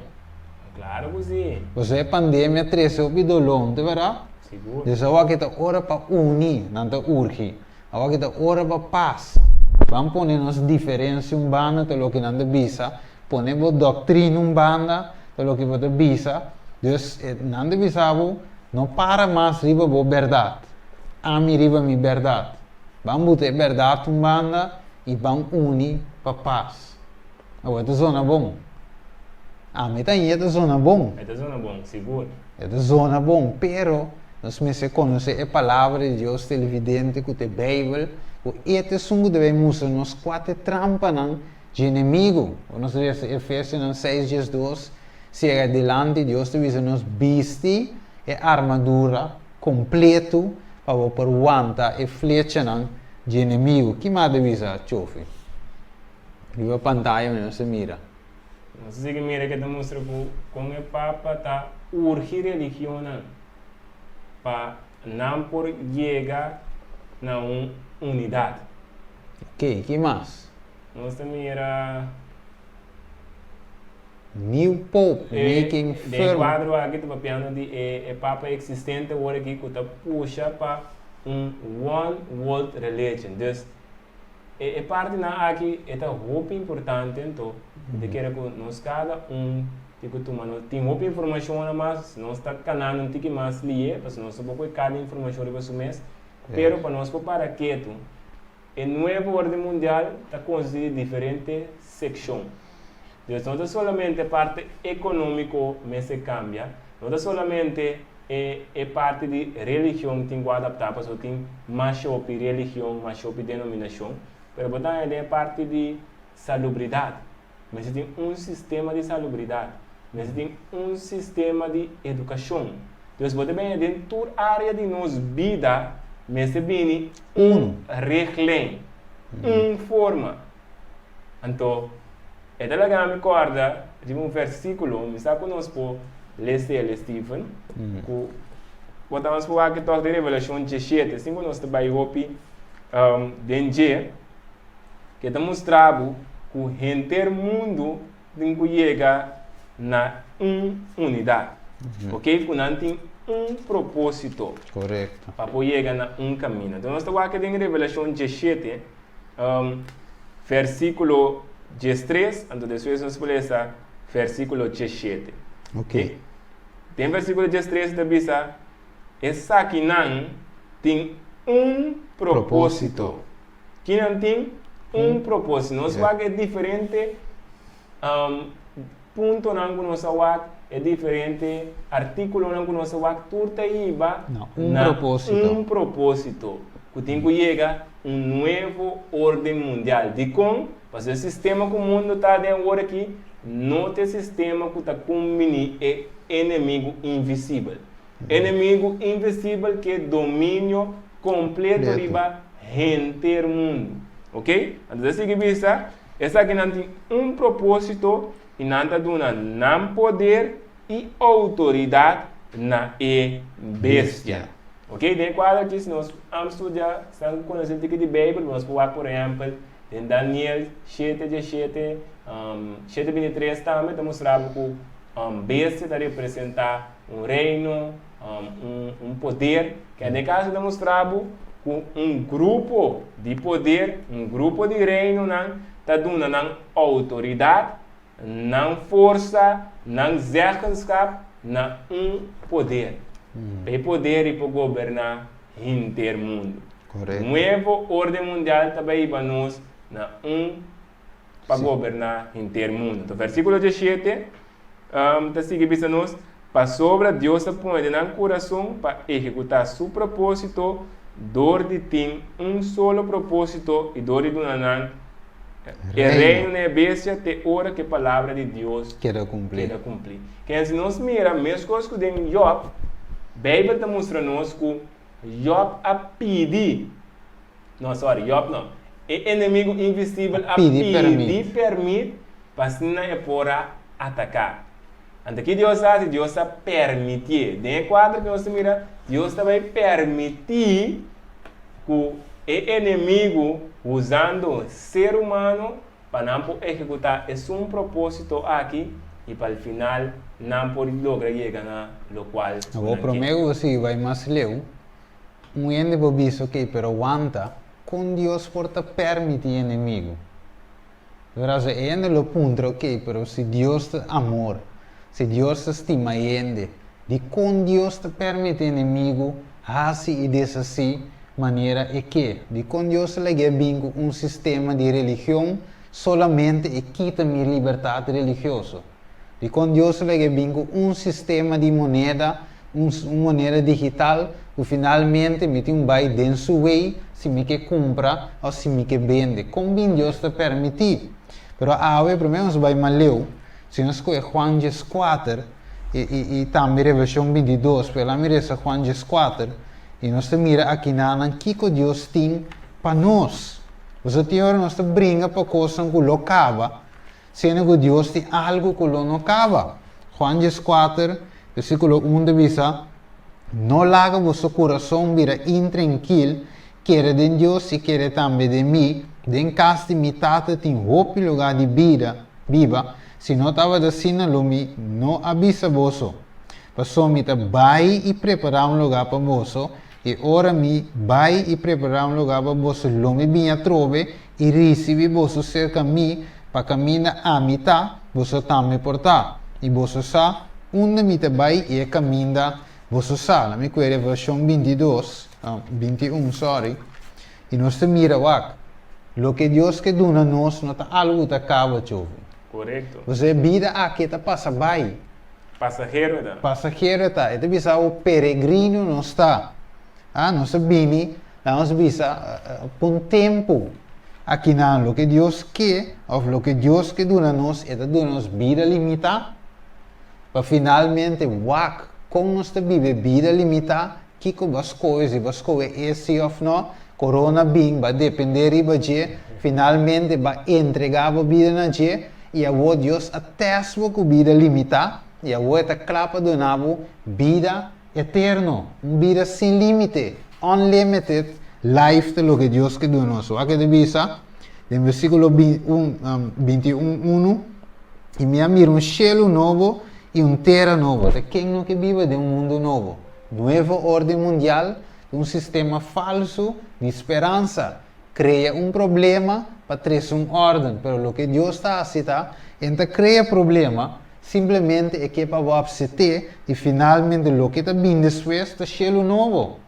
Klaro ku si. Pasobra e pandemia trese hopi doló, no ta bèrdat? Sigur. Dus awoki ta ora pa uni, nan ta urgi. Awor ki ta ora pa pas. Ban pone nos diferencia un banda ta loke nan ta bisa, pone bo doctrina un banda ta loke bo ta bisa, dus nan ta bisa bo no para mas riba bo berdad, ami riba mi berdad. Ban buta e bèrdat un banda i ban uni pa pas. Awor e ta zona bon. Ami ta haña e ta zona bon. E ta zona bon, sigur. E ta zona bon, pero nos mester konosé e Palabra di Dios televidente ku ta e Beibel, ku e ta esun ku ta bai mustra nos kua ta e trampanan dje enemigu. Ora nos lesa Efesionan seis 12, Siega dilanti, Dios ta bisa nos bisti e armadura kompletu pa bo por wanta e flechanan dje enemigu. Ki mas ta bisa, Chofi? Riba pantaya mi nos ta mira. Nos ta sigui mira ke ta mustra ku kon e Papa ta urgi religionnan pa nan por yega na un unidat. Ok, ki mas? Nos ta mira. New Pope making Den e firm. kuadro aki ta papiando di e Papa eksistente awor aki ku ta pusha pa un one world religion. Dus e partinan aki e ta hopi importante anto mi ta kere ku nos kada un tin ku tuma nos tin hopi informashonnan mas nos ta kanando un tiki mas lihe pasobra nos ta por kohe kada informashon riba su mes pero pa nos por para ketu e nuevo orden mundial ta konsisti di diferente sekshon. Dus no ta solamente parte ekonómiko mester kambia, no ta solamente e e parti di religion tin ku adaptá pasobra tin mas hopi religion, mas hopi denominashon, pero bo ta haña den e parti di salubridat. Mester tin un sistema di salubridat, mester tin un sistema di edukashon. Dus bo ta bini den tur área di nos bida mester bini un richtlijn, un forma. Anto, e ta laga mi kòrda riba un versíkulo, mi sa ku nos por lesa el, Steven, ku bo ta mas por wak tòg den Revelashon 17, sin ku nos ta bai hopi den dje, ke ta mustra bo ku henter mundu tin ku yega na un unidat, oke, ku nan tin un propósito pa por yega na un kaminda. Enton nos ta wak den Revelashon 17. Versíkulo 13, anto despues nos por lesa versíkulo 17. Ok. Den versíkulo 13 ta bisa, Esakinan tin un propósito. Kinan tin? Un propósito. Nos wak e diferente puntonan ku nos a wak, e diferente artíkulonan ku nos a wak, tur ta hiba na un na propósito. un propósito, ku tin ku yega un nuevo orden mundial. Dikon? Pasobra e sistema ku mundu ta den awor aki no ta e sistema ku ta kumbiní e enemigu invisibel. Enemigu invisibel ke dominio kompleto riba henter mundu. Ok? Anto ta sigui bisa, Esakinan tin un propósito i nan ta duna nan poder i outoridat na e bestia. Ok, den e kuadro aki, si nos am studia, esnan ku konosé un tiki di Beibel, nos por wak por ehèmpel den Daniel shete diesshete, shete bintitres tambe ta mustra bo ku bestia ta representá un reino, un poder, ke den e kaso ta mustra bo ku un grupo di poder, un grupo di reinonan ta duna nan outoridat, nan forsa, nan zeggenschap na un poder. Pa e poder i por goberná henter mundu. Nuevo orden mundial ta bai hiba nos na un pa goberná henter mundu. Enton versíkulo 17 ta sigui bisa nos, Pasobra Dios a pone den nan kurason pa ehekutá su propósito dor di tin un solo propósito i dor di duna nan e reino na e bestia te ora ku e palabra di Dios keda kumplí. Keda kumplí. Kende si nos mira, meskos ku den Jòb, Beibel ta mustra nos ku Jòb a pidi. No, sorry, Job no. E enemigu invisibel a pidi pidi permit pa asina e por a ataká. Anto ki Dios a hasi? Dios a permitié. Den e kuadro ku nos ta mira, Dios ta bai permití ku e enemigu usando ser humano pa nan por ehekutá esun propósito aki i pa al final nan por logra yega na lokual ku Awor nan promé ke. ku bo sigui bai mas leu, Un hende por bisa, Ok, pero wanta, kon Dios por ta permití enemigu? Verás, e hende lo puntra, Ok, pero si Dios ta amor, si Dios ta stima hende, dikon Dios ta permití enemigu hasi i deshasí manera e ke? Dikon Dios a lag'é bin ku un sistema di religion solamente i kita mi libertat religioso? Dikon Dios a lag'é bin ku un sistema di moneda, un moneda digital, ku finalmente mi tin un bai den su wei si mi ke kumpra òf si mi ke bende? Kon bin Dios ta permití? Pero awe promé nos bai maleu, si nos kohe Juan dieskuater i i tambe Revelashon bintidos, pero laat mi resa Juan dieskuater i nos ta mira akinanan kiko Dios tin pa nos. Pasobra tin ora nos ta bringa pa kosnan ku lo kaba, siendo ku Dios tin algu ku lo no kaba. Juan dieskuater, versíkulo un ta bisa, No laga boso kurason bira intrenkil, Kere den Dios i kere tambe den mi, den kas di mi Tata tin hopi lugá di bida, biba, si no tabata asina lo mi no a bisa boso. Paso mi ta bai i prepará un lugá pa boso, i ora mi bai i prepará un lugá pa boso lo mi bini atrobe i risibí boso serka mi, pa kaminda ami ta, boso tambe por ta. I boso sa unda mi ta bai i e kaminda Boso sa, na mi kue Revelashon bintidos, no, bintiun, sorry, i nos ta mira, wak, loke Dios ke duna nos no ta algu ku ta kaba, Chovi. Korekto. Pasobra e bida aki e ta pasa bai. Pasahero e ta. Pasahero e ta. E ta bisa bo peregrino nos ta. Ah, nos a bini, laga nos bisa, pa un tempu akinan. Loke Dios ke, òf loke Dios ke duna nos, e ta duna nos bida limitá. Pa finalmente wak kon nos ta biba e bida limitá, kiko bo a skohe, si bo a skohe e si òf nò, korona bin, bo a dependé riba dje, finalmente bo a entregá bo bida na dje, i awor Dios a tèst bo ku bida limitá, i awor e ta kla pa duna bo bida eterno, un bida sin límite, unlimited life ta loke Dios ke duna nos. Wak e ta bisa den versíkulo 21, unu. I mi a mira un shelu nobo i un tera nobo. Ta ken no ke biba den un mundu nobo? Nuevo orden mundial ta un sistema falsu di speransa. Krea un problema pa trese un orden. Pero loke Dios ta hasi ta, E ta krea problema, simplemente e ke pa bo apset'é i finalmente loke ta bin despues ta shelu nobo,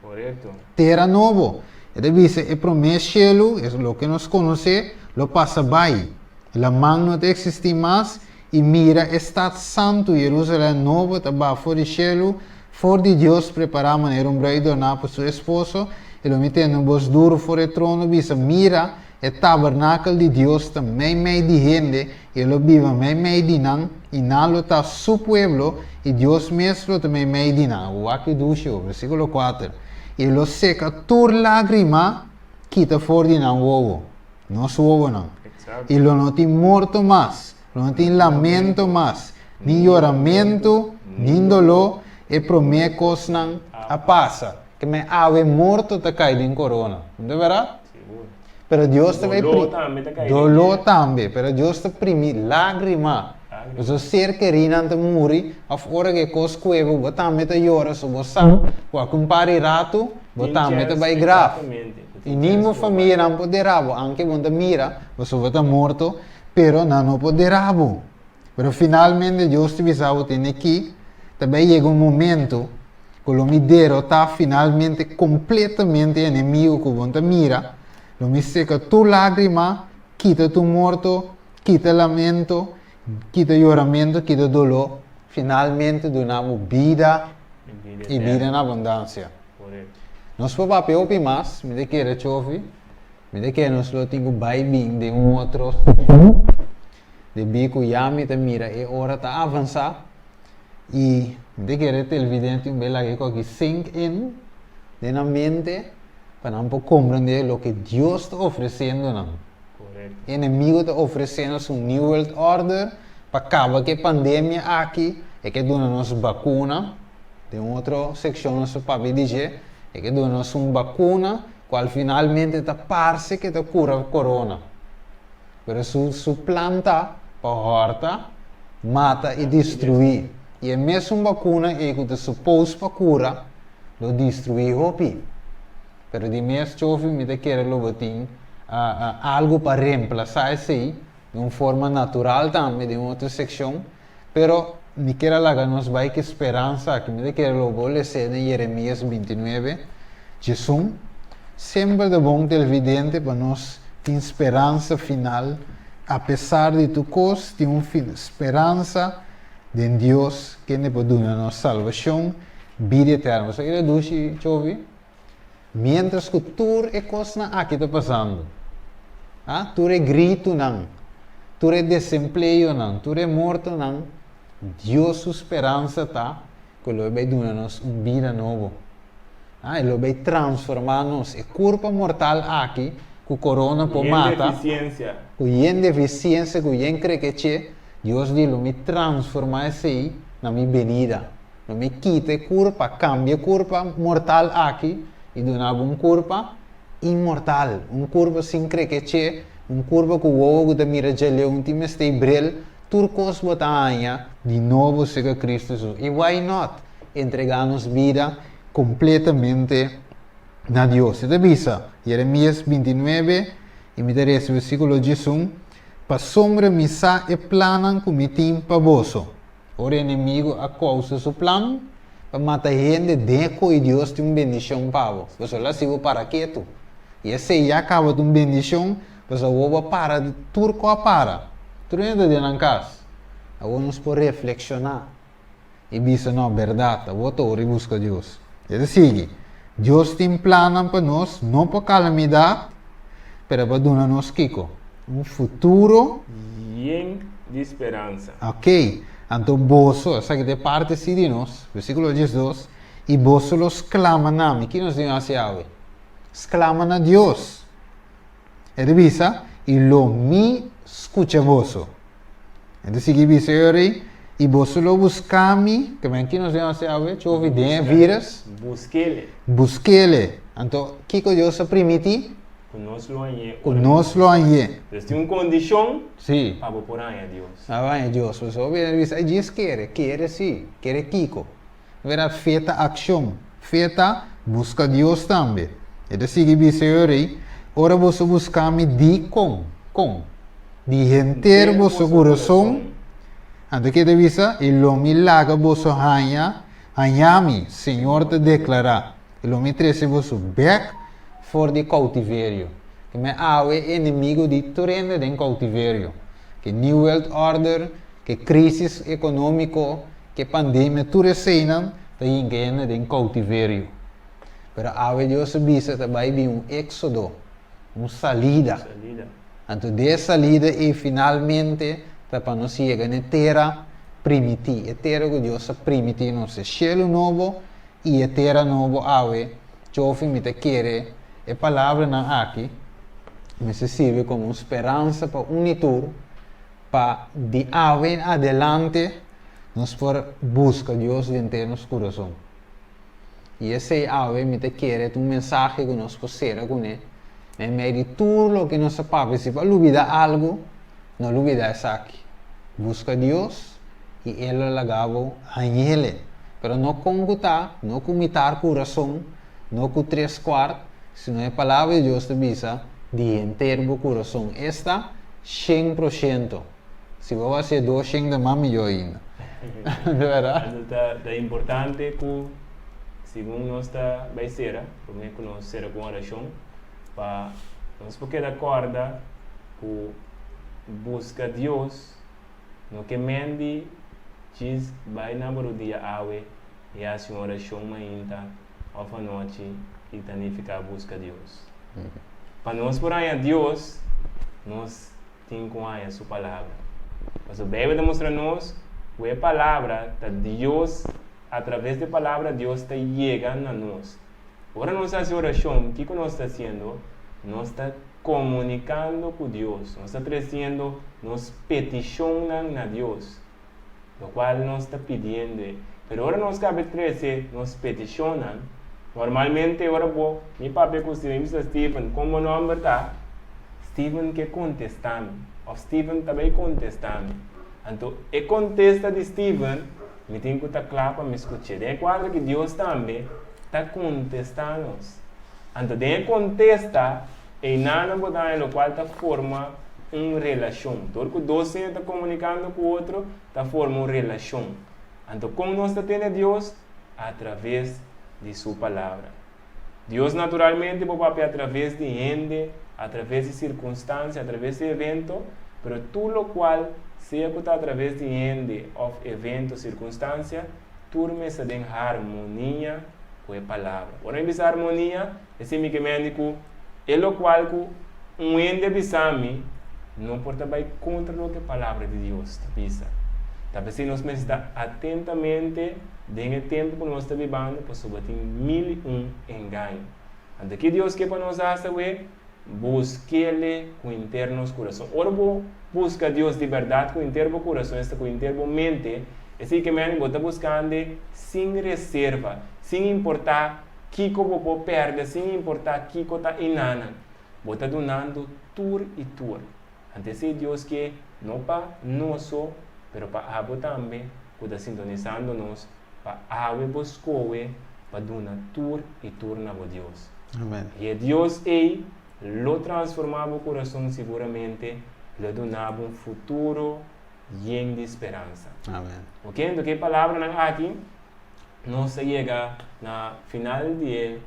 tera nobo. E ta bisa e promé shelu, es loke nos konosé, lo pasa bai. Laman no ta eksistí mas, i mira, e stat santu, Jerusalèm nobo, ta baha for di shelu, for di Dios, prepará manera un brui dorná pa su esposo. I lo mi tende un bos duru for e trono bisa, Mira, e tabernakel di Dios ta meimei di hende, i e lo biba meimei di nan, i nan lo ta su pueblo, i Dios mes lo ta meimei di nan. Wak e dushi bo, versíkulo kuater. I e lo seka tur lágrima kita for di nan wowo. Nos wowonan. I lo no tin morto mas, lo no tin lamento mas, ni yoramentu, ni doló, e promé kosnan a pasa. Ke men awe morto ta kai den korona, no ta bèrdat? Pero Dios ta bai Doló tambe ta kai den Doló tambe, pero Dios ta primi lágrima. Pasobra ser kerínan ta muri, òf ora ku e kos kue bo, bo tambe ta yora, so bo sa ku aki un par di ratu bo tambe ta bai graf. I ningun famia nan por dera bo, anke bo ta mira, pasobra bo ta morto, pero nan no por dera bo. Pero finalmente Dios ta bisa bo tene ki, ta bai yega un momento ku lo mi derotá finalmente kompletamente e enemigo ku bo ta mira, lo mi seka tur lágrima, kita tur morto, kita lamento, kita yoramentu, kita doló, finalmente duna bo bida i bida na abundansia. Nos por papia hopi mas, mi ta kere chofi, mi ta kere nos lo tin ku bai bin den un otro seshon, debí ku ya mi ta mira e ora ta avansá i mi ta kere televidente un bes laga e koki sink in den nan mente pa nan por komprendé loke Dios ta ofresiendo nan. E enemigo ta ofresé nos un New World Order pa kaba ku e pandemia aki, e ke duna nos bakuna. Den un otro sekshon nos ta papia di dje, e ke duna nos un bakuna kual finalmente ta parse ke ta kura korona. Pero su su plan ta pa hòrta, mata i destruí. I e mesun bakuna ei ku ta supos pa kura, lo destruí hopi. Pero di mes chofi mi ta kere lo bo tin algu pa remplasá esei di un forma natural tambe den un otro sekshon. Pero mi kier a laga nos bai ku e speransa aki. Mi ta kere lo bo les'é den Jeremias bintinuebe, djesun. Semper ta bon televidente pa nos tin speransa final apesar di tur kos tin un speransa den Dios kende por duna nos salbashon bida eterno. Bo sa keda dushi Chovi? Mientras ku tur e kosnan aki ta pasando, a tur e gritunan, tur e desempleonan, tur e mortonan, Dios su speransa ta ku lo e bai duna nos un bida nobo. A e lo bai transformá nos. E kurpa mortal aki ku korona por Yen mata, defisiensia. ku yen defisiensia, ku yen krekeché, Dios di lo mi transformá esei na mi benida. Lo mi kita e kurpa, kambia e kurpa mortal aki i duna bo un kurpa inmortal, un kurpa sin krekeché, un kurpa ku wowo ku ta mira djaleu, un tin mester i bril, tur kos bo ta haña di nobo serka Kristu Hesus. I why not entregá nos bida kompletamente na Dios? E ta bisa, Jeremias 29, i mi ta resa versíkulo 11, Pasobra mi sa e plannan ku mi tin pa boso. Ora enemigo a kousa su plan pa mata hende den koe Dios tin un bendishon pa bo, pasobra el a hasi bo para ketu. I esei ya kaba ta un bendishon, pasobra awor bo a para di tur ku a para. Tur hende ta den nan kas. Awor nos por reflekshoná i bisa, No, bèrdat, awor ta ora di buska Dios. E ta sigui, Dios tin plannan pa nos, no pa kalamidat, pero pa duna nos kiko? Un futuro. Yen di speransa. Ok, anto boso, esaki ta e parti si di nos, versíkulo 12, i boso lo sklama na mi. Ki nos tin hasi awe? Sklama na Dios. E ta bisa, i lo mi skucha boso. E ta sigui bisa e ora ei, i boso lo buska mi, ke men ki nos tin hasi awe? Chovi den e vírus. Buskele. Buskele. Anto, kiko Dios a primiti? Ku nos lo hañ'é. Ku nos lo hañ'é. Pues tin un kondishon Sí. pa bo por haña Dios. Pa bo haña Dios. Pues hopi hende bisa, ay djis kere. Kere sí. Kere kiko? Verdat, fe ta akshon. Fe ta buska Dios tambe. E ta sigui bisa e rei, Ora boso buska mi di kon? Kon? Di henter boso kurason. Anto ke ta bisa? I lo mi laga boso haña, haña mi, Señor ta deklará. I lo mi trese boso bek for di koutiverio. Ke men awe e enemigo di tur hende den koutiverio. Ke New World Order, ke krisis ekonómiko, ke pandemia, tur eseinan ta hinka hende den koutiverio. Pero awe Dios a bisa ta bai bin un éksodo, un salida. Anto di e salida ei finalmente ta pa nos yega na e tera primití, e tera ku Dios a primití nos, e shelu nobo i e tera nobo awe, Jofi mi ta kere e palabranan aki mester sirbi komo un speransa pa un i tur pa di awe en adelante nos por buska Dios den te nos kurason. I esei awe mi ta kere ta un mensahe ku nos por sera kuné meimei di tur loke nos a papia. Si bo a lubida algu, no lubida esaki, Buska Dios i E lo laga bo hañ'Ele. Pero no kon ku ta, no ku mitar kurason, no ku tres kuart, sino e Palabra di Dios ta bisa di henter bo kurason, esta, shen pro shento. Si bo hasié dos shen ta mas mihó ainda. Di bèrdat? Anto ta ta importante ku segun nos ta bai sera, promé ku nos sera ku un orashon, pa nos por keda kòrda ku buska Dios no ke men di djis bai na bo rudia awe i hasi un orashon mainta òf anochi i ta nifiká buska Dios. Pa nos por haña Dios, nos tin ku haña su Palabra. Pasobra Beibel ta mustra nos ku e Palabra ta Dios, atraves di e Palabra Dios ta yega na nos. Ora nos hasi orashon, kiko nos ta hasiendo? Nos ta komunikando ku Dios, nos ta tresiendo nos petishonnan na Dios, lokual nos ta pidiendo e. Pero ora nos kabe trese nos petishonnan, normalmente ora bo, mi papia ku Steven, mi bisa Steven, kon bo nòmber ta? Steven ke kontestá mi, òf Steven ta bai kontestá mi. Anto e kontesta di Steven, Mi tin ku ta kla pa mi skuch'é. Den e kuadro ki Dios tambe ta kontestá nos. Anto den e kontesta, einan bo ta haña lokual ta forma un relashon. Dor ku dos hende ta komunikando ku otro, ta forma un relashon. Anto kon nos ta tene Dios? Atraves di su Palabra. Dios naturalmente por papia atraves di hende, atraves di sirkunstansia, atraves di evento, pero tur lokual sea ku ta atraves di hende òf evento, sirkunstansia, tur mester den harmonia ku e Palabra. Ora mi bisa harmonia, esei mi ke mende ku e lokual ku un hende a bisa mi no por ta bai kontra loke e Palabra di Dios ta bisa. Ta p'esei nos mester ta atentamente den e tempu ku nos ta bibando pasobra tin mil i un engaño. Anto ki Dios ke pa nos hasi awe? Busk'Ele ku henter nos kurason. Ora bo buska Dios di bèrdat ku henter bo kurason, esta ku henter bo mente, esei ke mende bo ta buskand'e sin reserva, sin importá kiko bo por pèrdè, sin importá kiko ta inanan. Bo ta dunando tur i tur. Anto esei Dios ke, no pa nos so, pero pa abo tambe ku ta sintonisando nos Pa awe bo skohe pa duna tur i tur na bo Dios. Amen. I e Dios ei lo transformá bo kurason siguramente, lo duna bo un futuro yen di speransa. Amen. Ok, anto ku e palabranan aki nos ta yega na final di e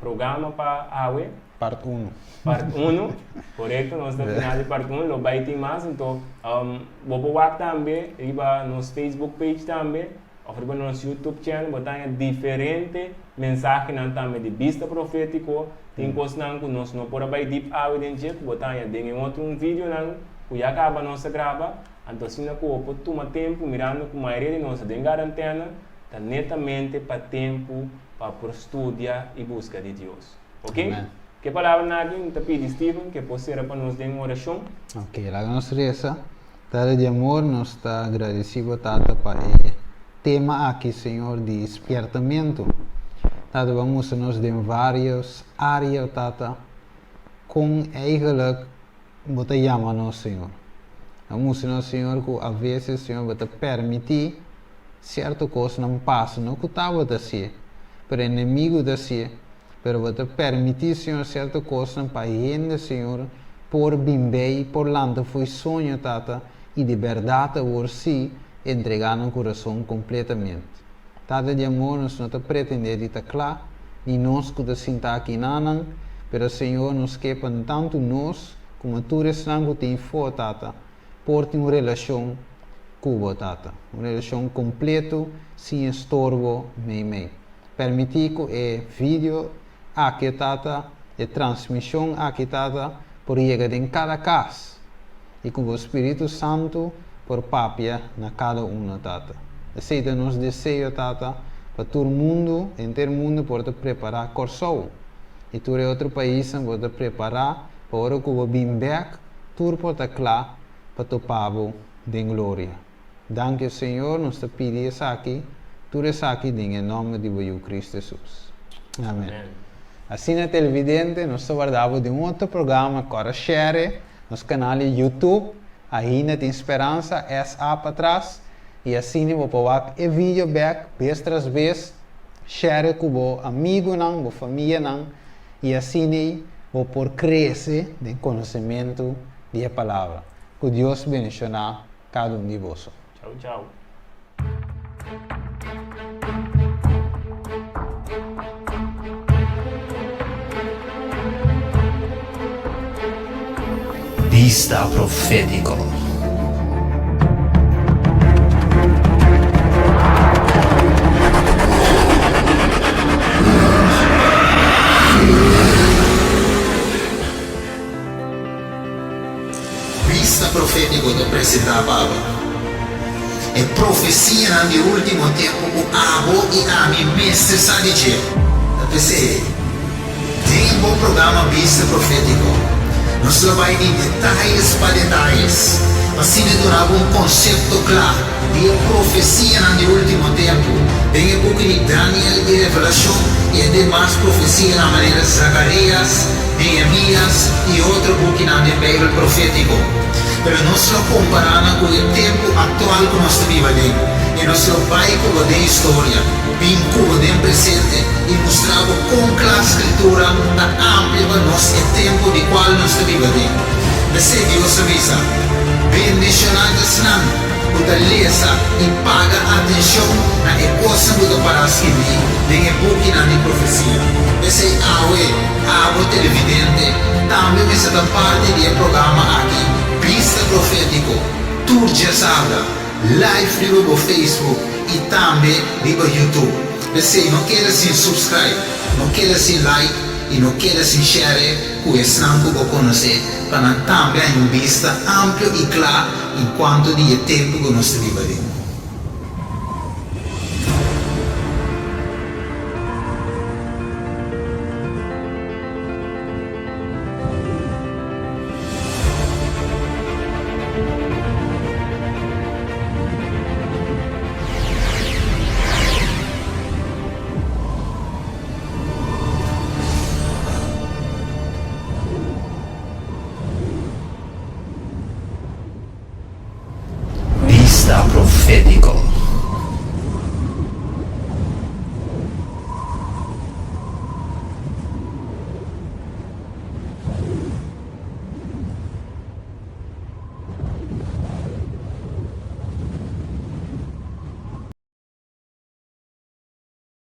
programa pa awe. Part uno. Part uno, korekto, nos ta final di part uno, lo bai tin mas, anto bo por wak tambe riba nos Facebook page tambe òf riba nos YouTube channel, bo ta haña diferente mensahenan tambe di bista profétiko, tin kosnan ku nos no por a bai dip awe den dje ku bo ta haña den e otro un videonan ku ya kaba nos a graba, anto asina ku bo por tuma tempu mirando ku mayoria di nos ta den garantèna, ta netamente pa tempu pa por studia i buska di Dios. Ok? Amen. Ke palabranan aki mi ta pidi Steven ke por sera pa nos den orashon. Ok, laga nos resa. Tata di amor, nos ta agradeci bo Tata pa e tema aki Señor di spiertamentu. Tata bo a mustra nos den varios area Tata kon eigenlijk bo ta yama nos Señor. Bo a mustra nos Señor ku a veces Señor bo ta permiti sierto kosnan pasa, no ku tabata hacié, pero enemigo ta hacié. Pero bo ta permití, Señor, sierto kosnan pa hende, Señor, por bin bei, por lanta fo'i soño, Tata, i di bèrdat awor sí entregá nan kurason kompletamente. Tata di amor, nos no ta pretendé di ta kla, ni nos ku ta sintá aki nanan, pero, Señor, nos ke pa tantu nos komo tur esnan ku tin fo, Tata, por tin un relashon ku Bo, Tata, un relashon kompleto, sin estorbo meimei. Permití ku e video aki Tata, e transmishon aki Tata, por yega den kada kas i ku bo Spiritu Santu por papia na kada uno Tata. Esei ta nos deseo Tata, pa tur mundu, henter mundu por ta prepará Kòrsou i tur e otro paisnan por ta prepará pa ora ku bo bin bèk tur por ta kla pa topa bo den gloria. Danki Señor, nos ta pidi esaki, tur esaki den e nomber di bo Yu Cristo Jesus. Amen. Asina televidente, nos ta warda bo den otro programa, kòrda share nos kanal di YouTube, Ainda Tin Speransa, SA patras, i asina bo por wak e video bek bes tras bes, share ku bo amigunan, bo famianan, i asina bo por krese den konosementu di e Palabra. Ku Dios bendishoná kada un di boso. Chau chau. Bista Profétiko. Bista profétiko ta presentá pa abo e profesianan di último tempu ku abo i ami mester sa di dje. Ta p'esei, den bo programa Bista Profétiko, nos lo bai di detayes pa detayes pa asina duna bo un konsepto kla di e profesianan di último tempu den e buki di Daniel i Revelashon i e demas profesianan manera Zakarías, Nehemías i otro bukinan den Beibel profétiko. Pero nos lo kompará nan ku e tempu aktual ku nos ta biba aden, i nos lo bai ku bo den historia, bin ku bo den presente i mustra bo kon kla Skritura ta amplia pa nos e tempu di kual nos ta biba aden. P'esei Dios a bisa, Bendishoná ta esnan ku. ku ta lesa i paga atenshon na e kosnan ku ta pará skibí den e bukinan di profesia. P'esei awe, abo televidente tambe mester ta parti di e programa aki Bista Profétiko tur djasabra, live riba bo Facebook i tambe riba YouTube. P'esei no keda sin subscribe, no keda sin like i no keda sin share ku esnan ku bo konosé pa nan tambe haña un bista amplio i kla en kuanto di e tempu ku nos ta biba den.